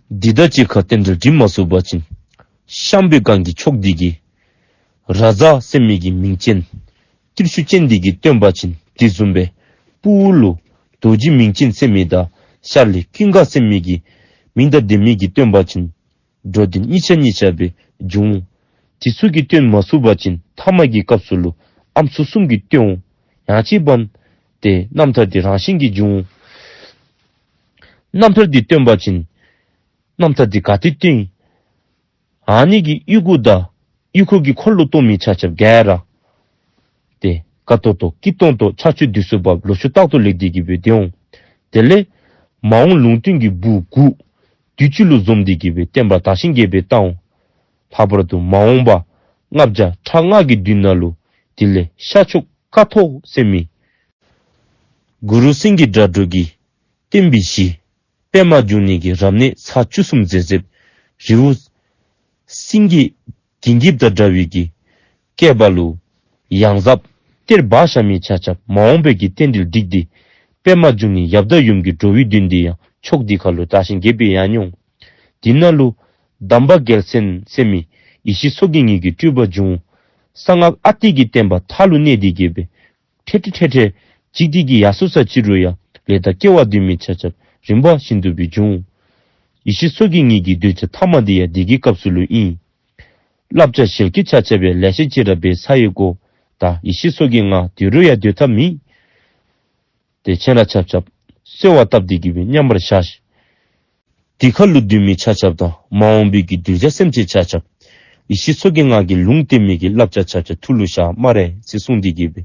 དེ་དང་གཅིག་ཁར་རྟེན་འབྲེལ་འགྲིག་མ་ཚུགས་པ་ཅིན་ཤམ་བུའི་སྒང་གི་ཕྱོགས་འདི་གི་ར་ཛ་ཟེར་མི་གི་མིང་ཅན་ཏྲི་ཤུ་ཅན་འདི་གིས་བཏོན་པ་ཅིན་དེ་བཟུམ་སྦེ་སྤུ་བོ་ལུ་རྡོ་རྗེ་མིང་ཅན་ཟེར་མི་དང་ཤར་ལས་ཀུན་དགའ་ཟེར་མི་གི་མིང་དང་ལྡན་མི་གིས་བཏོན་པ་ཅིན་འགྲོ་དོན་གཉིས་ཆ་གཉིས་ཆ་སྦེ་འབྱུང་། དེ་ཚུ་གིས་བཏོན་མ་ཚུགས་པ་ཅིན་ཐ་མ་གི་སྐབས་སུ་ལུ་ཨམ་སྲུ་གསུམ་གྱིས་བཏོན་འོང་། ཡང་ཅིན་འབདན་ཏེ་རྣམ་ཐར་འདི་རང་བཞིན་གྱིས་འབྱུང་། རྣམ་ཐར་འདི་བཏོན་པ་ཅིན་རྣམ་ཐར་འདི་ག་ཏེ་བཏོན་ཨ་ནི་གི་གཡུས་སྒོ་དང་གཡུས་སྒོ་གི་འཁོར་ལོ་གཏོར་མི་ཆ་ཁྱབ་ག་ར་ཏེ་དགའ་ཏོག་ཏོ་སྐྱིད་ཏོང་ཏོ་ཆར་ཆུ་དུས་སུ་འབབ། ལོ་ཕྱུགས་རྟག་ཏུ་ལེགས་ཏེ་གི་སྦེ་སྡོད་འོང་། དེ་ལས་མ་འོངས་ལུང་སྟོན་གྱི་སྦུག་དགུ་དུས་གཅིག་ལུ་འཛོམས་ཏེ་གི་སྦེ་བསྟན་པ་དར་ཞིང་རྒྱས་པའི་བཏང་འོང་། ལྷག་པར་དུ་མ་འོངས་པ་ལྔ་བརྒྱ་ཕྲག་ལྔ་གི་དུས་ན་ལུ་དེ་ལས་ཤར་ཕྱོགས་ཀཿཐོག་ཟེར་མི་གུ་རུ་སེང་གེ་སྒྲ་སྒྲོགས་ཀྱི་བསྟན་པའི་གཞི་པདྨ་འབྱུང་གནས་ཀྱི་རབ་གནས་ཚར་བཅུ་གསུམ་མཛད་མཛདཔ་རི་བོ་སེང་གེ་གིང་རྒྱལཔོ་དང་འདྲ་བའི་གི་སྐེད་པ་ལུ་ཡང་ཟབ་གཏེར་སྦ་བཞག་མི་ཆ་ཁྱབ་མ་འོངས་པའི་གི་རྟེན་འབྲེལ་འགྲིག་སྟེ་པདྨ་འབྱུང་གནས་ཡབ་དང་ཡུམ་གྱི་འགྲོ་བའི་མདུན་དེ་ཡང་ཕྱོགས་འདི་ཁ་ལུ་དར་ཞིང་རྒྱས་པའི་ཡང་མྱོང་། དེ་ནང་ལུ་དམ་པ་རྒྱལ་མཚན་ཟེར་མི་ཡེ་ཤེས་མཚོ་རྒྱལ་ངེད་ཀྱི་སྤྲུལ་པ་འབྱུང་། གསང་སྔགས་ཨ་ཏི་གི་བསྟན་པ་མཐའ་ལུ་གནས་ཏེ་གི་སྦེ་འཕྲལ་འཕྲལ་འཕྲལ་འཕྲལ་འཇིག་རྟེན་གྱི་ཡ་སོ་ས་ཅིག་རུ་ཡང་ལས་དང་སྐལ་བ་ལྡན་མི་ཆ་ཁྱབ་རིམ་པ་བཞིན་དུ་སྦེ་འབྱུང་། ཡེ་ཤེས་མཚོ་རྒྱལ་ངེད་ཀྱི་གདུལ་བྱ་ཐ་མ་འདི་ཡང་འདི་གི་སྐབས་སུ་ལུ་ཨིན། བསླབ་བྱ་ཞལ་གྱི་ཆ་ཁྱབ་སྦེ་ལེ་ཤ་ཅིག་ར་འབད་ཚར་ཡི་གོ། ད་ཡེ་ཤེས་མཚོ་རྒྱལ་ང་སྡོད་རུང་ཡང་སྡོད་ཐབས་མེད། ཏེ་ཁྱེད་ར་ཆ་ཁྱབ་གསོལ་བ་བཏབ་སྟེ་གི་སྦེ་མཉམ་པར་བཞག། དེ་ཁ་ལུ་སྡོད་མི་ཆ་ཁྱབ་དང་མ་འོངས་པའི་གི་གདུལ་བྱ་སེམས་ཅན་ཆ་ཁྱབ་ཡེ་ཤེས་མཚོ་རྒྱལ་ང་གིས་ལུང་བསྟན་མི་གི་བསླབ་བྱ་ཆ་ཁྱབ་ཐུགས་ལུ་བཞག་སྨ་རེ་ཟེར་གསུངས་ཏེ་གི་སྦེ་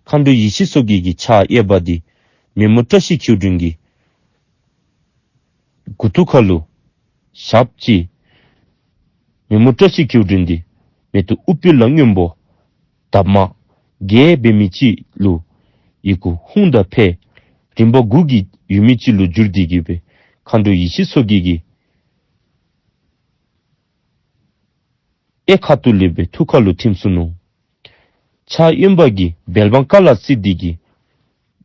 མཁའ་འགྲོ་ཡེ་ཤེས་མཚོ་རྒྱལ་གྱི་ཕྱག་གཡས་པ་འདི་མེ་མོ་བཀྲ་ཤིས་འཁྱིལ་ཀྲུང་གི་མགུ་ཏོ་ཁ་ལུ་ཞབས་ཅིག། མེ་མོ་བཀྲ་ཤིས་འཁྱིལ་ཀྲུང་འདི་མེ་ཏོག་ཨུཏྤལ་སྔོན་པོ་འདབ་མ་བརྒྱད་འབད་མི་ཅིག་ལུ་ཡི་གུ་ཧཱུྃ་དང་ཕཊ་རིམ་པ་དགུ་གི་ཡོད་མི་ཅིག་ལུ་གྱུར་ཏེ་གི་སྦེ་མཁའ་འགྲོ་ཡེ་ཤེས་མཚོ་རྒྱལ་གྱི་གཡས་ཁ་ཐུག་ལས་སྦེ་ཐུགས་ཁ་ལུ་ཐིམ་སོ་ནུག། ཕྱག་གཡོན་པ་གིས་བལ་སྤང་ཀ་ལ་སི་འདི་གི་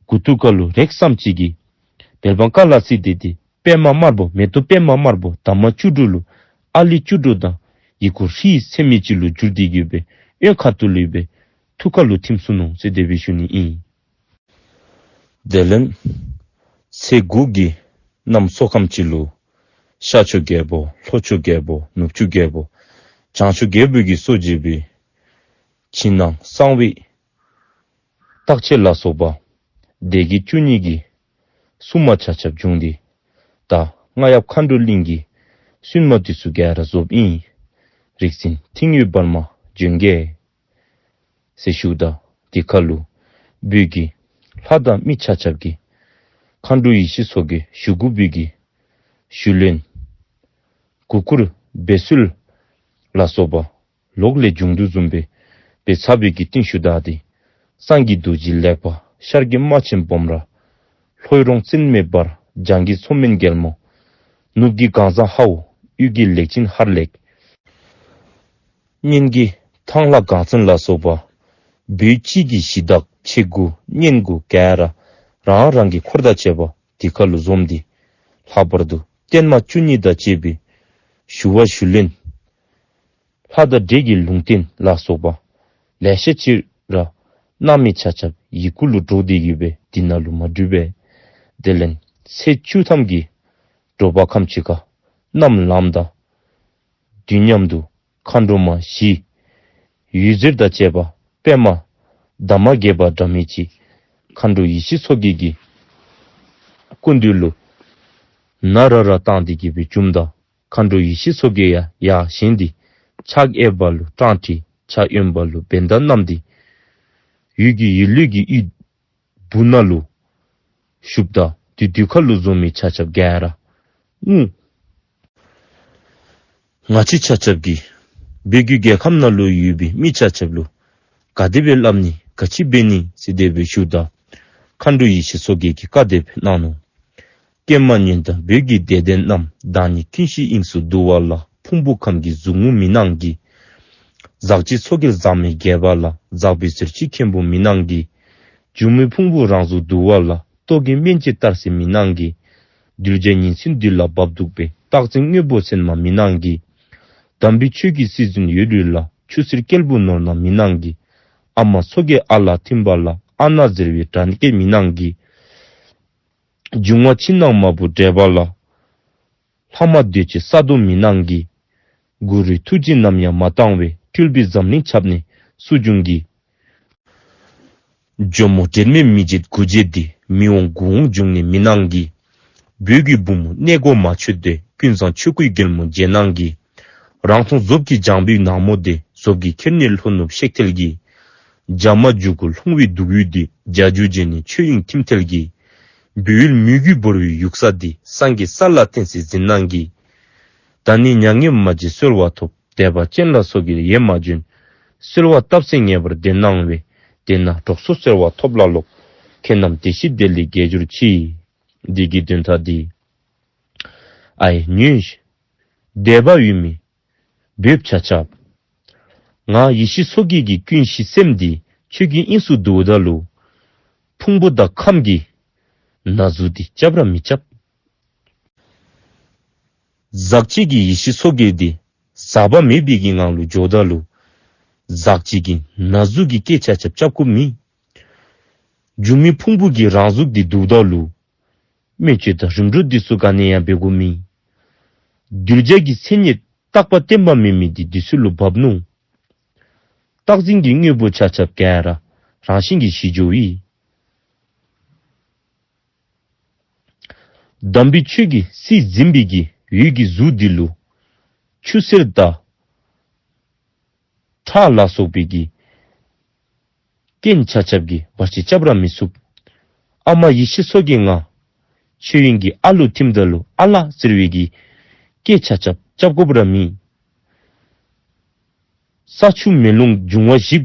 མགུ་ཏོ་ཁ་ལུ་རེག་ཙམ་ཅིག་གིས་བལ་སྤང་ཀ་ལ་སི་འདི་འདི་པདྨ་དམར་པོ་མེ་ཏོག་པདྨ་དམར་པོ་འདབ་མ་བཅུ་དྲུག་ལུ་ཨ་ལི་བཅུ་དྲུག་དང་ཡི་གུ་ཧྲཱིཿཟེར་མི་ཅིག་ལུ་གྱུར་ཏེ་གི་སྦེ་གཡོན་ཁ་ཐུག་ལས་སྦེ་ཐུགས་ཁ་ལུ་ཐིམ་སོ་ནུག་ཟེར་དེ་སྦེ་ཞུ་ནི་ཨིན། དེ་ལས་ཚེས་དགུ་གི་གནམ་སྲོ་ཁམས་ཅིག་ལུ་ཤར་ཕྱོགས་རྒྱལ་པོ་ལྷོ་ཕྱོགས་རྒྱལ་པོ་ནུབ་ཕྱོགས་རྒྱལ་པོ་བྱང་ཕྱོགས་རྒྱལ་པོ་གིས་སྲོག་བཅད་པའི་ ཕྱི་ནང་གསང་བའི་རྟགས་ཆོས་ལ་སོགས་པ་སྡེ་དགེ་བཅུ་གཉིས་ཀྱི་སྲུང་མ་ཆ་ཁྱབ་བྱུང་སྟེ། ད་རྔ་ཡབ་མཁའ་འགྲོ་གླིང་གི་སྲུང་མ་འདི་ཚུ་ག་ར་བཟོཝ་ཨིན། རིག་འཛིན་མཐིང་ཡོལ་འབར་མ་བྱོན་གེ་ཟེར་ཞུཝ་ད། དེ་ཁར་ལུ་བོད་ཀྱི་ལྷ་དང་མི་ཆ་ཁྱབ་ཀྱིས་མཁའ་འགྲོ་ཡེ་ཤེས་མཚོ་རྒྱལ་བཞུགས་དགོ་པའི་གི་ཞུ་ལན་གུར་དཀར་བེ་སུལ་ལ་སོགས་པ་ལོག་ལས་བྱུང་དོ་བཟུམ་སྦེ་འབད་ཚར་བའི་གི་རྟིང་ཤུལ་ད་ཏེ། སངས་རྒྱས་རྡོ་རྗེ་ལེགས་པ་ཤར་གྱི་རྨ་ཆེན་སྤོམ་ར། ལྷོའི་རོང་བཙན་མེ་འབར་བྱང་གི་མཚོ་སྨན་རྒྱལ་མོ། ནུབ་ཀྱི་གངས་བཟང་ཧའོ། དབུས་ཀྱི་ལེགས་ཆེན་ཧར་ལེགས། སྙན་གྱི་ཐང་ལྷ་གངས་བཙན་ལ་སོགས་པ་བོད་སྤྱི་གི་གཞི་བདག་ཆེ་དགུ་གཉན་དགུ་ག་ར་རང་རང་གི་འཁོར་དང་བཅས་པ་དེ་ཁར་ལུ་འཛོམས་ཏེ། ལྷག་པར་དུ་བརྟན་མ་བཅུ་གཉིས་དང་བཅས་པའི་ཞུ་བ་ཞུ་ལན། ལྷ་དང་འདྲེ་གི་ལུང་བསྟན་ལ་སོགས་པ་ལེ་ཤ་ཅིག་ར་གནང་མི་ཆ་ཁྱབ་ཡི་གུ་ལུ་འདྲོག་སྟེ་གི་སྦེ་འདི་ནང་ལུ་མ་འདུས་པས། དེ་ལས་ཚེས་བཅུ་ཐམ་གྱི་དྲོ་པ་ཁམས་ཕྱེད་ཀ་གནམ་ལངམ་ད་དུས་མཉམ་དུ་མཁའ་འགྲོ་མ་བཞི་འོད་ཟེར་དང་བཅས་པ་པདྨ་འདབ་མ་བརྒྱད་པ་འདྲ་མི་ཅིག་མཁའ་འགྲོ་ཡེ་ཤེས་མཚོ་རྒྱལ་གྱི་སྐུ་མདུན་ལུ་ན་ར་ར་བཏང་སྟེ་གི་སྦེ་བྱོནམ་ད། མཁའ་འགྲོ་ཡེ་ཤེས་མཚོ་རྒྱལ་ཡང་ཡར་བཞེངས་ཏེ་ཕྱག་གཡསཔ་ལུ་སྤྲང་ཁྲི་ཕྱག་གཡོནམ་ལུ་བྷནྡྷ་བསྣམས་ཏེ་འོད་ཀྱི་འོད་ལུས་ཀྱི་དབུས་སྦུག་ན་ལུ་བཞུགསཔ་ད་དེ་དུས་ཁར་ལུ་འཛོམས་མི་ཆ་ཁྱབ་ག་ར་ངུ། ང་བཅས་ཆ་ཁྱབ་ཀྱིས་བོད་ཀྱི་རྒྱལ་ཁམས་ནང་ལུ་ཡོད་པའི་མི་ཆ་ཁྱབ་ལུ་ག་དེ་སྦེ་སླབ་ནི་ག་ཅི་འབད་ནི་ཟེར་དེ་སྦེ་ཞུཝ་ད། མཁའ་འགྲོ་ཡེ་ཤེས་མཚོ་རྒྱལ་གྱིས་བཀའ་དེ་སྦེ་གནང་ནུག། ཀྱེ་མ་ཉོན་དང་བོད་ཀྱི་སྡེ་ལྡན་རྣམས། བདག་ཉིད་ཀུན་ཤེས་དབྱིངས་སུ་འདུ་བ་ལ། ཕུང་པོ་ཁམས་ཀྱི་ཟུག་རྔུ་མི་སྣང་གི། ཟག་བཅས་མཚོ་རྒྱལ་ཟག་མེད་རྒྱས་པ་ལ། ཟག་པའི་ཟེར་ཅིག་མཁན་པོ་མི་སྣང་གི། སྒྱུ་མའི་ཕུང་པོ་རང་གཟུགས་འདུ་བ་ལ། རྟོག་གེ་སྨན་གྱི་གཏར་སྲེག་མི་སྣང་གི། གདུལ་བྱ་ཉིན་མཚན་འདི་ལ་བབ་འདུག་པས། རྟག་འཛིན་དངོས་པོ་མཚན་མ་མི་སྣང་གི། དམ་པའི་ཆོས་ཀྱི་སྲིད་འཛིན་ཡོད་རུང་ལ། ཆུ་སེར་སྐྱེས་བུ་ནོར་སྣང་མི་སྣང་གི། ཨ་མ་མཚོ་རྒྱལ་ཨ་ལ་ཐིམ་པ་ལ། ཨ་ན་ཟེར་བའི་སྒྲ་སྐད་མི་སྣང་གི། འབྱུང་བ་ཕྱི་ནང་མ་བུ་འདྲེས་པ་ལ། ལྷག་མ་འདོད་ཅེས་ས་རྡོ་མི་སྣང་གི། གུ་རུའི་ཐུགས་རྗེ་ནམ་ཡང་མ་བཏང་བས། སྤྲུལ་པའི་འཛམ་གླིང་ཁྱབ་ནས་སུ་འབྱུང་གི། ཇོ་མོ་དྲན་མེད་མི་བརྗེད་དགུ་བརྗེད་དེ། མི་འོང་དགུ་འོང་འབྱུང་ནས་མི་སྣང་གི། བོད་ཀྱི་བུ་མོ་གནས་སྒོ་མ་ཆོད་དེ། ཀུན་བཟང་ཆོས་སྐུའི་རྒྱལ་མོ་རྗེས་གནང་གི། རང་མཐོང་ཟོབ་ཀྱི་ལྗང་བུའི་ནག་མོ་དེ། ཟོབ་ཀྱིས་ཁྱེར་ནས་ལྷོ་ནུབ་གཤེགས་ཐལ་གི། རྒྱ་མ་རྒྱུད་དགུ་ལྷུང་བའི་སྡུག་ཡུས་དེ། རྒྱ་རྒྱུད་རྗེས་ནས་ཆོས་དབྱིངས་ཐིམ་ཐལ་གི། བོད་ཡུལ་མོས་གུས་བོར་བའི་ཡུགས་ས་དེ། སངས་རྒྱས་ས་ལ་བརྟན་སའི་འཛིན་སྣང་གི། ད་ནི་མྱ་ངན་མ་བརྗེད་གསོལ་བ་ཐོབ། དད་པ་ཅན་ལ་མཚོ་རྒྱལ་ཡེ་མ་བྱོན། གསོལ་བ་བཏབ་ཚེ་ངེས་པར་བདེ་སྣང་བས། དེ་ན་གྲོགས་སུ་གསོལ་བ་ཐོབ་ལ་ལོག། ཁྱེད་རྣམས་བདེ་ཞིང་བདེ་ལེགས་དགེ་སྦྱོར་གྱིས། འདི་གི་དོན་དག་འདི། ཨའི་ཉོན་ཤིག། འདས་པ་ཡོད་མི་བོདཔ་ཆ་ཁྱབ། ང་ཡེ་ཤེས་མཚོ་རྒྱལ་གྱི་ཀུན་གཞི་སེམས་འདི་ཆོས་ཀྱི་དབྱིངས་སུ་འདུཝ་ད་ལུ་ཕུང་པོ་དང་ཁམས་ཀྱི་ན་ཟུག་འདི་རྐྱབ་ར་མི་རྐྱབ། ཟག་བཅས་ཀྱི་ཡེ་ཤེས་མཚོ་རྒྱལ་འདི་ཟག་པ་མེད་པའི་གི་ངང་ལུ་འགྱོཝ་ད་ལུ་ཟག་བཅས་ཀྱི་ན་ཟུག་གི་སྐད་ཆ་ཁྱབ་རྐྱབ་དགོཔ་མེད། སྒྱུ་མའི་ཕུང་པོ་གི་རང་གཟུགས་འདི་འདུཝ་ད་ལུ་སྨན་བཅོས་དང་རིམ་གྲོ་འདི་ཚུ་ག་ནི་ཡང་འབད་དགོཔ་མེད། གདུལ་བྱ་གི་མཚན་ཉིད་རྟག་པ་བརྟན་པ་མེད་མི་འདི་འདི་ཚུ་ལུ་བབ་ནུག། རྟག་འཛིན་གྱི་དངོས་པོ་ཆ་ཁྱབ་ག་ར་རང་བཞིན་གྱིས་ཞི་འགྱོཝ་ཨིན། དམ་པའི་ཆོས་ཀྱི་སྲིད་འཛིན་པའི་གི་འོད་ཀྱི་གཟུགས་འདི་ལུ་ཆུ་སེར་དང་ཁྲག་ལ་སོགས་པའི་གི་རྐྱེན་ཆ་ཁྱབ་ཀྱིས་བར་ཆད་རྐྱབ་ར་མི་ཚུགས། ཨ་མ་ཡེ་ཤེས་མཚོ་རྒྱལ་ང་ཆོས་དབྱིངས་ཀྱི་ཨ་ལུ་ཐིམ་ད་ལུ་ཨ་ལ་ཟེར་བའི་གི་སྐད་ཆ་ཁྱབ་རྐྱབ་དགོཔ་ར་མེད། ས་ཆུ་མེ་རླུང་འབྱུང་བ་བཞི་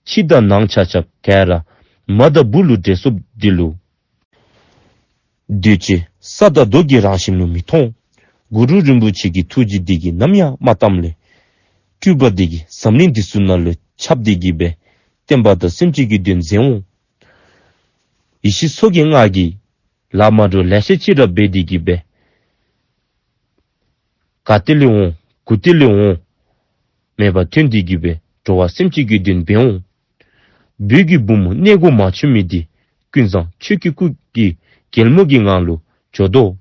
ཕྱི་དང་ནང་ཆ་ཁྱབ་ག་ར་མ་དང་བུ་ལུ་འདྲེས་སོཔ་འདི་ལུ་འདུས་བྱས་ས་དང་རྡོ་གི་རང་བཞིན་ལུ་མི་མཐོང་། གུ་རུ་རིན་པོ་ཆེ་གི་ཐུགས་རྗེ་འདི་གིས་ནམ་ཡང་མ་བལྟམས་ལས། སྤྲུལ་པ་འདི་གིས་འཛམ་གླིང་འདི་ཚུ་ནང་ལུ་ཁྱབ་སྟེ་གི་སྦེ་བསྟན་པ་དང་སེམས་ཅན་གྱི་དོན་མཛད་འོང་། ཡེ་ཤེས་མཚོ་རྒྱལ་ང་གིས་ལཱ་མ་འདྲཝ་ལེ་ཤ་ཅིག་ར་འབད་དེ་གི་སྦེ་ག་ཏེ་ལས་འོང་གུ་ཏེ་ལས་འོང་མེད་པར་ཐོན་ཏེ་གི་སྦེ་འགྲོ་བ་སེམས་ཅན་གྱི་དོན་འབད་འོང་། བོད་ཀྱི་བུ་མོ་གནས་སྒོ་མ་ཆོད་མི་འདི་ཀུན་བཟང་ཆོས་ཀྱི་སྐུ་གི་རྒྱལ་མོ་གི་ངང་ལུ་འགྱོ་དོ།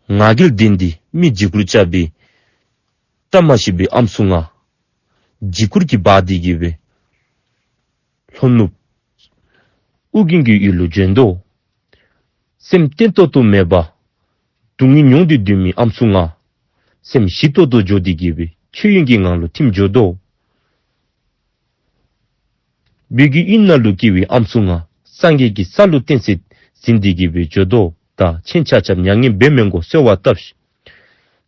ང་རྒྱལ་ལྡན་ཏེ་མི་འཇིགས་སྐུལ་རྐྱབ་པའི་བཀྲ་མ་ཤིས་པའི་ཨམ་སྲུ་ང་ འཇིགས་སྐུལ་གྱིས་འབག་སྟེ་གི་སྦེ་ལྷོ་ནུབ་ཨོ་རྒྱན་གྱི་ཡུལ་ལུ་བྱོན་དོ། སེམས་བརྟན་ཏོག་ཏོ་མེད་པར་སྡུག་བསྔལ་མྱོང་སྟེ་སྡོད་མི་ཨམ་སྲུ་ང་སེམས་ཞི་ཏོག་ཏོ་འགྱོ་སྟེ་གི་སྦེ་ཆོས་དབྱིངས་ཀྱི་ངང་ལུ་ཐིམ་འགྱོ་དོ། བོད་ཀྱི་དབུས་ནང་ལུ་སྐྱེ་བའི་ཨམ་སྲུ་ང་སངས་རྒྱས་ཀྱི་ས་ལུ་བརྟན་སྲིད་ཟིན་ཏེ་གི་སྦེ་འགྱོ་དོ། ད་ཁྱེད་ཆ་ཁྱབ་མྱ་ངན་འབད་མི་དགོ། གསོལ་བ་བཏབ་ཤིག།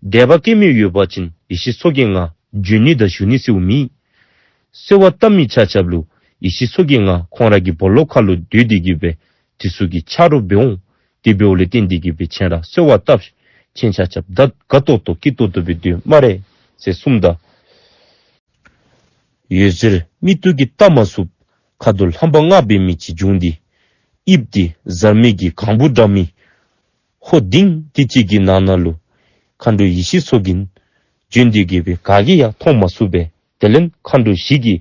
དད་པ་སྐྱེ་མི་ཡོད་པ་ཅིན་ཡེ་ཤེས་མཚོ་རྒྱལ་ང་འབྱོན་ནི་དང་བཞུགས་ནི་ཟེརཝ་མེད། གསོལ་བ་བཏབ་མི་ཆ་ཁྱབ་ལུ་ཡེ་ཤེས་མཚོ་རྒྱལ་ང་ཁོང་ར་གི་སྦོ་ལོགས་ཁ་ལུ་སྡོད་དེ་གི་སྦེ་དེ་ཚུ་གི་ཆ་རོགས་འབད་འོང་། དེ་འབདཝ་ལས་བརྟེན་ཏེ་གི་སྦེ་ཁྱེད་ར་གསོལ་བ་བཏབ་ཤིག། ཁྱེད་ཆ་ཁྱབ་ད་དགའ་ཏོག་ཏོ་སྐྱིད་ཏོག་ཏོ་སྦེ་སྡོད་སྨ་རེ་ཟེར་གསུངམ་ད། འོད་ཟེར་མིག་ཏོ་གིས་བལྟ་མ་ཚུགས། ཁ་དོག་ལྷམ་པ་ལྔ་འབད་མི་ཅིག་བྱུང་སྟེ་དབྱིབས་དེ་གཟར་མིག་གི་གང་བུ་འདྲ་མི་ཧོ་ལྡིང་ཏི་ཅིག་གི་ནང་ན་ལུ་མཁའ་འགྲོ་ཡེ་ཤེས་མཚོ་རྒྱལ་བྱོན་ཏེ་གི་སྦེ་ག་གིས་ཡང་མཐོང་མ་ཚུགས་པས། དེ་ལས་མཁའ་འགྲོ་བཞི་གི་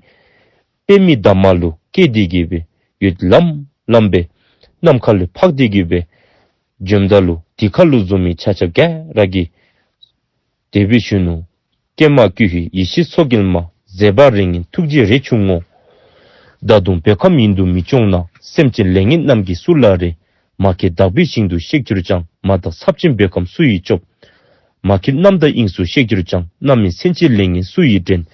པདྨའི་འདབ་མ་ལུ་སྐྱེས་ཏེ་གི་སྦེ་འོད་ལམ་ལམ་སྦེ་ནམ་མཁའ་ལུ་འཕགས་ཏེ་གི་སྦེ་བྱོནམ་ད་ལུ་དེ་ཁ་ལུ་འཛོམས་མི་ཆ་ཁྱབ་ག་ར་གིས་དེ་སྦེ་ཞུ་ནུག། ཀྱེ་མ་ཀྱུ་ཧུད་ཡེ་ཤེས་མཚོ་རྒྱལ་མ། མཛད་པ་རེ་ངན་ཐུགས་རྗེ་རེ་ཆུང་ངོ་། ད་དུང་བོད་ཁམས་ཡུན་དུ་མི་སྐྱོང་ན། སེམས་ཅན་ལས་ངན་རྣམས་ཀྱིས་སུ་ལ་རེ། མ་མཁས་དག་པའི་ཞིང་དུ་གཤེགས་གྱུར་ཀྱང་། མ་དག་ཚབས་ཆེན་བོད་ཁམས་སུ་ཡིས་སྐྱོབ། མ་མཁས་རྣམ་དག་དབྱིངས་སུ་གཤེགས་གྱུར་ཀྱང་། རྣམ་སྨིན་སེམས་ཅན་ལས་ངན་སུ་ཡིས་འདྲེན།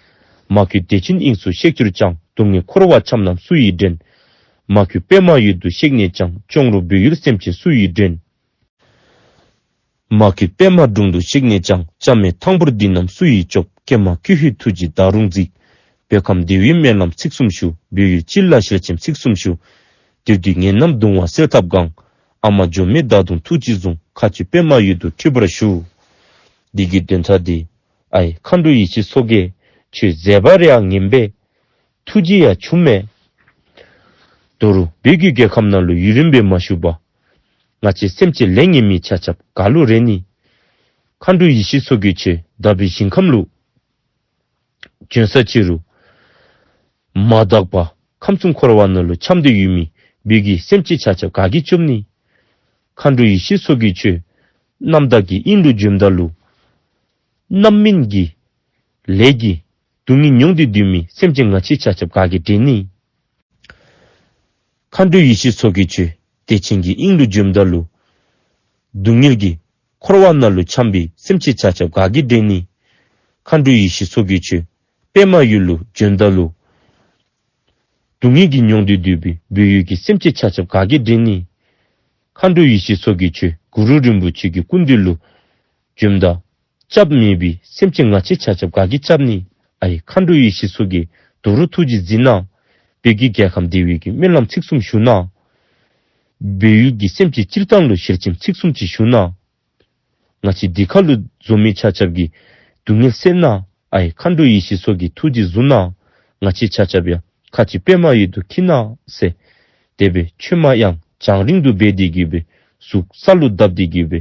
མ་མཁས་བདེ་ཆེན་དབྱིངས་སུ་གཤེགས་གྱུར་ཀྱང་། སྡུག་བསྔལ་འཁོར་བ་ཆམ་རྣམས་སུ་ཡིས་འདྲེན། མ་མཁས་པདྨ་འོད་དུ་གཤེགས་ནས་ཀྱང་། གཅོང་རོང་བོད་ཡུལ་སེམས་ཅན་སུ་ཡིས་འདྲེན། མ་མཁས་པདྨ་དྲུང་དུ་གཤེགས་ནས་ཀྱང་། ཅ་མེད་ཐང་བུར་འདི་རྣམས་སུ་ཡིས་སྐྱོབ། ཀྱེ་མ་ཀྱུ་ཧུད་ཐུགས་རྗེས་ད་རུང་གཟིགས། བོད་ཁམས་བདེ་བའི་སྨོན་ལམ་ཚིག་གསུམ་ཞུ། བོད་ཡུལ་སྤྱི་ལ་ཞལ་ཆེམས་ཚིག་གསུམ་ཞུ། དུས་འདིར་ངེད་རྣམས་གདུང་བ་སེལ་ཐབས་གང་། ཨ་མ་འགྱོད་མེད་ད་དུང་ཐུགས་རྗེས་བཟུང་། མཁའ་སྤྱོད་པདྨ་འོད་དུ་འཁྲིད་པར་ཞུ། འདི་གི་དོན་དག་འདི་ཨའི་མཁའ་འགྲོ་ཡེ་ཤེས་མཚོ་རྒྱལ་ཁྱོད་མཛད་པ་རེ་ཡང་ངན་པས། ཐུགས་རྗེ་ཡང་ཆུང་མས། ད་རུང་བོད་ཀྱི་རྒྱལ་ཁམས་ནང་ལུ་ཡུན་རིངམོ་སྦེ་མ་བཞུགས་པར་ང་བཅས་སེམས་ཅན་ལས་ངན་མི་ཆ་ཁྱབ་ག་ལུ་རེ་ནི། མཁའ་འགྲོ་ཡེ་ཤེས་མཚོ་རྒྱལ་ཁྱོད་དག་པའི་ཞིང་ཁམས་ལུ་བྱོན་ས་ཅི་རུང་མ་དག་པ་ཁམས་གསུམ་འཁོར་བ་ནང་ལུ་འཁྱམས་ཏེ་ཡོད་མི་བོད་ཀྱི་སེམས་ཅན་ཆ་ཁྱབ་ག་གིས་སྐྱོབ་ནི། མཁའ་འགྲོ་ཡེ་ཤེས་མཚོ་རྒྱལ་ཁྱོད་རྣམ་དག་གི་དབྱིངས་ལུ་བྱོནམ་ད་ལུ་རྣམ་སྨིན་གྱི་ལས་ཀྱིས་སྡུག་བསྔལ་མྱོང་སྟེ་སྡོད་མི་སེམས་ཅན་ང་བཅས་ཆ་ཁྱབ་ག་གིས་འདྲེན་ནི། མཁའ་འགྲོ་ཡེ་ཤེས་མཚོ་རྒྱལ་ཁྱོད་བདེ་ཆེན་གྱི་དབྱིངས་ལུ་བྱོནམ་ད་ལུ་སྡུག་བསྔལ་གྱི་འཁོར་བ་ནང་ལུ་འཁྱམས་པའི་སེམས་ཅན་ཆ་ཁྱབ་ག་གིས་འདྲེན་ནི། མཁའ་འགྲོ་ཡེ་ཤེས་མཚོ་རྒྱལ་ཁྱོད་པདྨ་འོད་ལུ་བྱོནམ་ད་ལུ་སྡུག་བསྔལ་གྱིས་མྱོང་སྟེ་སྡོད་པའི་བོད་ཡུལ་གྱི་སེམས་ཅན་ཆ་ཁྱབ་ག་གིས་འདྲེན་ནི། མཁའ་འགྲོ་ཡེ་ཤེས་མཚོ་རྒྱལ་ཁྱོད་གུ་རུ་རིན་པོ་ཆེ་གི་སྐུ་མདུན་ལུ་བྱོནམ་ད་སྐྱབས་མེད་པའི་སེམས་ཅན་ང་བཅས་ཆ་ཁྱབ་ག་གིས་སྐྱབས་ནི། ཨའི་མཁའ་འགྲོ་ཡེ་ཤེས་མཚོ་རྒྱལ་ད་རུང་ཐུགས་རྗེས་གཟིགས་གནང་། བོད་ཀྱི་རྒྱལ་ཁམས་བདེ་བའི་གི་སྨོན་ལམ་ཚིག་གསུམ་ཞུ་གནང་། བོད་ཡུལ་གྱི་སེམས་ཅན་སྤྱིར་བཏང་ལུ་ཞལ་ཆེམས་ཚིག་གསུམ་ཅིག་ཞུ་གནང་། ང་བཅས་འདི་ཁ་ལུ་འཛོམས་མི་ཆ་ཁྱབ་ཀྱི་སྡུག་བསྔལ་སེལ་གནང་། ཨའི་མཁའ་འགྲོ་ཡེ་ཤེས་མཚོ་རྒྱལ་ཐུགས་རྗེས་བཟུང་གནང་། ང་བཅས་ཆ་ཁྱབ་ཡང་མཁའ་སྤྱོད་པདྨ་འོད་དུ་འཁྱིད་གནང་ཟེར་དེ་སྦེ་མཆོད་མེ་ཡང་བྱང་རིང་དུ་འབད་དེ་གི་སྦེ་གཟུགས་ས་ལུ་བརྡབས་ཏེ་གི་སྦེ་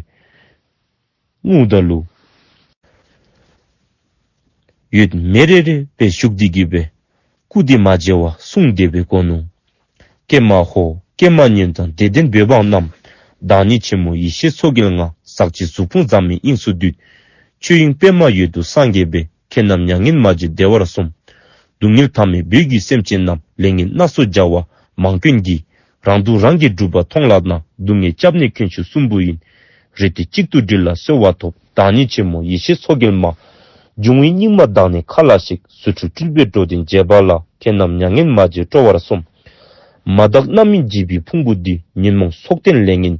བསྔོཝ་ད་ལུ་འོད་མེ་རེ་རེ་སྦེ་ཞུགས་ཏེ་གི་སྦེ་སྐུ་དེ་མ་མཇལ་བར་གསུངས་ཏེ་སྦེ་གོ་ནུག། ཀྱེ་མ་ཧོ། ཀྱེ་མ་ཉོན་དང་བདེ་ལྡན་བོད་འབངས་རྣམས། བདག་ཉིད་ཆེན་མོ་ཡེ་ཤེས་མཚོ་རྒྱལ་ང་། ཟག་བཅས་གཟུགས་ཕུང་ཟག་མེད་དབྱིངས་སུ་འདུས། ཆོས་དབྱིངས་པདྨ་འོད་དུ་སངས་རྒྱས་པས། ཁྱེད་རྣམས་མྱ་ངན་མ་མཇལ་བདེ་བར་སོམས། སྡུག་བསྔལ་མཐའ་མེད་བོད་ཀྱི་སེམས་ཅན་རྣམས། ལས་ངན་སྣ་ཚོགས་བྱ་བ་མང་སྐྱོན་གྱིས། རང་སྡུག་རང་གིས་བསྒྲུབས་པ་མཐོང་ལགས་ན། སྡུག་བསྔལ་སྐྱབས་གནས་དཀོན་མཆོག་གསུམ་པོ་ཡིན། རེ་ལྟོས་གཅིག་ཏུ་སྒྲིལ་ལ་གསོལ་བ་ཐོབ། བདག་ཉིད་ཆེན་མོ་ཡེ་ཤེས་མཚོ་རྒྱལ་མ། འབྱུང་བའི་སྙིགས་མ་དག་ནས་ཁ་ལ་གཤེགས། རྫུ་འཕྲུལ་སྤྲུལ་པས་འགྲོ་དོན་མཛད་པ་ལ། ཁྱེད་རྣམས་མྱ་ངན་མ་མཇལ་སྤྲོ་བར་སོམས། མ་དག་རྣམ་སྨིན་འཇིགས་པའི་ཕུང་པོ་འདི། ཉོན་མོངས་ཚོགས་ལྡན་ལས་ངན་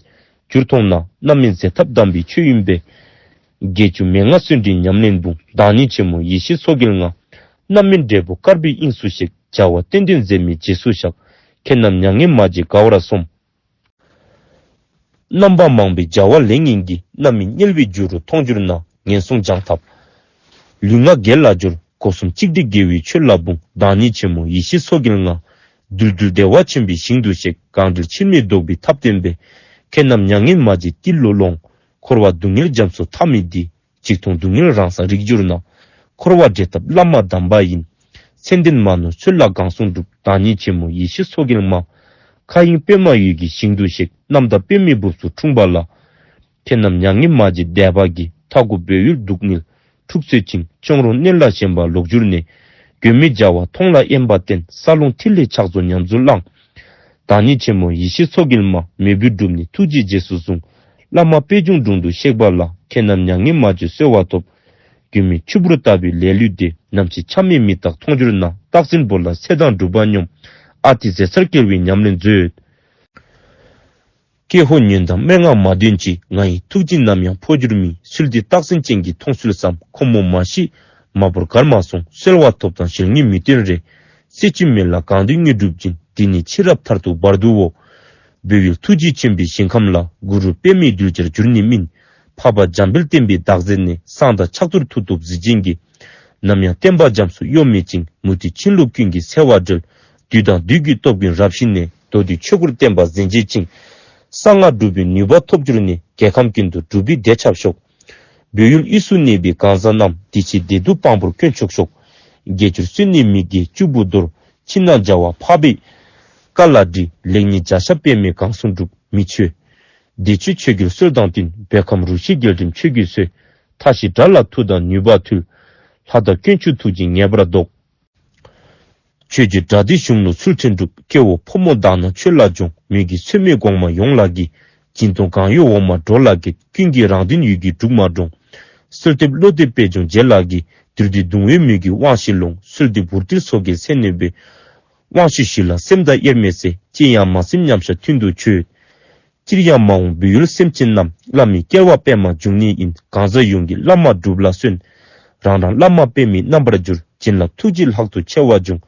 གྱུར་མཐོང་ན། རྣམ་སྨིན་ཟད་ཐབས་དམ་པའི་ཆོས་ཡིན་པས། བརྒྱད་ཅུ་མན་ངག་བརྩོན་འགྲུས་ཉམས་ལེན་འབུམ། བདག་ཉིད་ཆེན་མོ་ཡེ་ཤེས་མཚོ་རྒྱལ་ང་། རྣམ་སྨིན་འབྲས་བུ་དཀར་པོའི་དབྱིངས་སུ་གཤེགས། བྱ་བ་ཏན་ཏན་མཛད་མི་རྗེས་སུ་བཞག། ཁྱེད་རྣམས་མྱ་ངན་མ་མཇལ་དགའ་བར་སོམས། རྣམ་པ་མང་པོའི་བྱ་བ་ལས་ངན་གྱིས། རྣམ་སྨིན་དམྱལ་བའི་རྒྱུ་རུ་མཐོང་གྱུར་ན། ངན་སོང་སྦྱང་ཐབས་ལུས་ངག་གི་ལ་སྦྱོར། སྒོ་གསུམ་གཅིག་སྒྲིལ་དགེ་བའི་ཆོས་ལ་འབུངས། བདག་ཉིད་ཆེན་མོ་ཡེ་ཤེས་མཚོ་རྒྱལ་ང་། བདུད་འདུལ་བདེ་བ་ཆེན་པོའི་ཞིང་དུ་གཤེགས། གང་འདུལ་འཆི་མེད་བཟློག་པའི་ཐབས་བསྟན་པས། ཁྱེད་རྣམས་མྱ་ངན་མ་མཇལ་ཏིལ་ལོ་ལོངས། འཁོར་བ་སྡུག་བསྔལ་རྒྱ་མཚོ་མཐའ་མེད་འདི། ཅིག་མཐོང་སྡུག་བསྔལ་རང་སར་རིག་གྱུར་ན། འཁོར་བ་བསྒྲལ་ཐབས་བླ་མ་དམ་པ་ཡིན། མཚན་ལྡན་མ་ནོར་ཚུལ་ལ་གང་གསུང་སྒྲུབ། བདག་ཉིད་ཆེན་མོ་ཡེ་ཤེས་མཚོ་རྒྱལ་མ། མཁའ་དབྱིངས་པདྨ་འོད་ཀྱི་ཞིང་དུ་གཤེགས། རྣམ་དག་པདྨའི་སྦུབས་སུ་འཁྲུངས་པ་ལ། ཁྱེད་རྣམས་མྱ་ངན་མ་མཇལ་བདེ་བ་གིས། མཐའ་འཁོབ་བོད་ཡུལ་སྡུག་བསྔལ་འཁྲུགས་སོད་ཅིང་། གཅོང་རོང་གནས་ལ་ཞེན་པ་ལོག་གྱུར་ནས། མགོན་མེད་རྒྱལ་བ་མཐོང་ལ་དབེན་པ་བསྟེན། ས་ལོངས་ཐིག་ལེ་ཕྱག་རྫོགས་ཉམས་སུ་བླངས། བདག་ཉིད་ཆེན་མོ་ཡེ་ཤེས་མཚོ་རྒྱལ་མ། མོས་པས་བསྒྲུབས་ནས་ཐུགས་རྗེས་རྗེས་སུ་བཟུང་། བླ་མ་པད་འབྱུང་དྲུང་དུ་གཤེགས་པ་ལ། མཁས་རྣམས་མྱ་ངན་མ་བརྗོད་གསོལ་བ་ཐོབ། མགོན་མེད་ཆུ་བུར་ལྟ་བུའི་ལས་ལུས་འདི། ནམ་ཕྱེད་ཆ་མེད་མི་རྟག་མཐོང་གྱུར་ན། རྟག་འཛིན་བོར་ལ་ཚེ་དང་སྒྲུབ་པ་སྙོམས། ཨ་ཏི་ཟད་ཚར་སྐྱེ་བའི་ཉམས་ལེན་མཛོད། ཀྱེ་ཧོ་ཉོན་དང་སྨྲེ་སྔགས་མ་འདོན་ཅིག། ང་ཡི་ཐུགས་རྗེ་ནམ་ཡང་འཕོ་འགྱུར་མེད། ཚུལ་འདི་རྟག་འཛིན་ཅན་གྱིས་མཐོང་ཚུལ་བསམ། ཁོ་མོ་མ་ཤི་མ་བོར་གར་མ་སོང་། གསོལ་བ་ཐོབ་དང་ཞལ་ངོ་མི་སྟོན་རེ། སྲིད་ཕྱི་མེད་ལ་གང་འདུལ་དངོས་གྲུབ་སྦྱིན། འདི་ནི་ཕྱི་རབས་མཐར་ཐུག་བར་དུའོ། བོད་ཡུལ་ཐུགས་རྗེ་ཆེན་པོའི་ཞིང་ཁམས་ལ། གུ་རུ་པདྨས་གདུལ་བྱར་གྱུར་ནས་སྨིན། འཕགས་པ་འཇམ་དཔལ་བསྟན་པའི་བདག་འཛིན་ནས། གསང་དང་ཕྱག་རྡོར་མཐུ་སྟོབས་གཟི་ཅན་གྱིས། ནམ་ཡང་བསྟན་པ་རྒྱ་མཚོ་གཡོ་མེད་ཅིང་། མུ་སྟེགས་ཕྱིན་ལོག་ཀུན་གྱི་འཚེ་བ་བསྒྲལ། བདུད་དང་བདུད་ཀྱི་སྟོབས་ཀུན་རབ་ཞི་ནས། མདོ་སྡེ་ཆོས་སྐུར་བསྟན་པ་འཛིན་བྱེད་ཅིང་། གསང་སྔགས་སྒྲུབ་པའི་ནུས་པ་ཐོབ་གྱུར་ནས། རྒྱལ་ཁམས་ཀུན་ཏུ་འབྲུག་པའི་སྡེ་ཁྱབ་ཤོག། བོད་ཡུལ་དབུས་སུ་གནས་པའི་གང་ཟག་རྣམས། བདེ་སྐྱིད་བདེ་སྡུག་དཔང་པོར་བཀོན་ཆོག་ཤོག། དགེ་སྦྱོར་བསོད་ནི་མི་དགེ་བཅུ་པོ་འདོར། ཕྱི་ནང་བྱ་བ་འཕགས་པའི་བཀའ་ལ་འདྲི། ལེགས་ཉེས་བརྒྱ་ཆ་དཔེ་མེད་གང་གསུང་སྒྲུབ། མི་ཆོས་བདེ་སྤྱོད་ཆོས་རྒྱལ་སྲོལ་དང་བསྟུན། བོད་ཁམས་རུ་བཞི་རྒྱལ་ཁྲིམས་ཆོས་ཀྱི་སྲོལ། མཐའ་བཞི་དགྲ་ལ་མཐུ་དང་ནུས་པ་མཐུ། ལྷ་དང་དཀོན་མཆོག་ཐུགས་རྗེས་ངེས་པར་བཟློག། ཆོས་རྗེ་དགྲ་སྡེ་གཞུང་ལུགས་ཚུལ་ཁྲིམས་སྒྲུབ། སྐྱེ་བོ་ཕོ་མོ་དག་སྣང་ཆོས་ལ་སྦྱོང་། མོས་ཀྱི་ཚོད་མའི་གོང་མ་ཡོངས་ལ་དགྱེས། སྦྱིན་གཏོང་གང་ཡོད་འོག་མ་འགྲོ་ལ་བསྐྱེད། ཀུན་གྱིས་རང་དོན་ཡུལ་གྱི་འབྲུག་མ་འགྲོངས། གསོལ་འདེབས་བློ་གཏད་པད་འབྱུང་རྗེ་ལ་དགྱེས། བདུད་འདུལ་གདུང་བའི་མོས་ཀྱི་དབང་ཞིག་ལོངས། གསོལ་འདེབས་འུར་ཏིལ་སོགས་ཀྱི་ཚེ་གནོད་པའི། དབང་ཞུ་ཞུས་ལ་སེམས་དང་དབྱེར་མེད་བསྲེ། ཅི་ཡང་མ་སེམས་མཉམ་བཞག་ཐུན་དུ་མཆོད། སྤྱིར་ཡང་མ་འོངས་བོད་ཡུལ་སེམས་ཅན་རྣམས། བླ་མའི་སྐྱེ་བ་པདྨ་འབྱུང་གནས་ཡིན། གང་ཟག་ཡོངས་ཀྱིས་བླ་མ་སྒྲུབ་ལ་བརྩོན། རང་རང་བླ་མ་པདྨའི་རྣམ་པར་གྱུར། བྱིན་རླབས་ཐུགས་རྗེས་ལྷག་ཏུ་ཆེ་བ་འབྱུང་།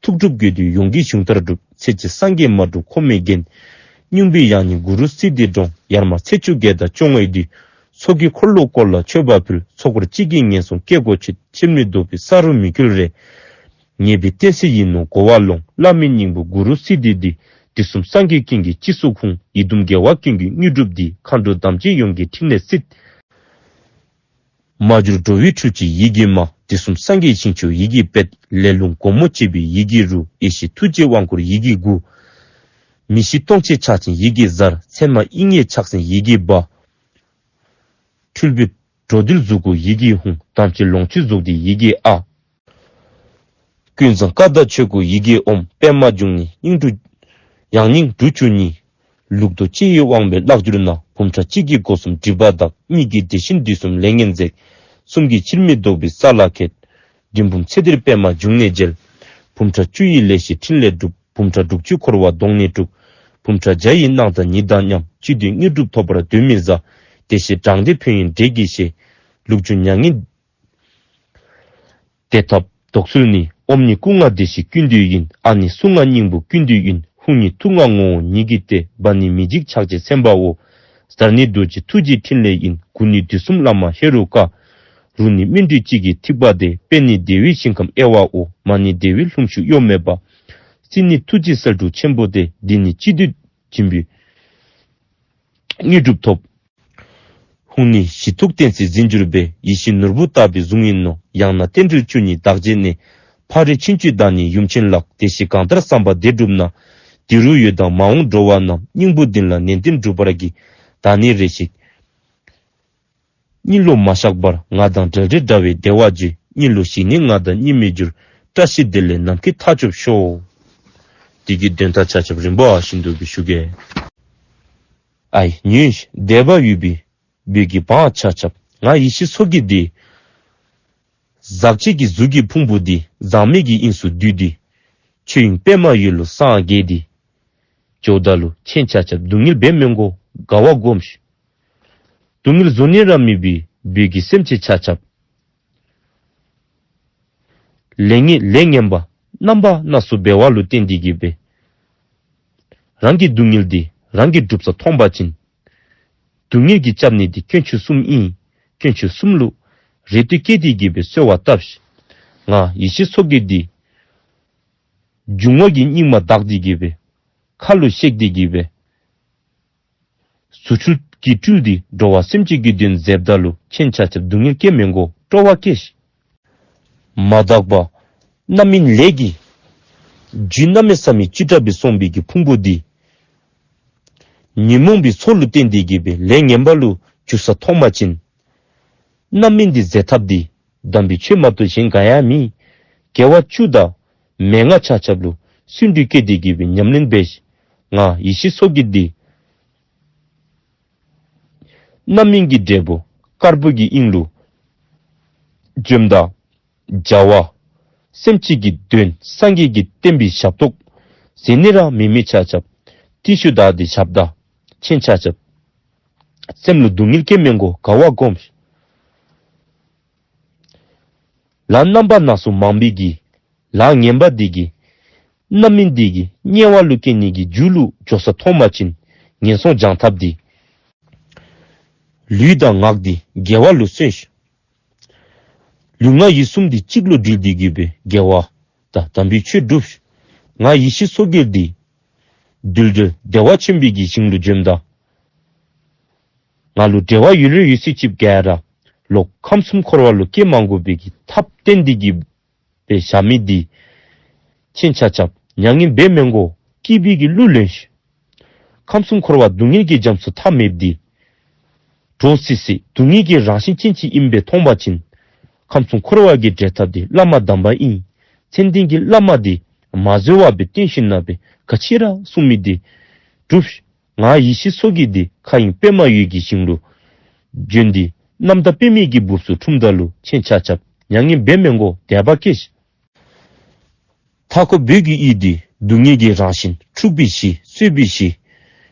ཐུགས་སྒྲུབ་དགོས་འདོད་ཡོངས་ཀྱིས་གཞུང་ལྟར་སྒྲུབ། ཚེ་གཅིག་སངས་རྒྱས་མ་འགྲུབ་ཁོ་མོས་འགན། སྙིང་པོའི་ཡང་སྙིང་གུ་རུ་སིདྡྷི་འབྲོང་། ཡར་མར་ཚེས་བཅུ་བརྒྱད་དང་བཅོ་ལྔའི་དུས། ཚོགས་ཀྱི་འཁོར་ལོ་བསྐོར་ལ་མཆོད་པ་ཕུལ། ཚོགས་འཁོར་གཅིག་གིས་ངན་སོང་སྐྱེ་སྒོ་ཆོད། ཕྱིར་མི་ལྡོག་པའི་ས་རུ་མི་བསྐྱོད་རེ། ངེས་པའི་གཏན་གསལ་ཡིན་ནོ་གོ་བ་ལོངས། བླ་མའི་སྙིང་པོ་གུ་རུ་སིདྡྷི་འདི། དུས་གསུམ་སངས་རྒྱས་ཀུན་གྱི་སྤྱི་གཙུག་ཁུངས། ཡིད་གཏུམ་དགེ་བ་ཀུན་གྱི་དངོས་གྲུབ་འདི། མཁའ་འགྲོ་དམ་ཅན་ཡོངས་ཀྱི་ཕྲིན་ལས་སྲིད། མ་གྱུར་འགྲོ་བའི་འཁྲུལ་གྱིས་ཡི་གེ་མ། དུས་གསུམ་སངས་རྒྱས་ཞིང་མཆོག་ཡི་གེ་པད། ལས་རླུང་སྒོ་མོ་འབྱེད་པའི་ཡི་གེ་རུ། ཡེ་ཤེས་ཐུགས་རྗེའི་དབང་བསྐུར་ཡི་གེ་དགུ། མི་ཤིགས་སྟོང་ཕྱེད་ཕྱག་ཆེན་ཡི་གེ་ཟར། མཚན་མ་དབྱིག་གཉེན་ཕྱག་སེན་ཡི་གེ་བ། འཁྲུལ་པའི་འགྲོ་འདུལ་གཟུགས་སྐུ་ཡི་གེ་ཧཱུྃ། དམ་ཅན་ལོངས་སྤྱོད་གཟུགས་འདི་ཡི་གེ་ཨ། ཀུན་བཟང་བཀའ་དང་ཆོས་སྐུ་ཡི་གེ་ཨོཾ། པདྨ་འབྱུང་གནས་སྙིང་འབྲུ་ཡང་སྙིང་འབྲུ་བཅུ་གཉིས། ལུགས་ལྡོག་སྤྱི་ཡི་དབང་མེད་བརླག་གྱུར་ན། བུམ་ཕྲག་གཅིག་གིས་སྒོ་གསུམ་སྒྲིབ་པ་དག། གཉིས་ཀྱིས་དེ་བཞིན་དུས་གསུམ་ལས་ངན་འཛེགས། གསུམ་གྱིས་ཕྱིར་མི་ལྡོག་པའི་ས་ལ་ཁད། བདུན་བུམ་ཚེ་འདིར་པདྨ་འབྱུང་གནས་མཇལ། བུམ་ཕྲག་བཅུ་ཡིས་ལས་ཞི་ཕྲིན་ལས་སྒྲུབ། བུམ་ཕྲག་དྲུག་ཅུས་འཁོར་བ་དོང་ནས་སྤྲུགས། བུམ་ཕྲག་བརྒྱ་ཡིས་སྣང་དང་ཉིད་དང་མཉམ། བཅུད་དུས་དངོས་གྲུབ་ཐོབ་པར་གདོན་མི་ཟ། བདེ་གཤེགས་དྲང་ལྡན་ཕན་ཡོན་འབྲས་ཀྱི་གཞི། ལུགས་འབྱུང་མྱ་ངན་འདས་ཐབས་ལྡོག་ཚུལ་ནི། ཨོཾ་ནི་སྐུ་ལྔ་བདེ་གཤེགས་ཀུན་འདུས་ཡིན། ཨ་ནི་གསུང་ལྔ་སྙིང་པོ་ཀུན་འདུས་ཡིན། ཧཱུྃ་ནི་ཐུགས་ལྔ་ངོ་བོ་ཉིད་ཀྱི་སྟེ། བ་ནི་མི་འཇིགས་ཕྱག་རྒྱའི་སེམས་དཔའོ། ཟ་ནི་རྡོ་རྗེ་ཐུགས་རྗེའི་ཕྲིན་ལས་ཡིན། གུ་ནི་དུས་གསུམ་བླ་མ་ཧེ་རུ་ཀ། རུ་ནི་སྨིན་གྲོལ་གཅིག་གི་ཐིགས་པ་སྟེ། པེ་ནི་བདེ་བའི་ཞིང་ཁམས་དབྱེ་བའོ། མ་ནི་བདེ་བའི་ལྷུམས་ཤུགས་གཡོ་མེད་པ། སི་ནི་ཐུགས་རྗེ་སེལ་སྒྲུབ་ཆེན་པོ་སྟེ། ལྡི་ནི་སྤྱི་འདུས་སྦྱིན་པའི་དངོས་གྲུབ་ཐོབ། ཧཱུྃ་ནི་གཞི་ཐུགས་བརྟན་གསལ་འཛིན་གྱུར་པའི། ཡེ་ཤེས་ནོར་བུ་ལྟ་བུའི་གཟུངས་ཡིན་ནོ། ཡང་ན་རྟེན་འབྲེལ་བཅུ་གཉིས་བདག་བྱེད་ནས། ཕ་རོལ་ཕྱིན་བཅུའི་བདག་ཉིད་ཡུམ་ཆེན་ལགས། བདེ་གཤེགས་གང་ལྟར་བསམ་པ་དེ་བསྒྲུབས་ན། འདི་རུ་ཡོད་དང་མ་འོངས་འགྲོ་བ་རྣམས། སྙིང་པོ་འདི་ལ་ནན་ཏན་བསྒྲུབ་པར་བགྱི། བདག་ནི་རེ་ཞིག་གཉིད་ལོག་མ་བཞག་པར། ང་དང་འབྲལ་འབྲལ་འདྲ་བའི་བདེ་བ་བརྗོད། གཉིད་ལོག་ཞིག་ནས་ང་དང་གཉིད་མི་འགྱུར། བཀྲ་ཤིས་བདེ་ལེགས་ནམ་མཁའི་མཐའ་སྐྱོབ་ཤོག། འདི་གི་དོན་དག་ཆ་ཁྱབ་རིམ་པ་བཞིན་དུ་སྦེ་ཞུ་གེ། ཨའི་ཉོན་ཞིག་དད་པ་ཡོད་པའི་བོད་ཀྱི་འབངས་ཆ་ཁྱབ། ང་ཡེ་ཤེས་མཚོ་རྒྱལ་འདི། ཟག་བཅས་ཀྱི་གཟུགས་ཀྱི་ཕུང་པོ་འདི། ཟག་མེད་ཀྱི་དབྱིངས་སུ་བསྡུས་ཏེ། ཆོས་དབྱིངས་པདྨ་འོད་ལུ་སངས་རྒྱས་ཏེ། འགྱོཝ་ད་ལུ་ཁྱེད་ཆ་ཁྱབ་སྡུག་བསྔལ་འབད་མི་དགོ། དགའ་བ་སྒོམས་ཤིག། སྡུག་བསྔལ་བཟོ་ནི་ར་མེད་པའི་བོད་ཀྱི་སེམས་ཅན་ཆ་ཁྱབ། ལས་ངན་ལས་ངན་པ་རྣམ་པ་སྣ་ཚོགས་འབད་བ་ལུ་བརྟེན་ཏེ་གིས་སྦེ། རང་གི་སྡུག་བསྔལ་འདི་རང་གིས་སྒྲུབ་ས་མཐོང་པ་ཅིན། སྡུག་བསྔལ་གྱི་སྐྱབས་གནས་འདི་དཀོན་མཆོག་གསུམ་ཨིན། དཀོན་མཆོག་གསུམ་ལུ་རེ་ལྟོས་བསྐྱེད་དེ་གིས་སྦེ་གསོལ་བ་བཏབ་ཤིག། ང་ཡེ་ཤེས་མཚོ་རྒྱལ་འདི། འབྱུང་བ་གི་སྙིགས་མ་དག་སྟེ་གིས་སྦེ། མཁའ་ལུ་གཤེགས་ཏེ་གིས་སྦེ། རྫུ་འཕྲུལ་གྱིས་སྤྲུལ་ཏེ་འགྲོ་བ་སེམས་ཅན་གྱི་དོན་མཛདཔ་ད་ལུ་ཁྱེད་ཆ་ཁྱབ་སྡུག་བསྔལ་སྐྱེ་མི་དགོ། སྤྲོ་བ་སྐྱེས་ཤིག། མ་དག་པ་རྣམ་སྨིན་ལས་ཀྱི་རྒྱུན་གནམ་མེད་ས་མེད་ཅིག་དྲག་སྦེ་སོང་བའི་གི་ཕུང་པོ་འདི། ཉོན་མོངས་པའི་ཚོགས་ལུ་བརྟེན་ཏེ་གིས་སྦེ་ལས་ངན་པ་ལུ་འཇུག་ས་མཐོང་པ་ཅིན། རྣམ་སྨིན་འདི་ཟད་ཐབས་འདི་དམ་པའི་ཆོས་མ་གཏོགས་གཞན་ག་ཡང་མེད། དགེ་བ་བཅུ་དང་མན་ངག་ཆ་ཁྱབ་ལུ་བརྩོན་འགྲུས་བསྐྱེད་དེ་གི་སྦེ་ཉམས་ལེན་འབད་ཤིག། ང་ཡེ་ཤེས་མཚོ་རྒྱལ་འདི་རྣམ་སྨིན་གྱི་འབྲས་བུ་དཀར་པོ་གི་དབྱིངས་ལུ་འབྱོནམ་ད་བྱ་བ་སེམས་ཅན་གྱི་དོན་སངས་རྒྱས་ཀྱི་བསྟན་པའི་ཞབས་ཏོག་ཟེར་ནི་ར་མེད་མི་ཆ་ཁྱབ་ཏེ་ཤུལ་བདའ་སྟེ་བཞགཔ་ད་ཁྱེད་ཆ་ཁྱབ་སེམས་ལུ་སྡུག་བསྔལ་བསྐྱེད་མི་དགོ། དགའ་བ་སྒོམ་ཤིག། ལཱ་རྣམ་པ་སྣ་ཚོགས་མང་པོའི་གི་ལཱ་ངན་པ་འདི་གིས་རྣམ་སྨིན་འདི་གིས་དམྱལ་བ་ལུ་སྐྱེ་ནི་གི་རྒྱུ་ལུ་འགྱོ་ས་མཐོང་པ་ཅིན་ངན་སོང་སྦྱང་ཐབས་འདི་ལུས་དང་ངག་འདི་དགེ་བ་ལུ་བརྩོན་ཤིག། ལུས་ངག་ཡིད་གསུམ་འདི་གཅིག་ལུ་སྒྲིལ་ཏེ་གི་སྦེ་དགེ་བ་དང་དམ་པའི་ཆོས་སྒྲུབ་ཤིག། ང་ཡེ་ཤེས་མཚོ་རྒྱལ་འདི་རྡུལ་བྲལ་བདེ་བ་ཆེན་པོའི་གི་ཞིང་ལུ་འབྱོནམ་ད་ང་ལུ་འབྲེལ་བ་ཡོད་རིང་ཡོད་ཚད་ཅིག་ག་ར་ལོག་ཁམས་གསུམ་འཁོར་བ་ལུ་སྐྱེ་མ་དགོ་པའི་གི་ཐབས་བསྟན་ཏེ་གི་སྦེ་བཞག་མི་འདི་ཁྱེད་ཆ་ཁྱབ་མྱ་ངན་འབད་མི་དགོ། སྐྱིད་པའི་གི་གླུ་ལེན་ཤིག། ཁམས་གསུམ་འཁོར་བ་སྡུག་བསྔལ་གྱི་རྒྱ་མཚོ་མཐའ་མེདཔ་འདི་འདྲོག་སི་སི་སྡུག་བསྔལ་གྱི་རང་བཞིན་ཅན་ཅིག་ཨིནམ་སྦེ་མཐོང་པ་ཅིན་ཁམས་གསུམ་འཁོར་བ་གི་བྲལ་ཐབས་འདི་བླ་མ་དམ་པ་ཨིན། མཚན་ལྡན་གྱི་བླ་མ་འདི་མ་བཟོད་པ་སྦེ་བསྟེན་ཞིནམ་ལས་ག་ཅི་ར་གསུང་མི་འདི་སྒྲུབ་ཤིག། ང་ཡེ་ཤེས་མཚོ་རྒྱལ་འདི་མཁའ་དབྱིངས་པདྨ་འོད་ཀྱི་ཞིང་ལུ་འབྱོན་ཏེ་རྣམ་དག་པདྨའི་གི་སྦུབས་སུ་འཁྲུངསམ་ད་ལུ་ཁྱེད་ཆ་ཁྱབ་མྱ་ངན་འབད་མི་དགོ། དད་པ་བསྐྱེད་ཤིག། མཐའ་འཁོབ་བོད་ཀྱི་ཡུལ་འདི་སྡུག་བསྔལ་གྱི་རང་བཞིན་འཁྲུགས་པའི་གཞི་གསོད་པའི་གཞི་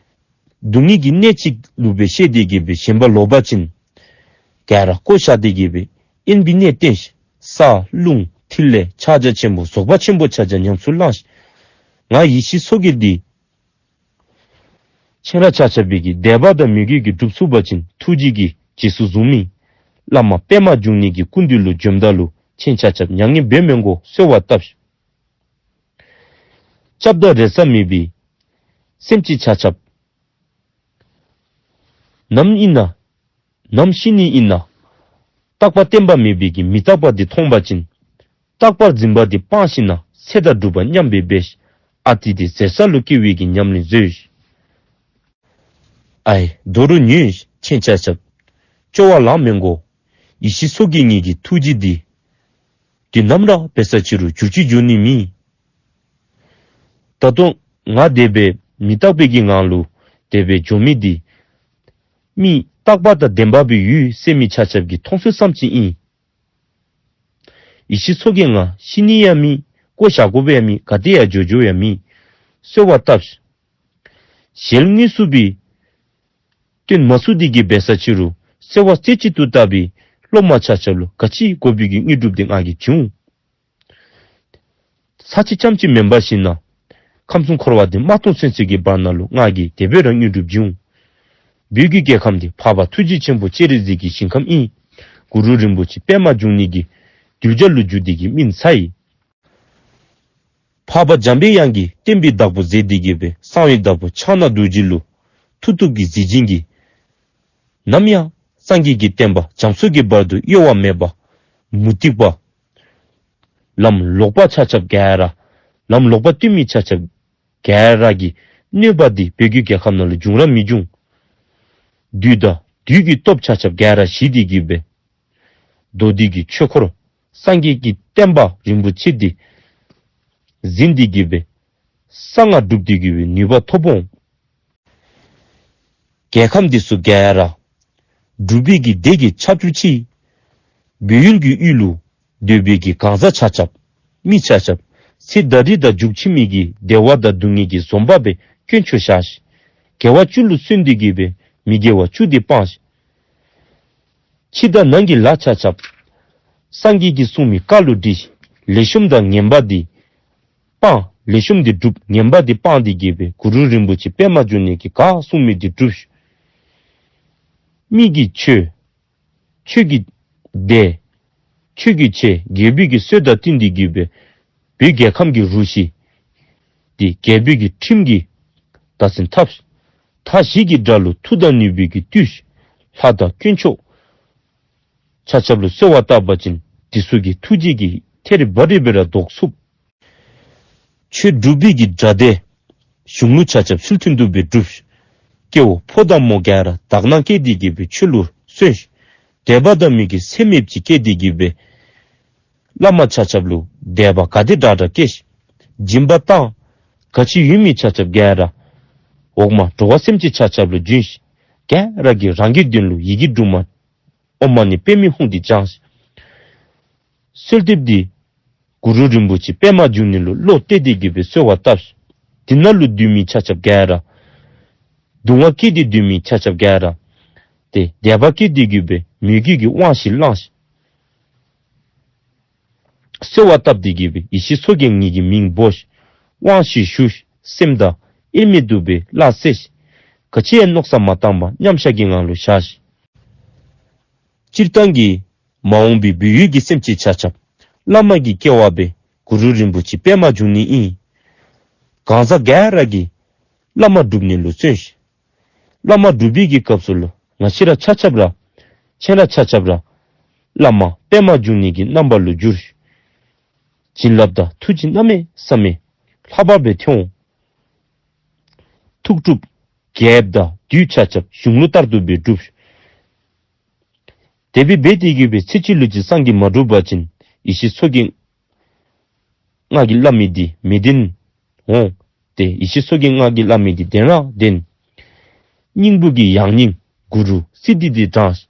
སྡུག་བསྔལ་གྱི་གནས་ཅིག་ལུ་སྦེ་ཤེས་ཏེ་གི་སྦེ་ཞེན་པ་ལོག་པ་ཅིན་ག་ར་བཀོ་བཞག་སྟེ་གི་སྦེ་དབེན་པའི་གནས་བསྟེན་ཤིག། ས་རླུང་ཐིག་ལེ་ཕྱག་རྒྱ་ཆེན་པོ་རྫོགས་པ་ཆེན་པོ་ཕྱག་རྒྱ་ཉམས་སུ་བླང་ཤིག། ང་ཡེ་ཤེས་མཚོ་རྒྱལ་འདི་ཁྱེད་ར་ཆ་ཁྱབ་པའི་གི་དད་པ་དང་མོས་གུས་ཀྱིས་སྒྲུབ་ཚུགས་པ་ཅིན་ཐུགས་རྗེ་གིས་རྗེས་སུ་བཟུང་མི་བླ་མ་པདྨ་འབྱུང་གནས་ཀྱི་སྐུ་མདུན་ལུ་འབྱོནམ་ད་ལུ་ཁྱེད་ཆ་ཁྱབ་མྱ་ངན་འབད་མི་དགོ། གསོལ་བ་བཏབ་ཤིག། སྐྱབས་དང་རེ་ས་མེད་པའི་སེམས་ཅན་ཆ་ཁྱབ་ནམ་ཨིན་ན་ནམ་ཤི་ནི་ཨིན་ན་རྟག་པ་བརྟན་པ་མེད་པའི་གི་མི་རྟག་པ་འདི་མཐོང་པ་ཅིན་རྟག་པར་འཛིན་པ་འདི་སྤང་ཞིནམ་ལས་ཚེ་དང་སྒྲུབ་པ་མཉམ་སྦེ་འབད་ཤིག། ཨ་ཏི་དེ་ཟེར་ས་ལུ་སྐྱེ་བའི་གི་ཉམས་ལེན་མཛོད་ཤིག། ཨའི་དོ་རུང་ཉོན་ཤིག། ཁྱེད་ཆ་ཁྱབ་སྐྱོ་བ་ལང་མི་དགོ། ཡེ་ཤེས་མཚོ་རྒྱལ་ངེ་གི་ཐུགས་རྗེ་འདི་དུས་ནམ་ར་འབད་ས་ཅི་རུང་འགྱུར་ཅི་འགྱུར་ནི་མེད། ད་ལྟོ་ང་དེ་སྦེ་མི་རྟག་པའི་གི་ངང་ལུ་དེ་སྦེ་འགྱོ་མི་འདི་མི་རྟག་པ་དང་ལྡན་པ་སྦེ་ཡོད་ཟེར་མི་ཆ་ཁྱབ་ཀྱིས་མཐོང་ཚུལ་ཙམ་ཅིག་ཨིན། ཡེ་ཤེས་མཚོ་རྒྱལ་ང་ཤི་ནི་ཡང་མེད། བཀོ་བཞག་དགོ་པའི་ཡང་མེད། ག་ཏེ་ཡང་འགྱོ་འགྱོ་ཡང་མེད། གསོལ་བ་བཏབ་ཤིག། ཞལ་དངོས་སུ་སྦེ་སྟོན་མ་ཚུགས་ཏེ་གི་འབད་ས་ཅི་རུང་གསོལ་བ་རྩེ་གཅིག་ཏུ་བཏབ་པའི་སློབ་མ་ཆ་ཁྱབ་ལུ་ག་ཅི་དགོ་པའི་གི་དངོས་གྲུབ་འདི་ང་གིས་བྱིན་འོང་། ས་གཅིག་རྐྱངམ་གཅིག་མེན་པར་ཞིནམ་ལས་ཁམས་གསུམ་འཁོར་བ་འདི་མ་སྟོངས་ཚུན་ཚོད་ཀྱི་བར་ན་ལུ་ང་གིས་དེ་སྦེ་ར་དངོས་གྲུབ་བྱིན་འོང་། བོད་ཀྱི་རྒྱལ་ཁམས་འདི་འཕགས་པ་ཐུགས་རྗེ་ཆེན་པོ་སྤྱན་རས་གཟིགས་ཀྱི་ཞིང་ཁམས་ཨིན། གུ་རུ་རིན་པོ་ཆེ་པདྨ་འབྱུང་གནས་ཀྱི་གདུལ་བྱ་ལུ་འགྱུར་ཏེ་གི་སྨིན་ཚར་ཡི། འཕགས་པ་འཇམ་པའི་དབྱངས་ཀྱིས་བསྟན་པའི་བདག་པོ་མཛད་དེ་གི་སྦེ་གསང་བའི་བདག་པོ་ཕྱག་ན་རྡོ་རྗེ་ལུ་མཐུ་སྟོབས་ཀྱི་གཟི་བྱིན་གྱིས་ནམ་ཡང་སངས་རྒྱས་ཀྱི་བསྟན་པ་རྒྱ་མཚོ་གི་བར་དུ་གཡོ་བ་མེད་པ་མུ་སྟེགས་པ་ལམ་ལོག་པ་ཆ་ཁྱབ་ག་ར་ལམ་ལོག་པ་སྟོན་མི་ཆ་ཁྱབ་ག་ར་གི་གནོད་པ་འདི་བོད་ཀྱི་རྒྱལ་ཁམས་ནང་ལུ་འབྱུང་ར་མི་འབྱུང་། བདུད་དང་བདུད་ཀྱི་སྟོབས་ཆ་ཁྱབ་ག་ར་ཞི་སྟེ་གི་སྦེ་མདོ་སྡེ་གི་ཆོས་འཁོར་སངས་རྒྱས་ཀྱི་བསྟན་པ་རིན་པོ་ཆེ་འདི་ཟིན་ཏེ་གི་སྦེ་གསང་སྔགས་སྒྲུབ་སྟེ་གི་སྦེ་ནུས་པ་ཐོབ་འོང་། རྒྱལ་ཁམས་འདི་ཚུ་ག་ར་འབྲུག་པའི་གི་སྡེ་གི་ཆབ་ཆུ་ཅིག། བོད་ཡུལ་གྱི་ཡུལ་ལུ་སྡོད་པའི་གི་གང་ཟག་ཆ་ཁྱབ་མི་ཆ་ཁྱབ་ཚེ་ད་རེས་དང་མཇུག་ཕྱི་མའི་གི་བདེ་བ་དང་སྡུག་བསྔལ་གྱི་བཟོད་པ་སྦེ་སྐྱོན་ཆོ་བཞག་ཤིག། དགེ་བ་བཅུ་ལུ་བརྩོན་ཏེ་གི་སྦེ་མི་དགེ་བ་བཅུ་འདི་སྤང་ཤིག། ཕྱི་དང་ནང་གི་ལཱ་ཆ་ཁྱབ་སངས་རྒྱས་ཀྱིས་གསུངས་མི་བཀའ་ལུ་དྲིལ་ཤིག། ལེགས་ཤོམ་དང་ངན་པ་འདི་སྤང་། ལེགས་ཤོམ་འདི་སྒྲུབ། ངན་པ་འདི་སྤང་སྟེ་གི་སྦེ་གུ་རུ་རིན་པོ་ཆེ་པདྨ་འབྱུང་གནས་ཀྱིས་ག་གསུངས་མི་འདི་སྒྲུབ་ཤིག། མི་གི་ཆོས་ཆོས་ཀྱི་སྡེ་ཆོས་ཀྱི་ཆེ་རྒྱལ་པོའི་གི་སྲོལ་དང་བསྟུན་ཏེ་གི་སྦེ་བོད་རྒྱལ་ཁམས་ཀྱི་རུ་བཞི་འདི་རྒྱལ་པོའི་གི་ཁྲིམས་ཀྱིས་བདག་འཛིན་འཐབ་ཤིག། མཐའ་བཞི་གི་དགྲ་ལུ་མཐུ་དང་ནུས་པའི་གི་བཏུལ་ཤིག། ལྷ་དང་དཀོན་མཆོག་ཆ་ཁྱབ་ལུ་གསོལ་བ་བཏབ་པ་ཅིན་འདི་ཚུ་གི་ཐུགས་རྗེ་གིས་ཐད་རི་བ་རི་སྦེ་ར་བཟློག་ཚུགས། ཆོས་སྒྲུབ་པའི་གི་དགྲ་སྡེ་གཞུང་ལུགས་ཆ་ཁྱབ་ཚུལ་མཐུན་དུ་སྦེ་སྒྲུབ་ཤིག། སྐྱེ་བོ་ཕོ་དང་མོ་ག་ར་དག་སྣང་བསྐྱེད་དེ་གི་སྦེ་ཆོས་ལུ་བརྩོན་ཤིག། དད་པ་དང་མོས་གུས་ཚད་མེདཔ་ཅིག་བསྐྱེད་དེ་གི་སྦེ་ བླ་མ་ཆ་ཁྱབ་ལུ་དད་པ་ག་དེ་དྲག་དྲག་བསྐྱེད་ཤིག། སྦྱིན་པ་བཏང་། ག་ཅི་ཡོད་མི་ཆ་ཁྱབ་ག་ར་འོག་མ་འགྲོ་བ་སེམས་ཅན་ཆ་ཁྱབ་ལུ་བྱིན་ཤིག། ག་ར་གིས་རང་གི་དོན་ལུ་ཡི་གེ་དྲུག་མ་ཨོཾ་མ་ཎི་པདྨེ་ཧཱུྃ་འདི་བགྱང་ཤིག། གསོལ་འདེབས་འདི་གུ་རུ་རིན་པོ་ཆེ་པདྨ་འབྱུང་གནས་ལུ་བློ་གཏད་དེ་གི་སྦེ་གསོལ་བ་བཏབ་ཤིག། དེ་ནང་ལུ་སྡོད་མི་ཆ་ཁྱབ་ག་ར་གདུང་བ་བསྐྱེད་དེ་སྡོད་མི་ཆ་ཁྱབ་ག་ར་ཏེ་དད་པ་བསྐྱེད་དེ་གི་སྦེ་མོས་གུས་ཀྱི་དབང་ཞིག་བླང་ཤིག། གསོལ་བ་བཏབ་སྟེ་གི་སྦེ་ཡེ་ཤེས་མཚོ་རྒྱལ་ངེ་གི་མིང་འབོ་ཤིག། དབང་ཞིག་ཞུ་ཤིག། སེམས་དང་དབྱེར་མེད་དུ་སྦེ་སླར་གསལ་ཤིག། ག་ཅི་ཡང་མནོ་བསམ་མ་བཏང་པར་མཉམ་བཞག་གི་ངང་ལུ་བཞག་ཤིག། སྤྱིར་བཏང་གི་མ་འོངས་པའི་བོད་ཡུལ་གྱི་སེམས་ཅན་ཆ་ཁྱབ་བླ་མ་གི་སྐྱེ་བ་སྦེ་གུ་རུ་རིན་པོ་ཆེ་པདྨ་འབྱུང་གནས་ཨིན། གང་ཟག་ག་ར་གིས་བླ་མ་སྒྲུབ་ནི་ལུ་བརྩོན་ཤིག། བླ་མ་སྒྲུབ་པའི་གི་སྐབས་སུ་ལུ་ང་བཅས་ར་ཆ་ཁྱབ་ར་ཁྱེད་ར་ཆ་ཁྱབ་ར་བླ་མ་པདྨ་འབྱུང་གནས་ཀྱི་རྣམ་པ་ལུ་འགྱུར་ཤིག། བྱིན་རླབས་དང་ཐུགས་རྗེ་གནམ་མེད་ས་མེད་ལྷག་པར་སྦེ་ཐོབ་འོང་། ཐུགས་སྒྲུབ་རྒྱལཔོ་དང་བདུད་ཆ་ཁྱབ་གཞུང་ལུགས་ལྟར་དུ་སྦེ་སྒྲུབ་ཤིག། དེ་སྦེ་འབད་དེ་གི་སྦེ་ཚེ་གཅིག་ལུས་གཅིག་སངས་རྒྱས་མ་གྲུབ་པ་ཅིན་ཡེ་ཤེས་མཚོ་རྒྱལ་ང་གིས་སླབ་མི་འདི་མི་བདེན་འོང་། ཏེ་ཡེ་ཤེས་མཚོ་རྒྱལ་ང་གིས་སླབ་མི་འདི་བདེན་ར་བདེན། སྙིང་པོ་གི་ཡང་སྙིང་གུ་རུ་སིདྡྷི་འདི་བགྱང་ཤིག།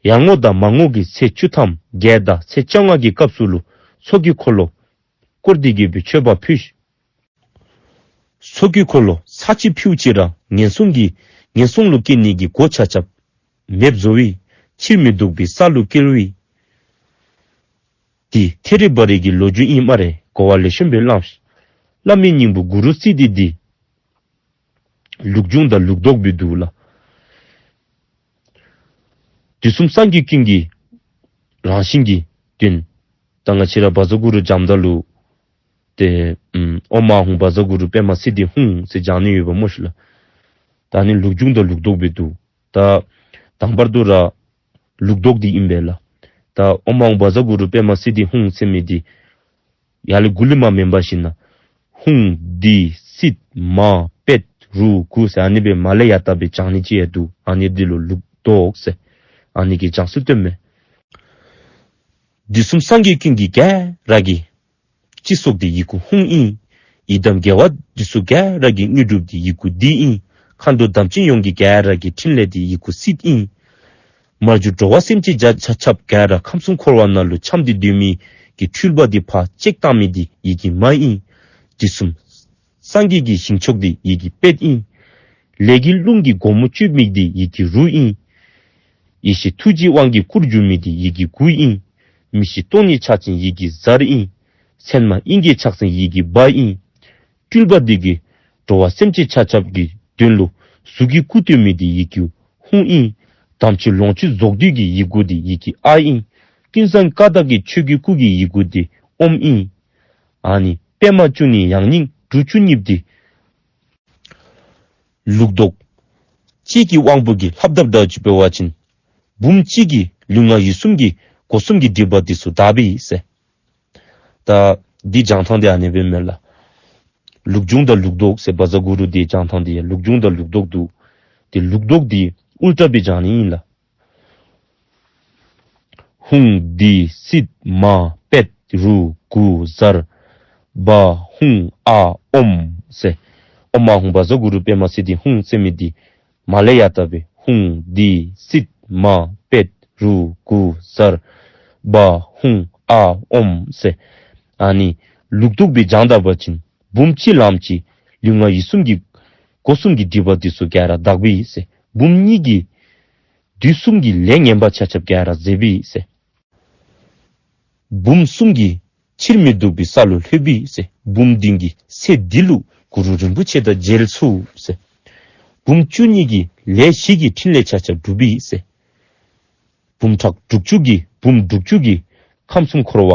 ཡར་ངོ་དང་མར་ངོ་གི་ཚེས་བཅུ་ཐམ་བརྒྱད་དང་ཚེས་བཅོ་ལྔ་གི་སྐབས་སུ་ལུ་མཚོ་གི་འཁོར་ལོ་བསྐོར་ཏེ་གི་སྦེ་མཆོད་པ་ཕུལ་ཤིག། མཚོ་གི་འཁོར་ལོ་ཚར་གཅིག་ཕུལཝ་ཅིག་ར་ངན་སོང་གི་ངན་སོང་ལུ་སྐྱེ་ནི་གི་སྒོ་ཆ་ཁྱབ་མེདཔ་བཟོ་བའི་ཕྱིར་མི་ལྡོག་པའི་ས་ལུ་བསྐྱལ་བའི་འདི་ཐད་རི་བ་རི་གི་ལོ་རྒྱུས་ཨིན་སྨ་རེ། གོ་བ་ལེགས་ཤོམ་སྦེ་བླངས་ཤིག། བླ་མའི་སྙིང་པོ་གུ་རུ་སིདྡྷི་འདི་ལུགས་འབྱུང་དང་ལུགས་ལྡོག་སྦེ་འདུག་ལགས། དུས་གསུམ་སངས་རྒྱས་ཀུན་གྱི་རང་བཞིན་གྱི་དོན། ད་ང་བཅས་ར་བཛྲ་གུ་རུ་བགྱངམ་ད་ལུ་ཏེ་ཨོཾ་ཨཱཿཧཱུྃ་བཛྲ་གུ་རུ་པདྨ་སིདྡྷི་ཧཱུྃ་ཟེར་བགྱང་ནི་ཡོདཔ་སྨོ་ཤིག་ལགས། ད་ཨ་ནི་ལུགས་འབྱུང་དང་ལུགས་ལྡོག་སྦེ་འདུག། ད་དང་པར་དུ་ར་ལུགས་ལྡོག་འདི་ཨིན་པས་ལགས། ད་ཨོཾ་ཨཱཿཧཱུྃ་བཛྲ་གུ་རུ་པདྨ་སིདྡྷི་ཧཱུྃ་ཟེར་མི་འདི་ཡར་ལས་མགུ་ལས་མར་མེན་པར་ཞིནམ་ན་ཧཱུྃ་དི་སིདྡྷི་མ་པད་རུ་གུ་ཟེར་ཨ་ནི་སྦེ་མར་ལས་ཡར་ལྟ་སྦེ་བགྱང་ནི་ཅིག་ཡང་འདུག། ཨ་ནི་འདི་ལུ་ལུགས་ལྡོག་ཟེར་ཨ་ནི་གི་བགྱང་སྲོལ་སྟོནམ་མས། དུས་གསུམ་སངས་རྒྱས་ཀུན་གྱི་ག་ར་གི་སྤྱི་གཙུག་འདི་ཡི་གུ་ཧཱུྃ་ཨིན། ཡི་དམ་རྒྱལ་བ་འདི་ཚུ་ག་ར་གི་དངོས་གྲུབ་འདི་ཡི་གུ་དི་ཨིན། མཁའ་འགྲོ་དམ་ཅན་ཡོངས་ཀྱི་ག་ར་གི་ཕྲིན་ལས་འདི་ཡི་གུ་སིདྡྷི་ཨིན། མར་གྱུར་འགྲོ་བ་སེམས་ཅན་ཆ་ཁྱབ་ག་ར་ཁམས་གསུམ་འཁོར་བ་ནང་ལུ་འཁྱམས་ཏེ་སྡོད་མི་གི་འཁྲུལ་པ་འདི་ཕར་བཅད་བཏང་མི་འདི་ཡི་གུ་མ་ཨིན། དུས་གསུམ་སངས་རྒྱས་ཀྱི་ཞིང་མཆོག་འདི་ཡི་གུ་པད་ཨིན། ལས་ཀྱི་རླུང་གིས་སྒོ་མོ་བཅུ་དམིགས་འདི་ཡི་གུ་རུ་ཨིན། ཡེ་ཤེས་ཐུགས་རྗེའི་དབང་གིས་སྐུར་གྱུར་མི་འདི་ཡི་གུ་གུ་ཨིན། མི་ཤིགས་སྟོང་ཉིད་ཕྱག་ཆེན་ཡི་གུ་ཛར་ཨིན། མཚན་མ་དབྱིངས་ཀྱི་ཕྱག་མཚན་ཡི་གུ་བ་ཨིན། སྤྲུལ་པ་འདི་གིས་འགྲོ་བ་སེམས་ཅན་ཆ་ཁྱབ་ཀྱི་དོན་ལུ་གཟུགས་ཀྱི་སྐུ་སྟོན་མི་འདི་ཡི་གུ་ཧཱུྃ་ཨིན། དམ་ཆོས་ལོངས་སྤྱོད་རྫོགས་འདུས་ཀྱི་ཡི་གུ་འདི་ཡི་གུ་ཨ་ཨིན། ཀུན་བཟང་ཀ་དག་གི་ཆོས་ཀྱི་སྐུ་གི་ཡི་གུ་འདི་ཨོཾ་ཨིན། ཨ་ནི་པདྨ་བཅུ་གཉིས་ཡང་སྙིང་གྲུབ་བཅུ་གཉིས་འདི་ལུགས་ལྡོག་གཅིག་གི་དབང་པོ་གིས་ལྷབ་ལྷབ་འདྲཝ་ཅིག་འབད་བ་ཅིན་བུམོ་གཅིག་གིས་ལུས་ངག་ཡིད་གསུམ་གྱི་སྒོ་གསུམ་གྱི་སྒྲིབ་པ་འདི་ཚུ་དག་པས་ཟེར། ད་འདི་བགྱང་ཐངས་འདི་ཨ་ནི་སྦེ་མས་ལགས། ལུགས་འབྱུང་དང་ལུགས་ལྡོག་ཟེར་བཛྲ་གུ་རུ་འདི་བགྱང་ཐངས་འདི་ཡང་ལུགས་འབྱུང་དང་ལུགས་ལྡོག་འདུག། ཏེ་ལུགས་ལྡོག་འདི་ཨུལ་ཊ་སྦེ་བགྱང་ནི་ཨིན་ལགས། ཧཱུྃ་དི་སིདྡྷི་མ་པད་རུ་གུ་ཛར་བ་ཧཱུྃ་ཨཱཿཧཱུྃ་ཟེར། ཨོཾ་ཨཱཿཧཱུྃ་བཛྲ་གུ་རུ་པདྨ་སིདྡྷི་ཧཱུྃ་ཟེར་མི་འདི་མར་ལས་ཡར་ལྟ་སྦེ་ཧཱུྃ་དི་སིདྡྷི་མ་པད་རུ་གུ་ཛར་བ་ཧཱུྃ་ཨཱཿཧཱུྃ་ཟེར། ཨ་ནི་ལུགས་ལྡོག་སྦེ་བགྱང་ད་པ་ཅིན་བུམོ་གཅིག་ལངམ་ཅིག་ལུས་ངག་ཡིད་གསུམ་གྱི་སྒོ་གསུམ་གྱི་སྒྲིབ་པ་འདི་ཚུ་ག་ར་དག་པས་ཟེར། བུམོ་གཉིས་ཀྱིས་དུས་གསུམ་གྱི་ལས་ངན་པ་ཆ་ཁྱབ་ག་ར་ཟད་པས་ཟེར། བུམོ་གསུམ་གྱིས་ཕྱིར་མི་ལྡོག་པའི་ས་ལུ་ལྷོད་པས་ཟེར། བུམོ་བདུན་གྱིས་ཚེ་འདི་ལུ་གུ་རུ་རིན་པོ་ཆེ་དང་མཇལ་ཚུགས་ཟེར། བུམོ་བཅུ་གཉིས་ཀྱིས་ལས་བཞི་གི་ཕྲིན་ལས་ཆ་ཁྱབ་འགྲུབ་པས་ཟེར། བུམོ་ཕྲག་དྲུག་ཅུ་གིས་བུམོ་དྲུག་ཅུ་གིས་ཁམས་གསུམ་འཁོར་བ་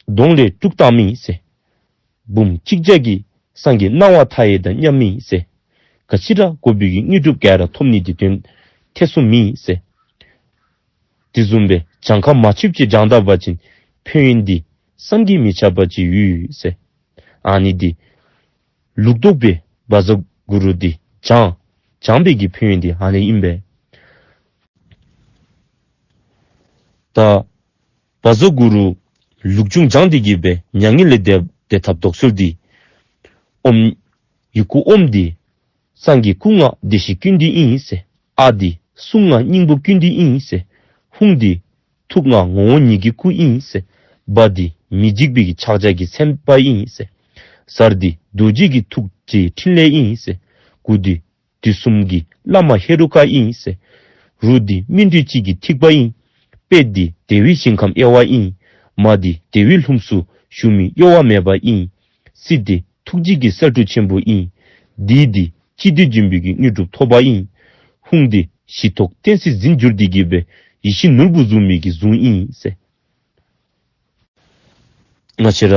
དོང་ལས་དཀྲུགས་བཏང་མས་ཟེར། བུམོ་གཅིག་བརྒྱ་གིས་སངས་རྒྱས་སྣང་བ་མཐའ་ཡས་དང་མཉམ་མས་ཟེར། ག་ཅི་ར་དགོ་པའི་གི་དངོས་གྲུབ་ག་ར་ཐོབ་ནི་འདི་དོན་ཐེ་ཚོམ་མེད་ཟེར། དེ་བཟུམ་སྦེ་གྱངས་ཁ་མ་ཆོདཔ་ཅིག་བགྱང་ད་པ་ཅིན་ཕན་ཡོན་འདི་བསམ་གྱིས་མི་ཁྱབ་པ་ཅིག་ཡོད་ཟེར། ཨ་ནི་འདི་ལུགས་ལྡོག་སྦེ་བཛྲ་གུ་རུ་འདི་བགྱང་བགྱང་པའི་གི་ཕན་ཡོན་འདི་ཨ་ནི་ཨིན་པས། ད་ བཛྲ་གུ་རུ་ལུགས་འབྱུང་སྦྱངས་ཏེ་གི་སྦེ་མྱ་ངན་ལས་འདས་འདས་ཐབས་དོགས་སེལ་འདི། ཨོཾ། ཡི་གུ་ཨོཾ་འདི་སངས་རྒྱས་སྐུ་ལྔ་བདེ་གཤེགས་ཀུན་འདུས་ཨིན་ཟེར། ཨ་འདི་གསུང་ལྔ་སྙིང་པོ་ཀུན་འདུས་ཨིན་ཟེར། ཧཱུྃ་འདི་ཐུགས་ལྔ་ངོ་བོ་ཉིད་ཀྱི་སྐུ་ཨིན་ཟེར། བ་འདི་མི་འཇིགས་པའི་གི་ཕྱག་རྒྱ་གི་མཚན་པ་ཨིན་ཟེར། ཟ་འདི་རྡོ་རྗེ་གི་ཐུགས་རྗེའི་ཕྲིན་ལས་ཨིན་ཟེར། གུ་འདི་དུས་གསུམ་གྱི་བླ་མ་ཧེ་རུ་ཀ་ཨིན་ཟེར། རུ་འདི་སྨིན་གྲོལ་སྤྱི་གི་ཐེག་པ་ཨིན། པེ་འདི་བདེ་བའི་ཞིང་ཁམས་དབྱེ་བ་ཨིན། མ་འདི་བདེ་བའི་ལྷུམས་སུ་ཞུགས་མི་གཡོ་བ་མེད་པ་ཨིན། སི་འདི་ཐུགས་རྗེ་གི་གསལ་སྒྲོགས་ཆེན་པོ་ཨིན། དི་འདི་སྤྱི་འདུས་འབྱོན་པའི་གི་དངོས་གྲུབ་ཐོབ་པ་ཨིན། ཧཱུྃ་འདི་གཞི་ཐོག་གཏན་སྲིད་འཛིན་གྱུར་ཏེ་གི་སྦེ་ཡིད་བཞིན་ནོར་བུ་བཟུམ་མའི་གི་གཟུངས་ཨིན་ཟེར། ང་བཅས་ར་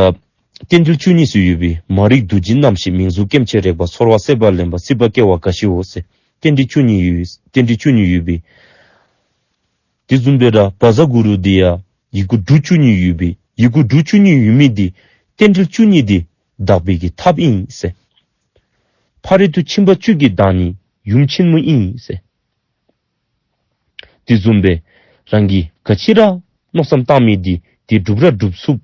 རྟེན་འབྲེལ་བཅུ་གཉིས་སུ་ཡོད་པའི་མ་རིག་འདུ་བྱེད་རྣམ་ཤེས་མིང་གཟུགས་སྐྱེ་མཆེད་རེག་པ་ཚོར་བ་སྲེད་པ་ལེན་པ་སྲིད་པ་སྐྱེ་བ་རྒ་ཤི་འོང་ཟེར་རྟེན་འབྲེལ་བཅུ་གཉིས་ཡོད། རྟེན་འབྲེལ་བཅུ་གཉིས་ཡོད་པའི། དེ་བཟུམ་སྦེ་ར་བཛྲ་གུ་རུ་འདི་ཡང་ཡི་གུ་འབྲུ་བཅུ་གཉིས་ཡོད་པའི་ཡི་གུ་འབྲུ་བཅུ་གཉིས་ཡོད་མི་འདི་རྟེན་འབྲེལ་བཅུ་གཉིས་འདི་དག་པའི་གི་ཐབས་ཨིན་ཟེར། ཕ་རོལ་ཏུ་ཕྱིན་པ་བཅུ་གི་བདག་ཉིད་ཡུམ་ཆེན་མོ་ཨིན་ཟེར། དེ་བཟུམ་སྦེ་རང་གིས་ག་ཅི་ར་མནོ་བསམ་བཏང་མི་འདི་དེ་འགྲུབ་ར་འགྲུབ་ཚུགས།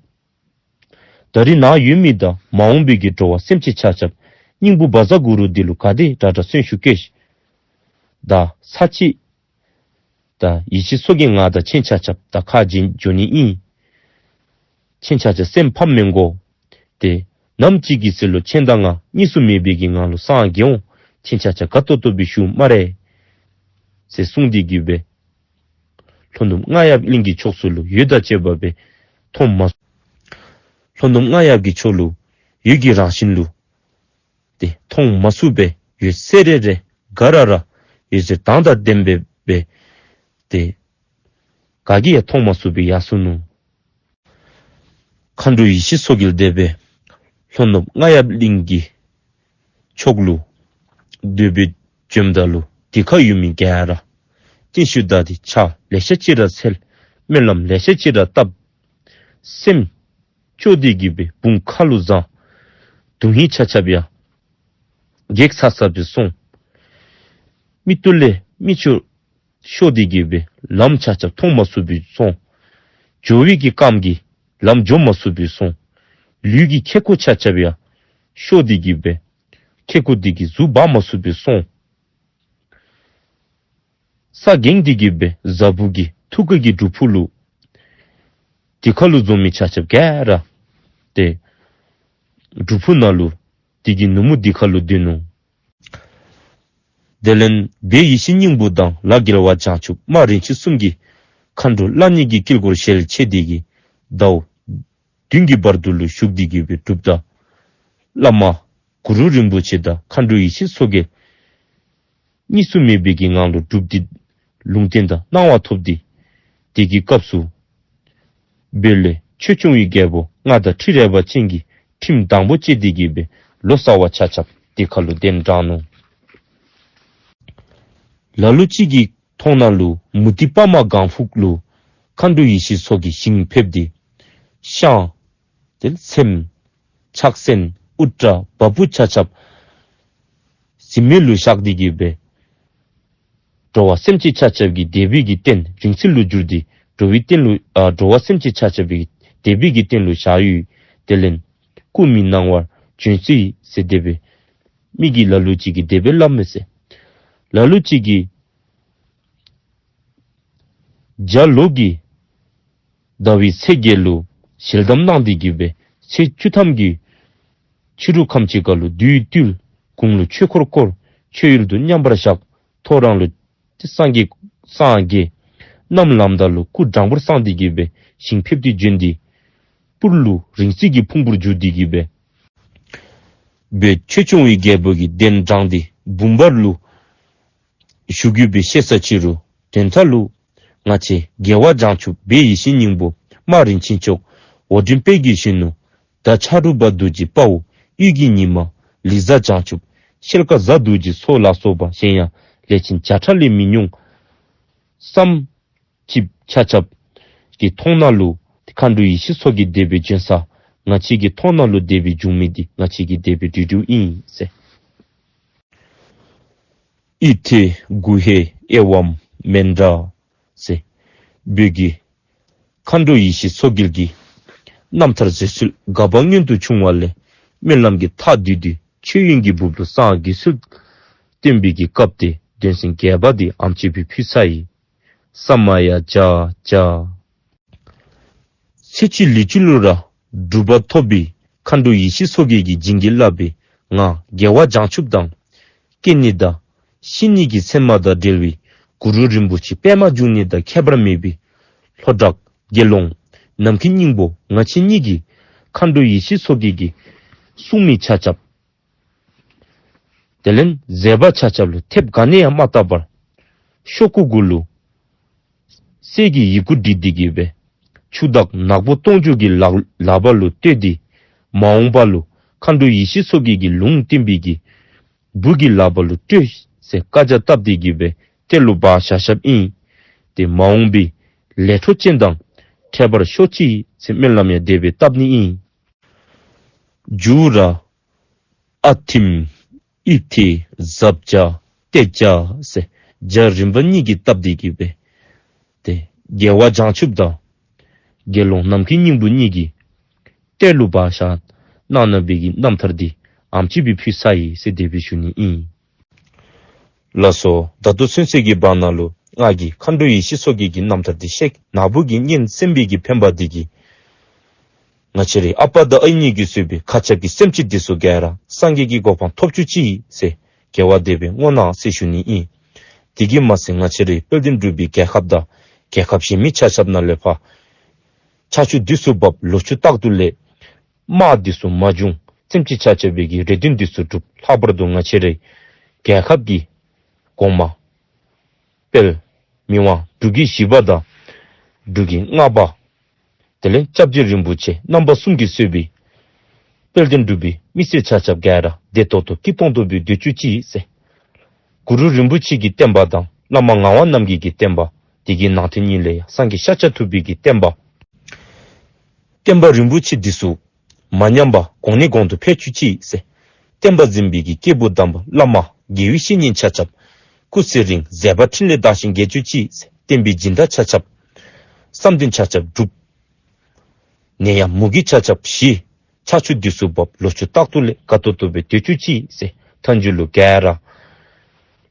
ད་རིས་ནཱ་ཡོད་མི་དང་མ་འོངས་པའི་གི་འགྲོ་བ་སེམས་ཅན་ཆ་ཁྱབ་སྙིང་པོ་བཛྲ་གུ་རུ་འདི་ལུ་ག་དེ་དྲག་དྲག་གསོན་ཤུགས་བསྐྱེད། ད་ཚར་གཅིག་ད་ཡེ་ཤེས་མཚོ་རྒྱལ་ང་དང་ཁྱེད་ཆ་ཁྱབ་ད་ཁ་འབྱལ་འགྱོ་ནི་ཨིན། ཁྱེད་ཆ་ཁྱབ་སེམས་ཕམ་མི་དགོ། ཏེ་ནམ་ཅིག་གི་ཚེ་ལུ་ཁྱེད་དང་ང་གཉིས་སུ་མེད་པའི་གི་ངང་ལུ་སངས་རྒྱས་འོང་། ཁྱེད་ཆ་ཁྱབ་དགའ་ཏོག་ཏོ་སྦེ་བཞུགས་སྨ་རེ། ཟེར་གསུངས་ཏེ་གི་སྦེ་ལྷོ་ནུབ་རྔ་ཡབ་གླིང་གི་ཕྱོགས་སུ་ལུ་འོད་དང་བཅས་པ་སྦེ་མཐོང་མ། ལྷོ་ནུབ་རྔ་ཡབ་ཀྱི་ཕྱོགས་ལུ་འོད་ཀྱི་རང་བཞིན་ལུ་ཏེ་མཐོང་མ་ཚུགས་པའི་འོད་སེར་རེ་རེ་ག་ར་ར་འོད་ཟེར་མདངས་དང་ལྡན་པའི་སྦེ་ཏེ་ག་གིས་ཡང་མཐོང་མ་ཚུགས་པའི་ཡར་སོ་ནུག། མཁའ་འགྲོ་ཡེ་ཤེས་མཚོ་རྒྱལ་དེ་སྦེ་ལྷོ་ནུབ་རྔ་ཡབ་གླིང་གི་ཕྱོགས་ལུ་སྡོད་པའི་བྱོནམ་ད་ལུ་དེ་ཁར་ཡོད་མི་ག་ར་རྟེན་ཞུ་ད་དེ་ཕྱག་ལེ་ཤ་ཅིག་ར་འཚལ། སྨོན་ལམ་ལེ་ཤ་ཅིག་ར་བཏབ། སེམས་སྐྱོ་སྟེ་གི་སྦེ་བུང་ཁ་ལུ་བཟང་། དོན་ཧིང་ཆ་ཁྱབ་ཡང་གེགས་ཚ་ཚ་སྦེ་སོང་། མིག་ཏོ་ལས་མིག་ཆུ་ཤོར་ཏེ་གི་སྦེ་ལམ་ཆ་ཁྱབ་མཐོང་མ་ཚུགས་པའི་སོང་། འགྱོ་བའི་གི་རྐངམ་གིས་ལམ་འགྱོ་མ་ཚུགས་པའི་སོང་། ལུས་ཀྱི་ཁེ་ཀོ་ཆ་ཁྱབ་ཡང་ཤོར་ཏེ་གི་སྦེ་ཁེ་ཀོ་དེ་གིས་གཟུགས་འབག་མ་ཚུགས་པའི་སོང་། ས་འགེངས་ཏེ་གི་སྦེ་ཟ་བུ་གི་ཐུགས་ཀ་གི་སྒྲུབ་ཕུག་ལུ་དེ་ཁར་ལུ་འཛོམས་མི་ཆ་ཁྱབ་ག་ར་ཏེ་སྒྲུབ་ཕུག་ནང་ལུ་དེ་གི་ནུབ་མོ་དེ་ཁར་ལུ་སྡོད་ནུག། དེ་ལས་སྦས་ཡིད་བཞིན་སྙིང་པོ་དང་ལྷ་རྒྱལ་བ་བྱང་ཆུབ་སྨྲ་རིན་ཆེན་གསུམ་གྱིས་མཁའ་འགྲོ་ལྷ་གཉིས་ཀྱི་དཀྱིལ་འཁོར་ཞལ་ཕྱེ་སྟེ་གི་ཟླཝ་བདུན་གྱི་བར་དུ་ལུ་བཞུགས་ཏེ་གི་སྦེ་སྒྲུབ་ད་བླ་མ་གུ་རུ་རིན་པོ་ཆེ་དང་མཁའ་འགྲོ་ཡེ་ཤེས་མཚོ་རྒྱལ་གཉིས་སུ་མེད་པའི་གི་ངང་ལུ་སྒྲུབ་སྟེ་ལུང་བསྟན་དང་གནང་བ་ཐོབ་སྟེ། དེ་གི་སྐབས་སུ་སྦས་ལས་ཆོས་སྐྱོང་བའི་རྒྱལ་པོ་རྔ་དང་ཁྲི་རལ་པ་ཅན་གྱིས་ཁྲིམས་དང་པོ་བཅད་དེ་གི་སྦེ་ལོ་ཙཱ་བ་ཆ་ཁྱབ་དེ་ཁར་ལུ་གདན་དྲངས་ནུག། ལ་ལུ་ཅིག་གི་མཐོང་སྣང་ལུ་མུ་སྟེགས་པདྨ་སྒང་ཕུག་ལུ་མཁའ་འགྲོ་ཡེ་ཤེས་མཚོ་རྒྱལ་ཞིང་ཕེབས་ཏེ་ཤངས་དེ་ཚེམས་ཕྱག་སེན་དབུ་སྐྲ་བ་སྤུ་ཆ་ཁྱབ་གཟིམ་མལ་ལུ་བཞག་སྟེ་གི་སྦེ་འགྲོ་བ་སེམས་ཅན་ཆ་ཁྱབ་ཀྱི་བདེ་བའི་གི་རྟེན་རིང་བསྲེལ་ལུ་གྱུར་ཏེ་འགྲོ་བའི་རྟེན་ལུ་ཨ་འགྲོ་བ་སེམས་ཅན་ཆ་ཁྱབ་ཀྱི་བདེ་བའི་གི་རྟེན་ལུ་བཞག་ཡོད། དེ་ལས་སྐུ་མི་སྣང་བར་བྱོན་སྲིད་ཟེར་དེ་སྦེ་མི་གིས་ལ་ལུ་ཅིག་གིས་དེ་སྦེ་སླབ་མས་ཟེར། ལ་ལུ་ཅིག་གིས་བརྒྱ་ལོ་གི་ཟླ་བའི་ཚེས་བརྒྱད་ལུ་ཞལ་གདམས་གནང་སྟེ་གི་སྦེ་ཚེས་བཅུ་ཐམ་གྱི་ཕྱི་རུ་ཁམས་ཅིག་ཁར་ལུ་བདུད་བཏུལ། དགུང་ལུ་ཆོས་འཁོར་བསྐོར། མཆོད་ཡུལ་དུ་མཉམ་པར་བཞག། ཐོ་རངས་ལུ་ཏེ་སངས་རྒྱས་སངས་རྒྱས། གནམ་ལངམ་ད་ལུ་སྐུ་དྲང་པོར་བསྲངས་ཏེ་གི་སྦེ་ཞིང་ཕེབས་ཏེ་བྱོན་ཏེ། སྤུར་ལུ་རིང་བསྲེལ་གྱི་ཕུང་པོར་གྱུར་ཏེ་གི་སྦེ་སྦེ་ཆོས་སྐྱོང་བའི་རྒྱལ་པོ་གི་གདན་དྲངས་ཏེ་བུམ་པ་ལུ་བཞུགས་ཡོདཔ་སྦེ་བཤད་ས་ཅི་རུང་དོན་དག་ལུ་ང་བཅས་རྒྱལ་བ་བྱང་ཆུབ་སྦས་ཡིད་བཞིན་སྙིང་པོ་སྨྲ་རིན་ཆེན་མཆོག་འོ་འདྲེན་དཔལ་གྱི་གཞོན་ནུ་ད་ཆ་རུ་པ་རྡོ་རྗེ་དཔའ་བོ་གཡུལ་གྱི་ཉི་མ་ལི་ཟ་བྱང་ཆུབ་ཤེལ་དཀར་གཟའ་རྡོ་རྗེ་མཚོ་ལ་སོགས་པ་གཞན་ཡང་ལས་ཅན་བརྒྱ་ཕྲག་ལས་མི་ཉུང་བསམ་ཅིག་ཆ་ཁྱབ་ཀྱི་མཐོང་སྣང་ལུ་མཁའ་འགྲོ་ཡེ་ཤེས་མཚོ་རྒྱལ་དེ་སྦེ་བྱོན་ས་ང་བཅས་ཀྱི་མཐོང་སྣང་ལུ་དེ་སྦེ་བྱུང་མི་འདི་ང་བཅས་ཀྱིས་དེ་སྦེ་འདྲི་འདྲིཝ་ཨིན་ཟེར། ཨི་ཐེ་གུ་ཧེ་ཨེ་ཝཾ་མནྡྲ་ཟེར་བོད་ཀྱི་ མཁའ་འགྲོ་ཡེ་ཤེས་མཚོ་རྒྱལ་གྱི་རྣམ་ཐར་མཛད་ཚུལ་དགའ་བ་མངོན་དུ་བྱུང་བ་ལས་སྨོན་ལམ་གྱི་མཐའ་བསྡུས་ཏེ་ཆོས་དབྱིངས་ཀྱི་སྦུབས་ལུ་སངས་རྒྱས་ཚུལ་བསྟན་པའི་གི་སྐབས་དེ་དོན་ཚན་བརྒྱད་པ་དེ་ཨམ་ཆི་སྦེ་ཕུལ་ཚར་ཡི། ས་མ་ཡ་ཇ་ཇ། ཚེ་གཅིག་ལུས་གཅིག་ལུ་ར་གྲུབ་པ་ཐོབ་པའི་མཁའ་འགྲོ་ཡེ་ཤེས་མཚོ་རྒྱལ་གྱིས་བྱིན་གྱིས་བརླབས་པའི་ང་རྒྱལ་བ་བྱང་ཆུབ་དང་སྐྱེ་གནས་དང་ཤི་གནས་ཀྱི་མཚན་མ་དང་འབྲེལ་བའི་གུ་རུ་རིན་པོ་ཆེ་པདྨ་འབྱུང་གནས་དང་ཁྱད་པར་མེད་པའི་ལྷོ་བྲག་དགེ་སློང་ནམ་མཁའི་སྙིང་པོ་ང་བཅས་གཉིས་ཀྱིས་མཁའ་འགྲོ་ཡེ་ཤེས་མཚོ་རྒྱལ་གྱི་གསུང་མི་ཆ་ཁྱབ་དེ་ལས་མཛད་པ་ཆ་ཁྱབ་ལུ་ཐེབས་ག་ནི་ཡང་མ་བཏབ་པར་ཤོག་ཀུ་གུ་ལུ་གསེར་གྱི་ཡི་གུ་བྲིས་ཏེ་གི་སྦེ་ཆུ་དྭགས་ནག་པོ་སྟོང་འཇུག་གི་ལག་ལག་པ་ལུ་གཏད་དེ་མ་འོངས་པ་ལུ་མཁའ་འགྲོ་ཡེ་ཤེས་མཚོ་རྒྱལ་གྱི་ལུང་བསྟན་པའི་གི་བུ་གི་ལག་པ་ལུ་སྤྲོད་ཟེར་བཀའ་རྒྱ་བཏབ་སྟེ་གི་སྦེ་གཏེར་ལུ་སྦ་བཞག་བཞགཔ་ཨིན། ཏེ་མ་འོངས་པའི་ལས་འཕྲོ་ཅན་དང་འཕྲད་པར་ཤོག་ཅིག་ཟེར་སྨོན་ལམ་ཡང་དེ་སྦེ་བཏབ་ནི་ཨིན། མཇུག་ར་ཨ་ཐིམ་ཨི་ཐི་ཟབ་ཅ་ཏེ་ཅ་ཟེར་ཇ་རིམ་པ་གཉིས་ཀྱིས་བཏབ་སྟེ་གི་སྦེ་ཏེ་རྒྱལ་བ་བྱང་ཆུབ་དང་དགེ་སློང་ནམ་མཁའི་སྙིང་པོ་གཉིས་ཀྱི་གཏེར་ལུ་སྦ་བཞག་གནང་གནང་བའི་གི་རྣམ་ཐར་འདི་ཨམ་ཅིག་སྦེ་ཕུལ་ཚར་ཡི་ཟེར་དེ་སྦེ་ཞུ་ནི་ཨིན། ལགས་སོ། ད་ལྟོ་ཚུན་ཚོད་ཀྱི་བར་ན་ལུ་ང་གིས་མཁའ་འགྲོ་ཡེ་ཤེས་མཚོ་རྒྱལ་གྱི་རྣམ་ཐར་འདི་བཤད་ནཱ་བུ་གིས་སྙན་གསན་པའི་གི་ཕན་པ་འདི་གིས་ང་བཅས་རའི་ཨ་པ་དང་ཨའི་གཉིས་ཀྱིས་གཙོས་པའི་མཁའ་ཁྱབ་ཀྱི་སེམས་ཅན་འདི་ཚུ་ག་ར་སངས་རྒྱས་ཀྱི་གོ་འཕང་ཐོབ་བཅུག་ཅིག་ཟེར་དགེ་བ་དེ་སྦེ་བསྔོ་གནང་ཟེར་ཞུ་ནི་ཨིན། དེ་གིས་མ་ཚད་ང་བཅས་རའི་དཔལ་ལྡན་འབྲུག་པའི་རྒྱལ་ཁབ་དང་རྒྱལ་ཁབ་གཞན་མི་ཆ་ཁྱབ་ནང་ལས་ཕར་ཆར་ཆུ་དུས་སུ་འབབ་ལོ་ཕྱུགས་རྟག་ཏུ་ལེགས། དམག་འདི་ཚུ་མ་བྱུང་། སེམས་ཅན་ཆ་ཁྱབ་པའི་གི་རེ་འདུན་འདི་ཚུ་འགྲུབ། ལྷག་པར་དུ་ང་བཅས་རའི་རྒྱལ་ཁབ་ཀྱི་གོང་མ་དཔལ་མི་དབང་འབྲུག་རྒྱལ་བཞི་པ་དང་འབྲུག་རྒྱལ་ལྔ་པ་དེ་ལས་སྐྱབས་རྗེ་རིན་པོ་ཆེ་རྣམ་པ་གསུམ་གྱིས་གཙོས་པའི་དཔལ་ལྡན་འབྲུག་པའི་མི་སེར་ཆ་ཁྱབ་ག་ར་བདེ་ཏོག་ཏོ་སྐྱིད་ཏོང་ཏོ་སྦེ་སྡོད་བཅུག་ཅིག་ཟེར། གུ་རུ་རིན་པོ་ཆེ་གི་བསྟན་པ་དང་བླ་མ་ངག་དབང་རྣམ་རྒྱལ་གྱི་བསྟན་པ་དེ་གི་ནང་དོན་གཉིས་ལས་ཡང་སངས་རྒྱས་ཤཱཀྱ་ཐུབ་པའི་གི་བསྟན་པ་བསྟན་པ་རིན་པོ་ཆེ་འདི་ཚུ་མ་ཉམས་པར་གོང་ནས་གོང་དུ་འཕེལ་བཅུག་ཅིག་ཟེར། བསྟན་པ་འཛིན་པའི་གི་སྐྱེས་བུ་དམ་པ་བླ་མ་དགེ་བའི་བཤེས་གཉེན་ཆ་ཁྱབ་སྐུ་ཚེ་རིང་མཛད་པ་འཕྲིན་ལས་དར་ཞིང་རྒྱས་བཅུག་ཅིག་ཟེར། བསྟན་པའི་སྦྱིན་བདག་ཆ་ཁྱབ་བསམ་དོན་ཆ་ཁྱབ་འགྲུབ། ནད་ཡམས་མུ་གེ་ཆ་ཁྱབ་ཞི། ཆར་ཆུ་དུས་སུ་འབབ། ལོ་ཕྱུགས་རྟག་ཏུ་ལེགས། དགའ་ཏོག་ཏོ་སྦེ་སྡོད་བཅུག་ཅིག་ཟེར། མཐའ་མཇུག་ལུ་ག་ར་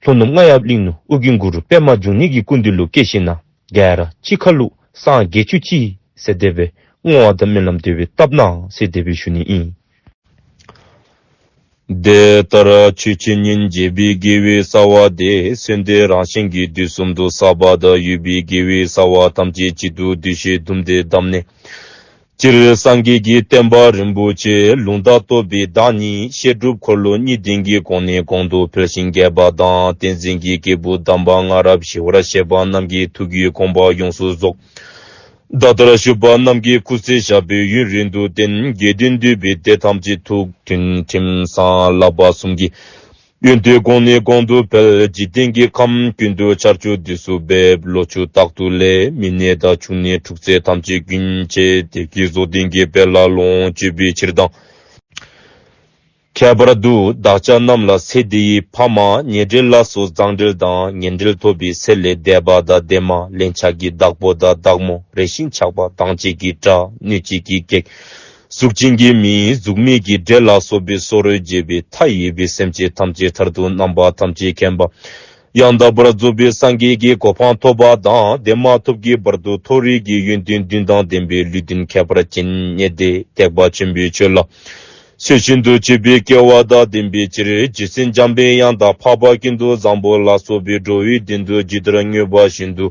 ལྷོ་ནུབ་རྔ་ཡབ་གླིང་ནུབ་ཨོ་རྒྱན་གུ་རུ་པདྨ་འབྱུང་གནས་ཀྱི་སྐུ་མདུན་ལུ་སྐྱེས་ཞིནམ་ལས་ག་ར་གཅིག་ཁར་ལུ་སངས་རྒྱས་བཅུག་ཅིག་ཟེར་དེ་སྦེ་བསྔོ་བ་དང་སྨོན་ལམ་དེ་སྦེ་བཏབ་གནང་ཟེར་དེ་སྦེ་ཞུ་ནི་ཨིན། དེ་ལྟར་ཆོས་ཀྱི་ཉིན་འཇིག་པའི་དགེ་བའི་རྩ་བ་དེ། གསོན་ཏེ་རང་གཞན་གྱི་དུས་གསུམ་དུ་བསགས་པ་དང་ཡོད་པའི་དགེ་བའི་རྩ་བ་ཐམས་ཅད་གཅིག་ཏུ་བསྡུས་ཤིང་བཟླུམས་ཏེ་བསྡམས་ནས། སྤྱིར་སངས་རྒྱས་ཀྱི་བསྟན་པ་རིན་པོ་ཆེ་ལུང་དང་རྟོགས་པའི་བདག་ཉིད་བཤད་སྒྲུབ་འཁོར་ལོ་གཉིས་ལྡན་གྱི་གོང་ནས་གོང་དུ་འཕེལ་ཞིང་རྒྱས་པ་དང་། བསྟན་འཛིན་གྱི་སྐྱེས་བུ་དམ་པ་སྔ་རབས་ཞི་བར་གཤེགས་པ་རྣམས་ཀྱི་ཐུགས་ཀྱི་དགོངས་པ་ཡོངས་སུ་རྫོགས། ད་ལྟར་བཞུགས་པ་རྣམས་ཀྱི་སྐུ་ཚེ་ཞབས་པད་ཡུན་རིང་དུ་བརྟན། དགེ་འདུན་འདུས་པའི་སྡེ་ཐམས་ཅད་ཐུགས་མཐུན་ཁྲིམས་གཙང་བསླབ་པ་གསུམ་གྱི་ཡོན་ཏན་གོང་ནས་གོང་དུ་འཕེལ། འཇིག་རྟེན་གྱི་ཁམས་ཀུན་ཏུ་ཆར་ཆུ་དུས་སུ་འབེབས། ལོ་ཕྱུགས་རྟག་ཏུ་ལེགས། མི་ནད་དང་ཕྱུགས་ནད་འཁྲུག་རྩོད་ཐམས་ཅད་ཀུན་ཆད། བདེ་སྐྱིད་རྫོགས་ལྡན་གྱི་དཔལ་ལ་ལོངས་སྤྱོད་པའི་ཕྱིར་དང་། ཁྱད་པར་དུ་བདག་ཅག་རྣམས་ལ་ཚེ་འདི་ཡི་ཕ་མ་ཉེ་འབྲེལ་ལ་སོགས་མཛའ་འབྲེལ་དང་ངན་འབྲེལ་ཐོབ་པའི་ཚེ་ལས་འདས་པ་དང་འདས་མ་ལན་ཆགས་ཀྱི་བདག་པོ་དང་བདག་མོ་རེ་ཞིག་ཆགས་པ་དང་བཅས་ཀྱི་དགྲ་གནོད་བྱེད་ཀྱི་བགེགས་གཟུགས་ཅན་གྱི་མི་གཟུགས་མེད་ཀྱི་འདྲེ་ལ་སོགས་པའི་སོ་རོད་བྱེད་པའི་མཐའ་ཡས་པའི་སེམས་ཅན་ཐམས་ཅད་མཐར་ཐུག་རྣམ་པ་ཐམས་ཅད་མཁྱེན་པ་ཡང་དག་པར་རྫོགས་པའི་སངས་རྒྱས་ཀྱི་གོ་འཕང་ཐོབ་པ་དང་འདས་མ་ཐོབ་ཀྱི་བར་དུ་མཐོ་རིས་ཀྱི་ཡོན་ཏན་བདུན་དང་ལྡན་པའི་ལུས་རྟེན་ཁྱད་པར་ཅན་རྙེད་དེ་ཐེག་པ་ཆེན་པོའི་ཆོས་ལ་ཚུལ་བཞིན་དུ་སྤྱོད་པའི་སྐལ་བ་དང་ལྡན་པའི་ཕྱིར། རྗེ་བཙུན་འཇམ་པའི་དབྱངས་དང་འཕགས་པ་ཀུན་ཏུ་བཟང་པོ་ལ་སོགས་པའི་འགྲོ་བའི་དོན་དུ་ཇི་ལྟར་བསྔོས་པ་བཞིན་དུ་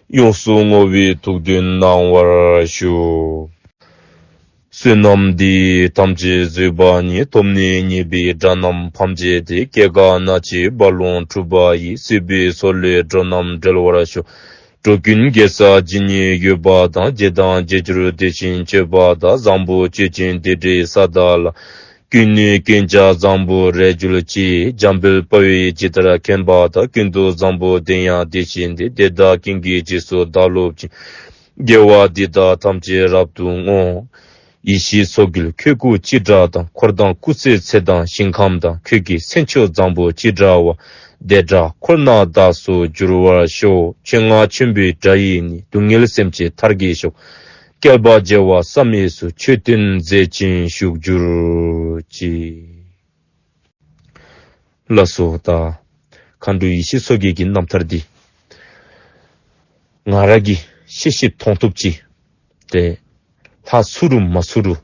ཡོངས་སུ་བསྔོ་བའི་ཐུགས་འདུན་གནང་བར་ཞུ། བསོད་ནམས་འདི་ཡིས་ཐམས་ཅད་གཟིགས་པ་ཉིད། ཐོབ་ནས་ཉེས་པའི་དགྲ་རྣམས་ཕམ་བྱས་ཏེ། སྐྱེ་རྒ་ན་འཆིའི་རྦ་ཀློང་འཁྲུགས་པ་ཡི། སྲིད་པའི་མཚོ་ལས་འགྲོ་རྣམས་སྒྲོལ་བར་ཤོག། འགྲོ་ཀུན་དགེ་རྩ་ཇི་སྙེད་ཡོད་པ་དང་། བྱས་དང་བྱེད་འགྱུར་དེ་བཞིན་སྤྱོད་པ་དག། བཟང་པོ་སྤྱོད་ཅིང་དེ་འདྲའི་ས་དག་ལ། ཀུན་ནས་ཀུན་ཀྱང་བཟང་པོར་རེག་གྱུར་ཅིག། འཇམ་དཔལ་དཔའ་བོས་ཇི་ལྟར་མཁྱེན་པ་དང་། ཀུན་ཏུ་བཟང་པོ་དེ་ཡང་དེ་བཞིན་ཏེ། དེ་དག་ཀུན་གྱི་རྗེས་སུ་བདག་སློབ་ཅིང་། དགེ་བ་འདི་དག་ཐམས་ཅད་རབ་ཏུ་བསྔོ། ཡེ་ཤེས་མཚོ་རྒྱལ་ཁྱོད་སྐུ་ཅི་འདྲ་དང་། འཁོར་དང་སྐུ་ཚེའི་ཚད་དང་ཞིང་ཁམས་དང་། ཁྱོད་ཀྱི་མཚན་མཆོག་བཟང་པོ་ཅི་འདྲ་བ། བདེ་དགྲ་འཁོར་ན་བདག་སོགས་འབྱུར་བར་ཤོག། མཆོད་ལྔ་མཆོད་འབུལ་དགྲ་ཡི་ནི། སྡུག་བསྔལ་སེམས་ཅན་མཐར་གྱིས་ཤོག། བསྐལ་པ་བྱེ་བ་བསམ་ཡས་སུ། མཆོད་རྟེན་མཛེས་ཅན་བཞུགས་གྱུར་ཅིག། ལགས་སོ། ད་མཁའ་འགྲོ་ཡེ་ཤེས་མཚོ་རྒྱལ་གྱི་རྣམ་ཐར་འདི་ང་ར་གིས་ཤེས་ཤེསཔ་མཐོང་ཐོབ་ཅིག་ཏེ་ལྷག་ཚུགས་རུང་མ་ཚུགས་རུང་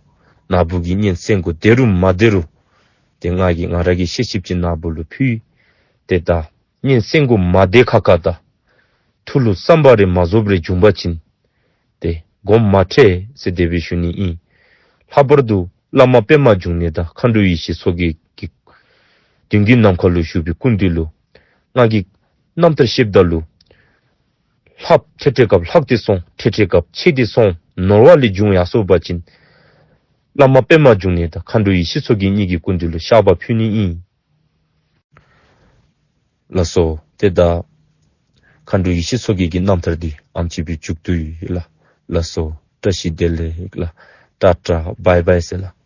ན་བུ་གིས་སྙན་གསན་དགོ། བདེ་རུང་མ་བདེ་རུང་ཏེ་ང་གིས་ང་ར་གིས་ཤེས་ཤེསཔ་ཅིག་ན་བུ་ལུ་ཕུལ། ཏེ་ད་སྙན་གསན་དགོ་མ་བདེ་ཁག་ཁ་ད་ཐུགས་ལུ་བསམ་པ་རེ་མ་རྫོགསཔ་རེ་བྱུང་པ་ཅིན་ཏེ་དགོངསམ་མ་ཁྲེལ་ཟེར་དེ་སྦེ་ཞུ་ནི་ཨིན། ལྷག་པར་དུ་བླ་མ་པདྨ་འབྱུང་གནས་དང་མཁའ་འགྲོ་ཡེ་ཤེས་མཚོ་རྒྱལ་གྱི་མདུན་གྱི་ནམ་མཁའ་ལུ་བཞུགས་པའི་སྐུ་མདུན་ལུ་ང་གིས་རྣམ་ཐར་བཤདཔ་ད་ལུ་ལྷགཔ་འཕྲལ་འཕྲལ་སྐབས་ལྷག་སྟེ་སོང་། འཕྲལ་འཕྲལ་སྐབས་ཆད་དེ་སོང་། ནོར་བ་ལས་བྱུང་ཡར་སོ་བ་ཅིན་བླ་མ་པདྨ་འབྱུང་གནས་དང་མཁའ་འགྲོ་ཡེ་ཤེས་མཚོ་རྒྱལ་གཉིས་ཀྱི་སྐུ་མདུན་ལུ་བཤགས་པ་ཕུལ་ནི་ཨིན། ལགས་སོ། ཏེ་ད་མཁའ་འགྲོ་ཡེ་ཤེས་མཚོ་རྒྱལ་གྱི་རྣམ་ཐར་འདི་ཨེམ་ཅིག་སྦེ་མཇུག་བསྡུ་ཡི་ལགས། ལགས་སོ། བཀྲ་ཤིས་བདེ་ལེགས་ལགས། ཊ་ཊ་བའི་བའི་ཟེར་ལགས།